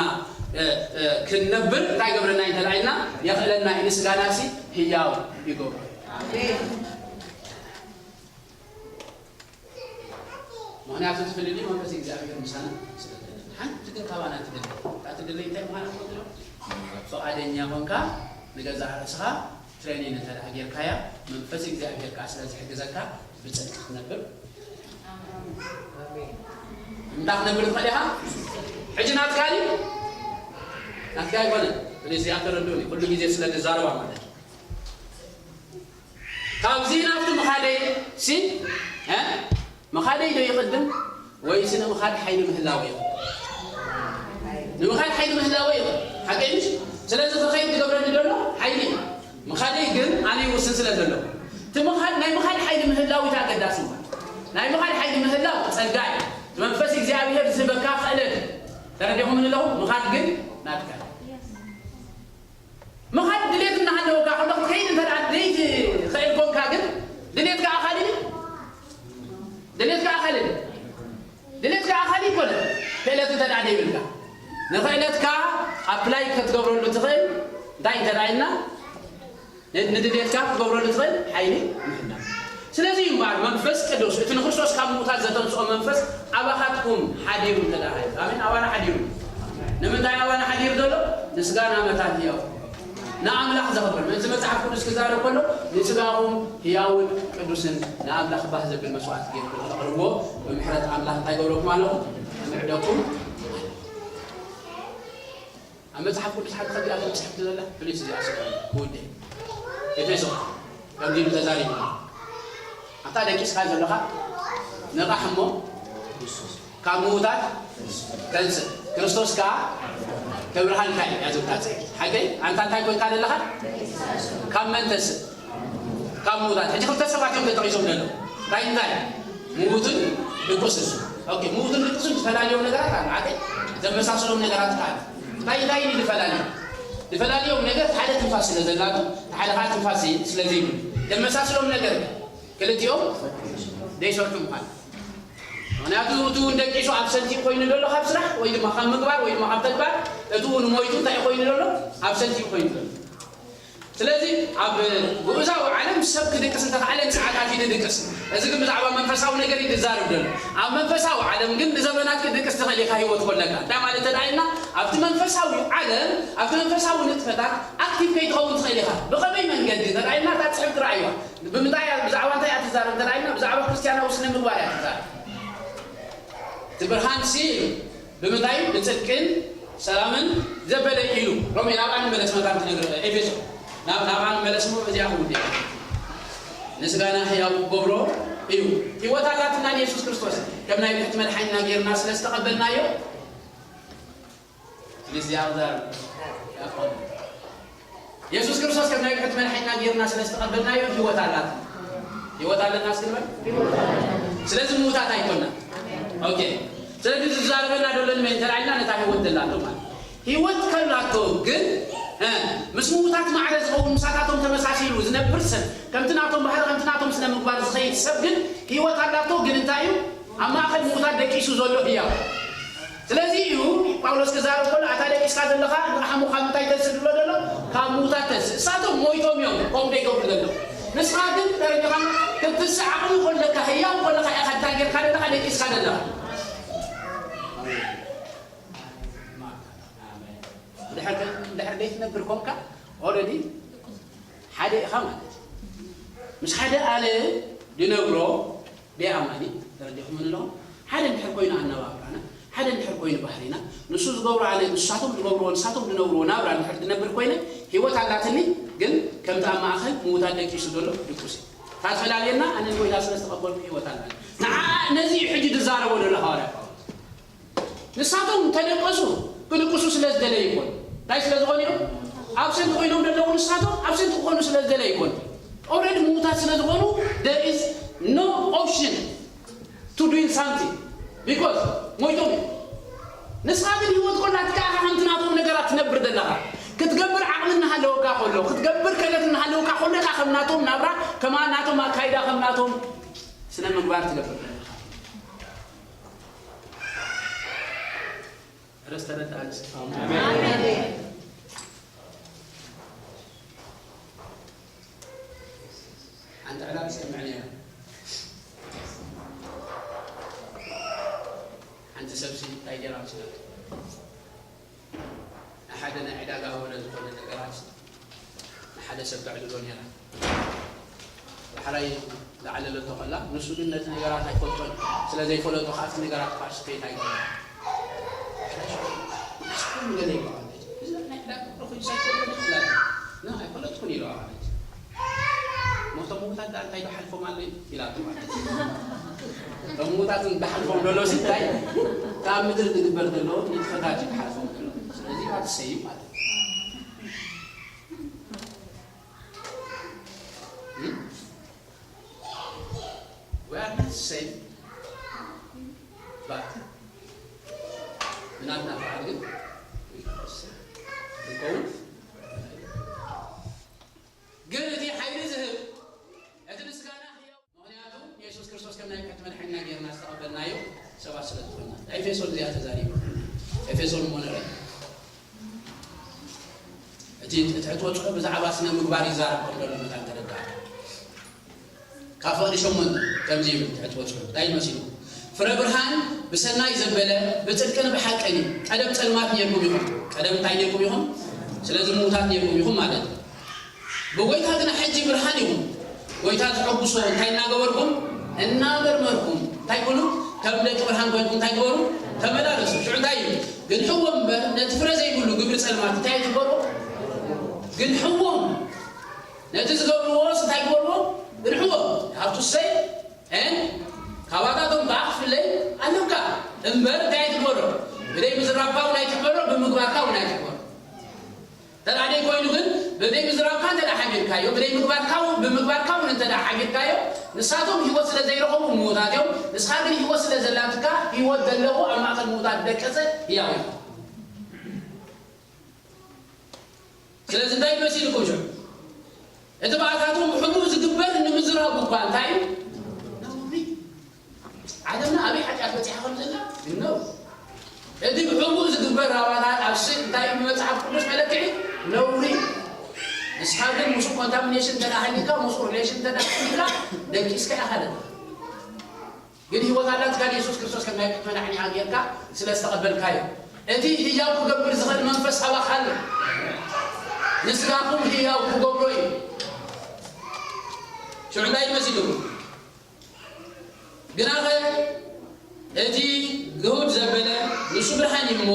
እ፣ እ፣ ክንነብር እንታይ ይገብረና እዩ እንተ ኢልና፣ የኽእለና እዩ። ንስጋና ሲ ህያው ይገብሮ። ኣሜን። ምኽንያቱ እቲ ፍልልይ መንፈስ እግዚኣብሔር ምሳና ስለ ዘለ። ሓንቲ ግን ካባና ትደሊ። እታ ትደሊ እንታይ ምዃና ትፈልጡ ዶ? ፍቓደኛ ኾንካ ንገዛእ ርእስኻ ትሬኒን እንተ ደኣ ጌርካያ፣ መንፈስ እግዚኣብሔር ከኣ ስለ ዝሕግዘካ ብጽድቂ ክትነብር። እንታይ ክትነብር ትኽእል ኢኻ? ሕጂ ናትካ ድዩ? ናትካ ኣይኮነን። ስለዚ እዚኣ ተረድኡኒ። ኩሉ ግዜ ስለ ንዛረባ ማለት እዩ። ካብዚ ናብቲ ምኻደይ ሲ፣ እ? ምኻደይ ዶ ይቕድም ወይስ ንምኻድ ሓይሊ ምህላወ ይቕድም? ንምኻድ ሓይሊ ምህላወ ይቕድም። ሓቀይ ምሽ? ስለዚ ክኸይድ ዝገብረኒ ዘሎ ሓይሊ እዩ። ምኻደይ ግን ኣነ ይውስን ስለ ዘለኹ። እቲ ምኻድ፣ ናይ ምኻድ ሓይሊ ምህላው እዩ ኣገዳሲ እምበር። ናይ ምኻድ ሓይሊ ምህላው ጸጋ እዩ። እቲ መንፈስ እግዚኣብሔር ዝህበካ ክእለት እዩ። ተረዲኹምኒ ኣለኹም? ምኻድ ግን ናትካ እዩ። ምኻድ ድሌት እናሃለወካ ከሎ ክትከይድ እንተ ደኣ ዘይትኽእል ኮንካ ግን ድሌትካ ኣኻሊ ድዩ? ድሌትካ ኣኻሊ ድዩ? ድሌትካ ኣኻሊ ኣይኮነን። ክእለት እንተ ደኣ ዘይብልካ፣ ንኽእለትካ ኣፕላይ ክትገብረሉ ትኽእል እንታይ እንተ ደኣ ኢልና፣ ን-፣ ንድሌትካ ክትገብረሉ ትኽእል ሓይሊ ምህላው። ስለዚ እዩ እምበኣር መንፈስ ቅዱስ፣ እቲ ንክርስቶስ ካብ ምዉታት ዘተንስኦ መንፈስ ኣባኻትኩም ሓዲሩ እንተ ደኣ ሃይሉ። ኣሜን። ኣባና ሓዲሩ። ንምንታይ ኣባና ሓዲሩ ዘሎ? ንስጋና መታን ህያው፣ ንኣምላኽ ዘኽብር። ምእንቲ መጽሓፍ ቅዱስ ክዛረብ ከሎ፣ ንስጋኹም ህያውን ቅዱስን ንኣምላኽ ባህ ዘብል መስዋዕቲ ጌርኩም ተቕርብዎ፣ ብምሕረት ኣምላኽ እንታይ ገብረኩም ኣለኹ? ይምዕደኩም። ኣብ መጽሓፍ ቅዱስ ሓንቲ ከቢራ ትብል ጽሕፍቲ ዘላ፣ ፕሊስ፣ እዚኣ ስምዑ፣ ክውድእ። ኤፌሶ፣ ከምዚ ኢሉ ተዛሪቡ። ኣታ ደቂስካ ዘለኻ፣ ንቓሕ እሞ፣ ካብ ምዉታት ተንስእ፣ ክርስቶስ ከኣ ከብርሃልካ እዩ፣ እያ ዝብላ። ሓቀይ? ኣንታ እንታይ ኮንካ ዘለኻ? ካብ መን ተንስእ? ካብ ምዉታት። ሕጂ ክልተ ሰባት እዮም ተጠቒሶም ዘለዉ። እንታይ እንታይ? ምዉትን ድቁስን። ኦኬ፣ ምዉትን ድቁስን ዝፈላልዮም ነገራት ኣሎ። ሓቀይ? ዘመሳስሎም ነገራት ከኣ ኣሎ። እንታይ እንታይ እዩ ዝፈላልዮም? ዝፈላልዮም ነገር ሓደ ትንፋስ ስለ ዘላቶ፣ ሓደ ከኣ ትንፋስ ስለ ዘይብሉ። ዘመሳስሎም ነገር ክልቲኦም ዘይሰርሑ ምዃን። ምኽንያቱ እቲ እውን ደቂሱ ኣብሰንቲ ኮይኑ ዘሎ ካብ ስራሕ ወይ ድማ ካብ ምግባር ወይ ድማ ካብ ተግባር፣ እቲ እውን ሞይቱ እንታይ ኮይኑ ዘሎ? ኣብሰንቲ ኮይኑ ዘሎ። ስለዚ ኣብ ግኡዛዊ ዓለም ሰብ ክድቅስ እንተኸኣለ ንሰዓታት እዩ ዝድቅስ። እዚ ግን ብዛዕባ መንፈሳዊ ነገር እዩ ዝዛረብ ዘሎ። ኣብ መንፈሳዊ ዓለም ግን ንዘመናት ክትድቅስ ትኽእል ኢኻ ህይወት ኮለካ። እንታይ ማለት እንተ ደኣ ኢልና፣ ኣብቲ መንፈሳዊ ዓለም፣ ኣብቲ መንፈሳዊ ንጥፈታት ኣክቲቭ ከይትኸውን ትኽእል ኢኻ። ብኸመይ መንገዲ እንተ ደኣ ኢልና፣ እታ ጽሕፍቲ ረኣይዋ። ብምንታይ እያ፣ ብዛዕባ እንታይ እያ ትዛረብ እንተ ደኣ ኢልና፣ ብዛዕባ ክርስትያናዊ ስነ ምግባር እያ ትዛረብ። እቲ ብርሃንሲ ብምንታይ እዩ? ብጽድቅን ሰላምን ዘበለ ኢሉ። ሮሜ ናብኣ ንመለስ መታን ትነግር፣ ኤፌሶ ናብ-፣ ናብኣ ንመለስ እሞ እዚኣ ክውድእ እያ። ንስጋና ሕያው ክገብሮ እዩ። ህይወት ኣላትና ንየሱስ ክርስቶስ ከም ናይ ብሕቲ መድሓኒና ጌርና ስለ ዝተቐበልናዮ፣ ስለዚ እዚኣ ክዛረብ። የሱስ ክርስቶስ ከም ናይ ብሕቲ መድሓኒና ጌርና ስለ ዝተቐበልናዮ ህይወት ኣላትና። ህይወት ኣለና እስኪ ንበል። ስለዚ ምዉታት ኣይኮና። ኦኬ። ስለዚ ዝዛረበና ዘሎ ንመን እንተ ኢልና ነታ ህይወት ዘላቶ ማለት። ህይወት ከላቶ ግን፣ እ፣ ምስ ምዉታት ማዕረ ዝኸውን ምሳታቶም ተመሳሲሉ ዝነብር ሰብ፣ ከምቲ ናቶም ባህሪ፣ ከምቲ ናቶም ስነ ምግባር ዝኸይድ ሰብ ግን ህይወት ኣላቶ ግን እንታይ እዩ? ኣብ ማእከል ምዉታት ደቂሱ ዘሎ ህያው። ስለዚ እዩ ጳውሎስ ክዛረብ ከሎ፣ ኣታ ደቂስካ ዘለኻ ንሓሙኻ ምንታይ ተንስእ ዝብሎ ዘሎ? ካብ ምዉታት ተንስእ። እሳቶም ሞይቶም እዮም ከምኡ ዘይገብሩ ዘለዉ። ንስኻ ግን ተረዲኻ ክትንስእ ዓቕሚ ከለካ፣ ህያው ከለኻ ኢኻ እንታይ ጌርካ ዘለኻ? ደቂስካ ዘለኻ። ድሕር፣ ድሕር ዘይትነብር ኮንካ፣ ኦልሬዲ ሓደ ኢኻ ማለት እዩ። ምስ ሓደ ኣነ ዝነብሮ ደይ ኣማኒ፣ ተረዲኹም ኣለኹም? ሓደ እንድሕር ኮይኑ ኣነባብራና፣ ሓደ እንድሕር ኮይኑ ባህሪና፣ ንሱ ዝገብሮ ኣነ፣ ንሳቶም ዝገብርዎ፣ ንሳቶም ዝነብርዎ ናብራ እንድሕር ዝነብር ኮይነ፣ ህይወት ኣላትኒ፣ ግን ከምቲ ኣብ ማእከል ምዉታት ደቂሱ ዘሎ ድቁስ እዩ። እታ ትፈላልየና፣ ኣነ ንጎይታ ስለ ዝተቐበልኩ ህይወት ኣላኒ። ንዓ-፣ ነዚ እዩ ሕጂ ዝዛረቦ ዘሎ ሃዋርያ ጳውሎስ። ንሳቶም እንተደቀሱ፣ ክድቅሱ ስለ ዝደለዩ ይኾኑ። እንታይ ስለ ዝኾኑ እዮም? ኣብሰንት ኮይኖም ዘለዉ ንሳቶም፣ ኣብሰንት ክኾኑ ስለ ዝደለዩ ይኾኑ። ኦልሬዲ ምዉታት ስለ ዝኾኑ፣ there is no option to doing something because ሞይቶም እዮም። ንስኻ ግን ህይወት ኮላትካ ኢኻ ከምቲ ናቶም ነገራት ትነብር ዘለኻ። ክትገብር ዓቕሚ እናሃለወካ ከሎ፣ ክትገብር ክእለት እናሃለወካ ከሎ ኢኻ ከም ናቶም ናብራ፣ ከም ናቶም ኣካይዳ፣ ከም ናቶም ስነ ምግባር ትገብር ዘለኻ። ርስ ተረዳእንስ? ሓንቲ ዕላል ሰምዐ ነይራ። ሓንቲ ሰብሲ እንታይ ገይራ መስለካ? ንሓደ ናይ ዕዳጋ ወረ ዝኾነ ነገራት ንሓደ ሰብ ተዕልሎ ነይራ። ዳሕራይ ዝዓለለቶ ከላ፣ ንሱ ግን ነቲ ነገራት ኣይፈልጦን። ስለ ዘይፈለጦ ከኣ እቲ ነገራት ፓርቲስፔት ኣይገበረን። ዳሕራይ ሽዑ፣ "ንስኹም ገለ ይበሃል። እዚ ናይ ዕዳጋ ወረ ኮይኑ ሳይፈልጦ ይኽእል ኣሎ። ና፣ ኣይፈለጥኩን" ኢለዋ ማለት እዩ። ሞቶም ምዉታት ደኣ እንታይ ዶ ሓልፎም ኣሎ ኢላቶ ማለት እዩ። እቶም ምዉታት ዝሓልፎም ዘሎ ሲ እንታይ፣ እታ ኣብ ምድሪ ዝግበር ዘሎ ንጥፈታት እዩ ዝሓልፎም ዘሎ። ስለዚ እባ ትሰይም ማለት እዩ። We are not same, but ብናትና ፍቓድ ግን ክንከውን። ግን እቲ ሓይሊ ዝህብ፣ እቲ ምስጋና ህያው፣ ምኽንያቱ የሱስ ክርስቶስ ከም ናይ ሕይወት መድሓኒና ጌርና ዝተቐበልናዮ ሰባት ስለ ዝኾንና። ኤፌሶን እዚኣ ተዛሪቡ። ኤፌሶን እሞ ንርኢ። እቲ ትሕቲ ወጽሑ ብዛዕባ ስነ ምግባር ይዛረብ ከም ዘሎ መታን ተረዳእ። ካብ ፍቕሪ ሸሞንተ ከምዚ ይብል ትሕቲ ወጽሑ። እንታይ መሲሉ? ፍረ ብርሃን ብሰናይ ዘበለ ብጽድቅን ብሓቅን እዩ። ቀደም ጸልማት ነርኩም ኢኹም። ቀደም እንታይ ነርኩም ኢኹም? ስለዚ ምዉታት ነርኩም ኢኹም ማለት እዩ። ብጎይታ ግና ሕጂ ብርሃን ኢኹም። ጎይታ ዘሐጉሶ እንታይ እናገበርኩም? እናመርመርኩም። እንታይ ኩሉ? ከም ደቂ ብርሃን ኮይንኩም እንታይ ግበሩ? ተመላለሱ። ሽዑ እንታይ እዩ? ግንሕዎ እምበር ነቲ ፍረ ዘይብሉ ግብሪ ጸልማት እንታይ ኣይትግበሩ? ግንሕዎም። ነቲ ዝገብርዎ እንታይ ግበርዎ? ግንሕዎ። You have to say and ካባታቶም ከዓ ክፍለይ ኣለካ። እምበር እንታይ ኣይትግበሮ? ብደይ ምዝራብካ እውን ኣይትግበሮ፣ ብምግባርካ እውን ኣይትግበሮ። ተራ ደይ ኮይኑ ግን ብደይ ምዝራብካ እንተ ደኣ ሓቢርካዮ፣ ብደይ ምግባርካ እውን፣ ብምግባርካ እውን እንተ ደኣ ሓቢርካዮ፣ ንሳቶም ህይወት ስለ ዘይረኸቡ ምዉታት እዮም። ንስኻ ግን ህይወት ስለ ዘላትካ፣ ህይወት ዘለዎ ኣብ ማእከል ምዉታት ደቀሰ ህያው ኢኻ። ስለዚ እንታይ መሲልኩም ሽዑ? እቲ ብኣታቶም ብሕቡእ ዝግበር ንምዝራቡ እኳ እንታይ እዩ? ነውሪ። ዓለምና ኣበይ ሓጢኣት በጺሓ ከም ዘላ ይነው። እቲ ብሕቡእ ዝግበር ናባታት ኣብ ስእሊ እንታይ እዩ ብመጽሓፍ ቅዱስ መለክዒ? ነውሪ። ንስኻ ግን ምስኡ ኮንታሚኔሽን እንተ ደኣ ሃሊካ፣ ምስኡ ሪሌሽን እንተ ደኣ ሃሊካ፣ ደቂስካ ኢኻ ዘለኻ። ግን ህይወት ኣላትካ ንየሱስ ክርስቶስ ከም ናይ ሕይወት መድሓኒኻ ጌርካ ስለ ዝተቐበልካዮ። እቲ ህያው ክገብር ዝኽእል መንፈስ ኣባኻ ኣሎ። ንስጋኹም ህያው ክገብሮ እዩ። ሽዑ እንታይ ይመስልኩም? ግናኸ እቲ ግሁድ ዘበለ ንሱ ብርሃን እዩ እሞ፣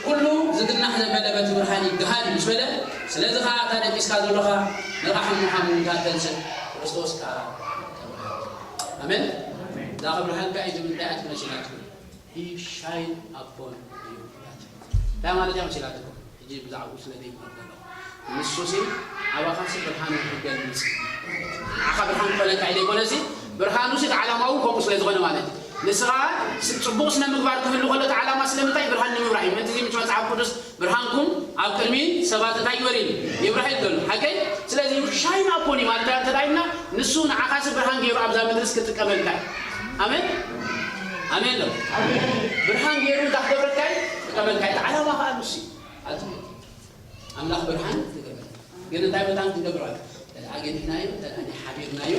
ኩሉ ዝግናሕ ዘበለ በቲ ብርሃን ይግሃል እዩ ምስ በለ፣ ስለዚ ኸዓ እታ ደቂስካ ዘለኻ ንቓሕ እሞ ካብ ምዉታት ተንስእ፣ ክርስቶስ ከኣ ተብርሃ። ኣሜን። እዛ ክብርሃልካ እዩ ዝብል እንታይ እያ ትመስላትኩም? He shine upon you። እንታይ ማለት እያ መሲላትኩም? ሕጂ ብዛዕባኡ ስለ ዘይምሃር ዘለኹ። ንሱሲ ኣባኻሲ ብርሃኑ ክገልጽ። ንዓኻ ብርሃን ክኾነካ ኢለ ይኮነሲ፣ ብርሃኑሲ እቲ ዓላማኡ ከምኡ ስለ ዝኾነ ማለት እዩ። ንስኻ ስ-፣ ጽቡቕ ስነ ምግባር ክህሉ ከሎ እቲ ዓላማ ስለምንታይ? ብርሃን ንምብራህ እዩ። ምእንቲ እዚ ምንጪ መጽሓፍ ቅዱስ፣ "ብርሃንኩም ኣብ ቅድሚ ሰባት እንታይ ይበል?" ኢሉ፣ "ይብራህ" እዩ ዘሎ። ሓቀይ? ስለዚ ሻይን ኣፖኒ ማለት እንታይ እንተ ደኣ ኢልና፣ ንሱ ንዓኻሲ ብርሃን ገይሩ ኣብዛ ምድርስ ክጥቀመልካ እዩ። ኣሜን? ኣሜን ዶ? ብርሃን ገይሩ እንታይ ክገብረካ እዩ? ክጥቀመልካ እዩ። እቲ ዓላማ ከኣ ንሱ እዩ። ኣቲ ኣምላኽ ብርሃን ክገብር። ግን እንታይ መታን ክገብር ኣሎ? ተደኣ ገዲፍናዮ፣ ተደኣ ሓቢርናዮ፣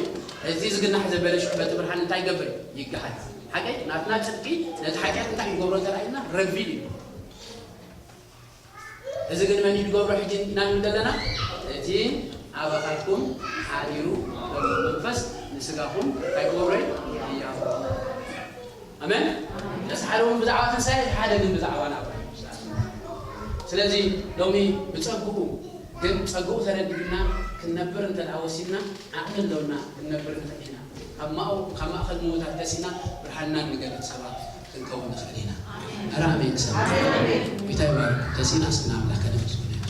እዚ ዝግናሕ ዘበለ ሽዑ በቲ ብርሃን እንታይ ይገብር? ይገሃል። ሓቀይ? ናትና ጽድቂ ነቲ ሓጢኣት እንታይ ይገብሮ እንተ ደኣ ኢልና? ረቪል እዩ። እዚ ግን መን እዩ ዝገብሮ? ሕጂ ኢና ንብል ዘለና፣ እቲ ኣባኻትኩም ሓዲሩ ዘሎ መንፈስ ንስጋኹም እንታይ ክገብሮ እዩ? ህያው። ኣሜን። ነቲ ሓደ እውን ብዛዕባ ትንሳኤ፣ እቲ ሓደ ግን ብዛዕባ ናብራ። ስለዚ ሎሚ ብጸግኡ፣ ግን ጸግኡ ተረዲእና ክንነብር እንተ ደኣ ወሲንና፣ ዓቕሚ ኣለና ክንነብር ንኽእል ኢና። ካብ ማእው-፣ ካብ ማእከል ምዉታት ተሲና ብርሃንና እንገልጽ ሰባት ክንከውን ንኽእል ኢና። ኣረ ኣሜን ሰብ። ጌታ ይባርክ። ተሲና እስኪ ንኣምላኽ ከነመስግኖ ኢና።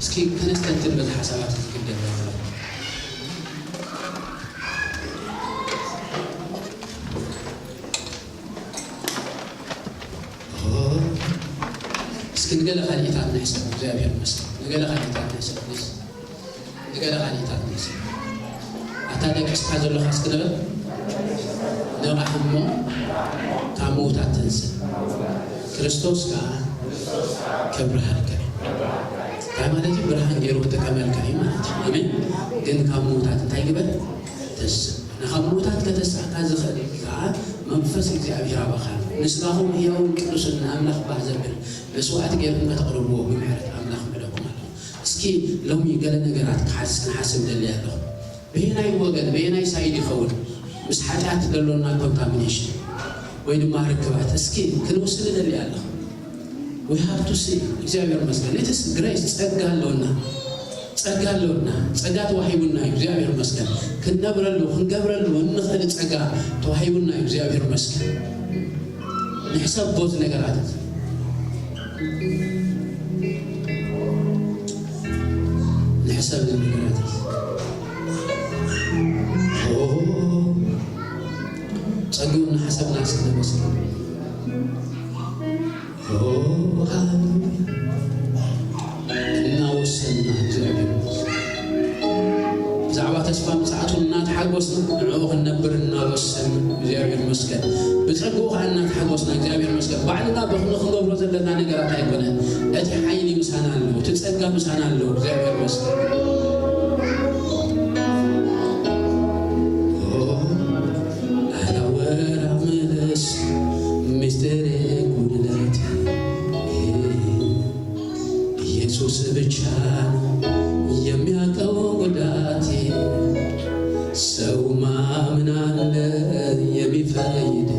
እስኪ ተነስተንትን በዚ ሓሳባት እዚ ክደለ። እስኪ ንገለ ካልኢታት ንሕሰብ። እግዚኣብሔር ይመስገን። ገለ ካልኢታት ናይ ሰብ ፕሊስ፣ ንገለ ካልኢታት ናይ ሰብ። ኣታ ደቂስካ ዘለኻ እስኪ ንበል፣ ንቕሕ እሞ ካብ ምዉታት ተንስእ፣ ክርስቶስ ከኣ ከብርሃልካ እዩ። እንታይ ማለት እዩ? ብርሃን ገይሩ ክጥቀመልካ እዩ ማለት እዩ። ኣሜን። ግን ካብ ምዉታት እንታይ ግበር? ተንስእ። ንኻብ ምዉታት ከተስኣካ ዝኽእል ከኣ መንፈስ እግዚኣብሔር ኣባኻ ኣሎ። ንስጋኹም ህያውን ቅዱስን ንኣምላኽ ባህ ዘብል መስዋዕቲ ገይርኩም ከተቕርብዎ ብምሕረት ኣምላኽ ምዕደኩም ኣሎ። እስኪ ሎሚ ገለ ነገራት ክሓስ-፣ ክሓስብ ደልየ ኣለኹ። በየናይ ወገን፣ በየናይ ሳይድ ይኸውን? ምስ ሓጢኣት ዘሎና ኮንታሚኔሽን ወይ ድማ ርክባት እስኪ ክንውስን እደሊ ኣለኹ። We have to see። እግዚኣብሔር ይመስገን። It is grace፣ ጸጋ ኣለውና። ጸጋ ኣለውና። ጸጋ ተዋሂቡና እዩ። እግዚኣብሔር ይመስገን። ክንነብረሉ፣ ክንገብረሉ እንኽእል ጸጋ ተዋሂቡና እዩ። እግዚኣብሔር ይመስገን። ንሕሰብ ቦዝ ነገራት። ንሕሰብ ነገራት። ኦ፣ ጸጊኡ እናሓሰብና ስለ መስል። ኦ፣ ሃሌሉያ። እናወሰንና እግዚኣብሔር ይመስገን። ብዛዕባ ተስፋ ምጽኣቱ እናተሓጎስና ንዕኡ ክንነብር እናወሰን እግዚኣብሔር ይመስገን። ብጸግኡ ኸዓ እናተሓጎስና እግዚኣብሔር ይመስገን። ባዕልና ብኽንኽንገብሮ ዘለና ነገራት ኣይኮነን። እቲ ሓይሊ ምሳና ኣሎ፣ እቲ ጸጋ ምሳና ኣሎ። እግዚኣብሔር ይመስገን። ኣላወራ መለስ ሚስጥር ጉድለት ኢየሱስ ብቻ ነው የሚያውቀው ጉዳቴ። ሰው ማምን አለ የሚፈይድ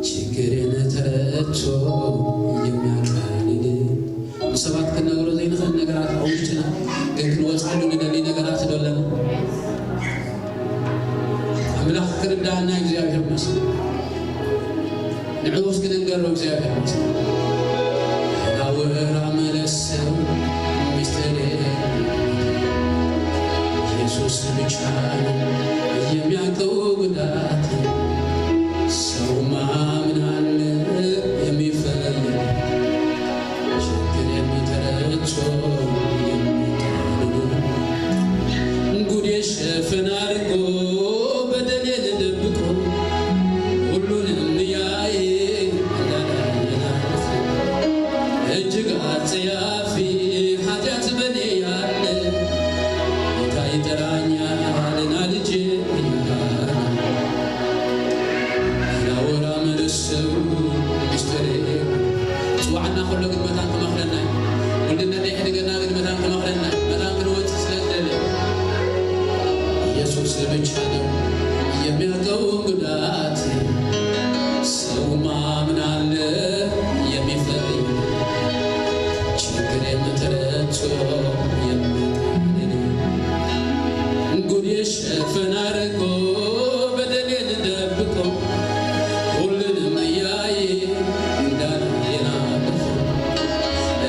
ችግሬን ተረድቶ የሚያቃልል። ንሰባት ክንነግሮ ዘይንኽእል ነገራት ኣብ ውሽጥና ግን ክንወፅኣሉ ንደሊ ነገራት ዶ ኣለና? ኣምላኽ ክርዳእና እግዚኣብሔር ይመስገን። ንዕኡ እስኪ ንንገሮ እግዚኣብሔር ይመስገን። ኣላወራ መለስ ሚስጥር ኢየሱስ ብቻ ነው የሚያውቀው ጉዳቴ። ሰው ማምን አለ የሚፈይድ ችግሬን ተረድቶ የሚቃልል። ጉዴ ሸፈን አድርጎ በደሌን ደብቆ ሁሉንም እያየ እንዳላየናት እጅግ አጸያፊ ኃጢአት በኔ ያለ ጌታ ይጠራኛል ና ልጄ እያለ። ኣላወራ መለስ ሚስጥር ጽዋዕና ከሎ ግን መታን ክመኽረና እዩ። ወልድነት የሕድገና ግን መታን ክመኽረና እዩ። መታን ክንወጽእ ስለ ዝደለ ኢየሱስ ብቻ ነው የሚያውቀው ጉዳት። ሰው ማምን አለ የሚፈይድ ችግሬን ተረድቶ የሚያቃልል። ጉድ የሸፈን አድርጎ በደሌን ደብቆ ሁሉንም እያየ እንዳላየን አልፎ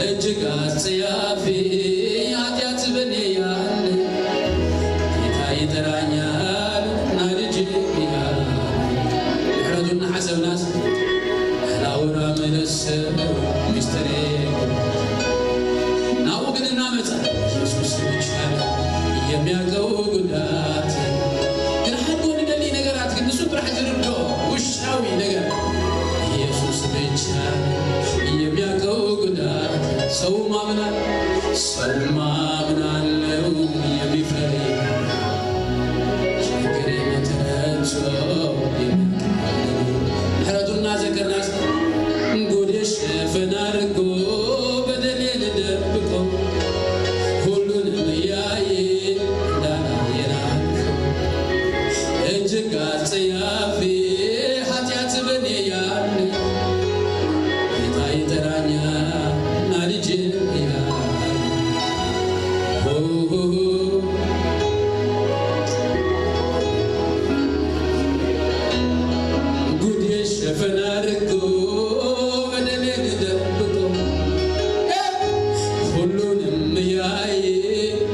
እጅግ አስጸያፊ ኃጢአት በኔ ያለ ጌታ ይጠራኛል ና ልጄ እያለ። ምሕረቱን ሐሰብናስ ላውራ መለስ ሚስጥሬ ናቡ ግን እናመጣ ኢየሱስ ብቻ ነው የሚያውቀው ጉዳት። ግን ሓድጎ ንደሊ ነገራት ግን ንሱ ጥራሕ ዝርዶ ውሽጣዊ ነገር ኢየሱስ ብቻ ነው የሚያውቀው ጉዳት። ሰው ማምናል ሰው ማምናለው የሚፈሪ ችግሬን ተረድቶ የሚያቃልል። ምሕረቱና ዘከርናስ ጉድ የሸፈን አድርጎ በደሌን ደብቆ ሁሉንም እያየ እንዳላየን አልፎ እጅግ አስጸያፊ ኃጢአት በኔ ያለ ጌታ ይጠራኛል ና ልጄ እያለ። ጉድ የሸፈን አድርጎ በደሌን ደብቆ ሁሉንም እያየ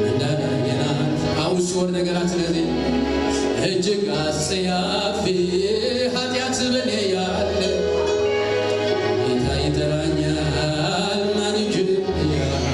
እንዳላየን አልፎ። አውስ ወር ነገራት ስለዚህ እጅግ አስጸያፊ ኃጢአት በኔ ያለ ጌታ ይጠራኛል ና ልጄ እያለ።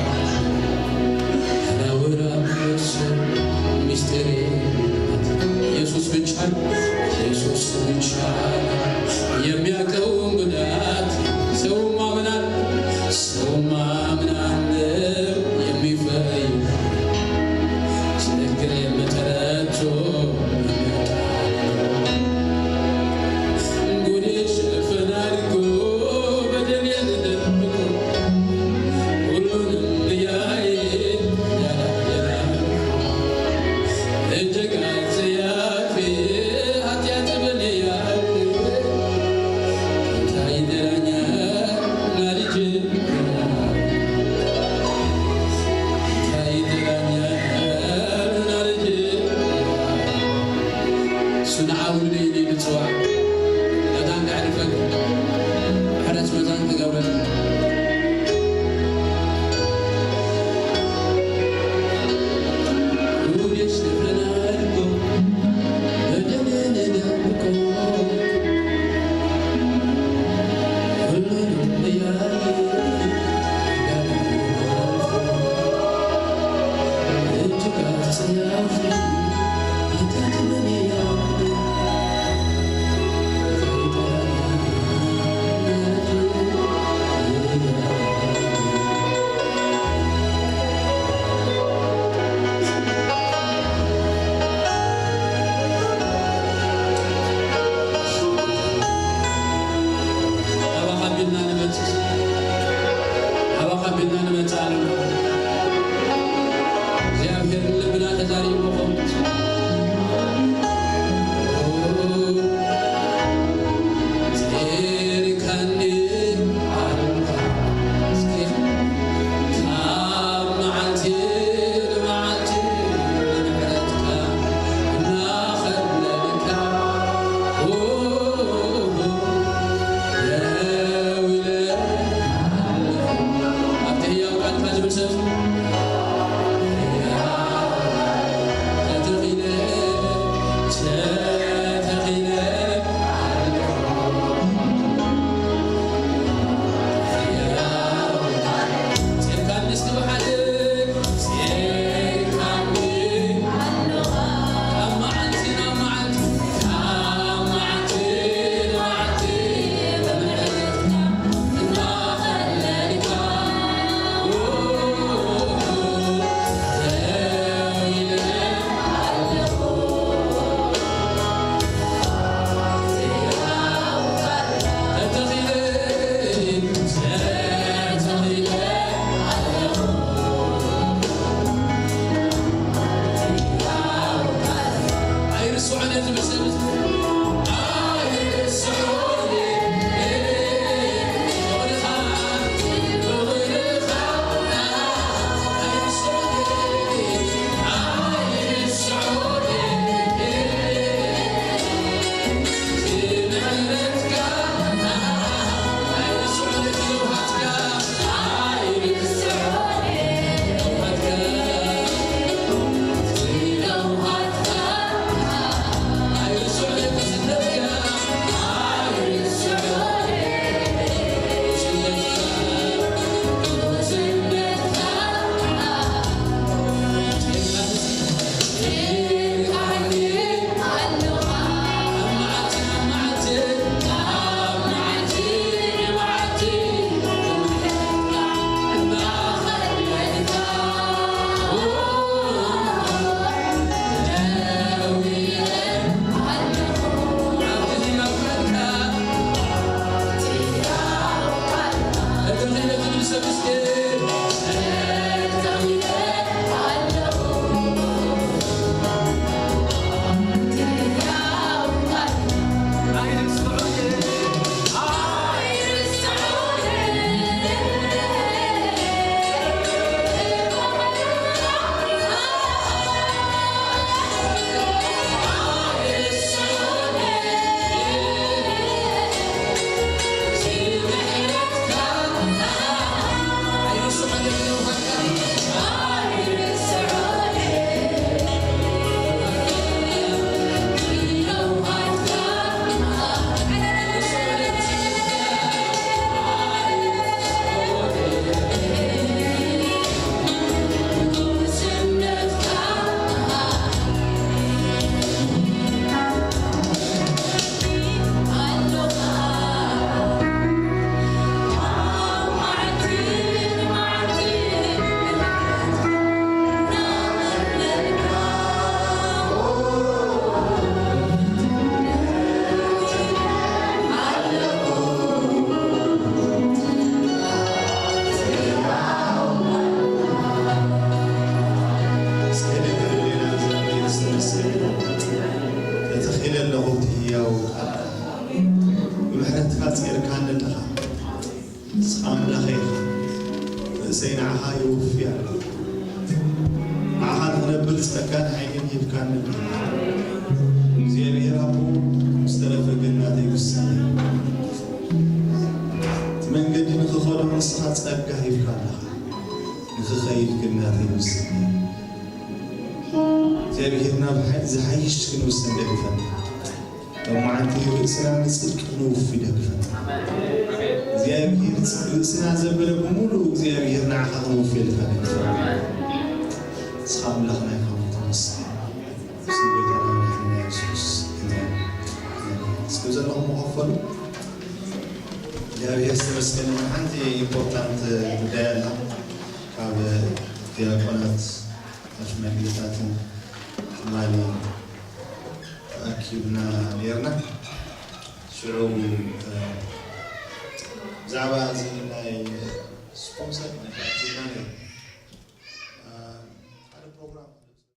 ጸርካ ኣለኻ። ንስኻ ኣምላኸይ ኢኻ። ርእሰይ ንዓኻ የውፍያ። ንዓኻ ንኽነብር ጸጋን ሓይልን ሂብካኒ ኣለኻ። እግዚኣብሔር ኣቦ፣ ዝተረፈ ግን ናተይ ውሳነ እዩ። እቲ መንገዲ ንኽኸዶ ንስኻ ጸጋ ሂብካ ኣለኻ። ንኽኸይድ ግን ናተይ ውሳነ እዩ። እግዚኣብሔር ናብ ሓ-፣ ዝሓይሽ ክንውሰን ደገፈና። ሎማዓንቲ ርእስና ንጽድቂ ክንውፊ ደግፈና። እግዚኣብሔር ርእስና ዘበለ ብምሉእ እግዚኣብሔር ንዓኻ ክንውፊ ደግፈና። ንስኻ ኣምላኽና ኢኻ፣ ተመስገን። ብስም ጎይታና መድሓኒና የሱስ። ኣሜን። ኣሜን። እስኪ ዘለኹም መኸፈሉ። እግዚኣብሔር ዝተመስገነ። ሓንቲ ኢምፖርታንት ጉዳይ ኣላ። ካብ ዲያቆናት፣ ሽማግለታትን ትማሊ ተኣኪብና ነይርና። ሽዑ፣ እ፣ ብዛዕባ እዚ ናይ ስፖንሰር ናይ ተኣኪብና ነይሩ። እ፣ ሓደ ፕሮግራም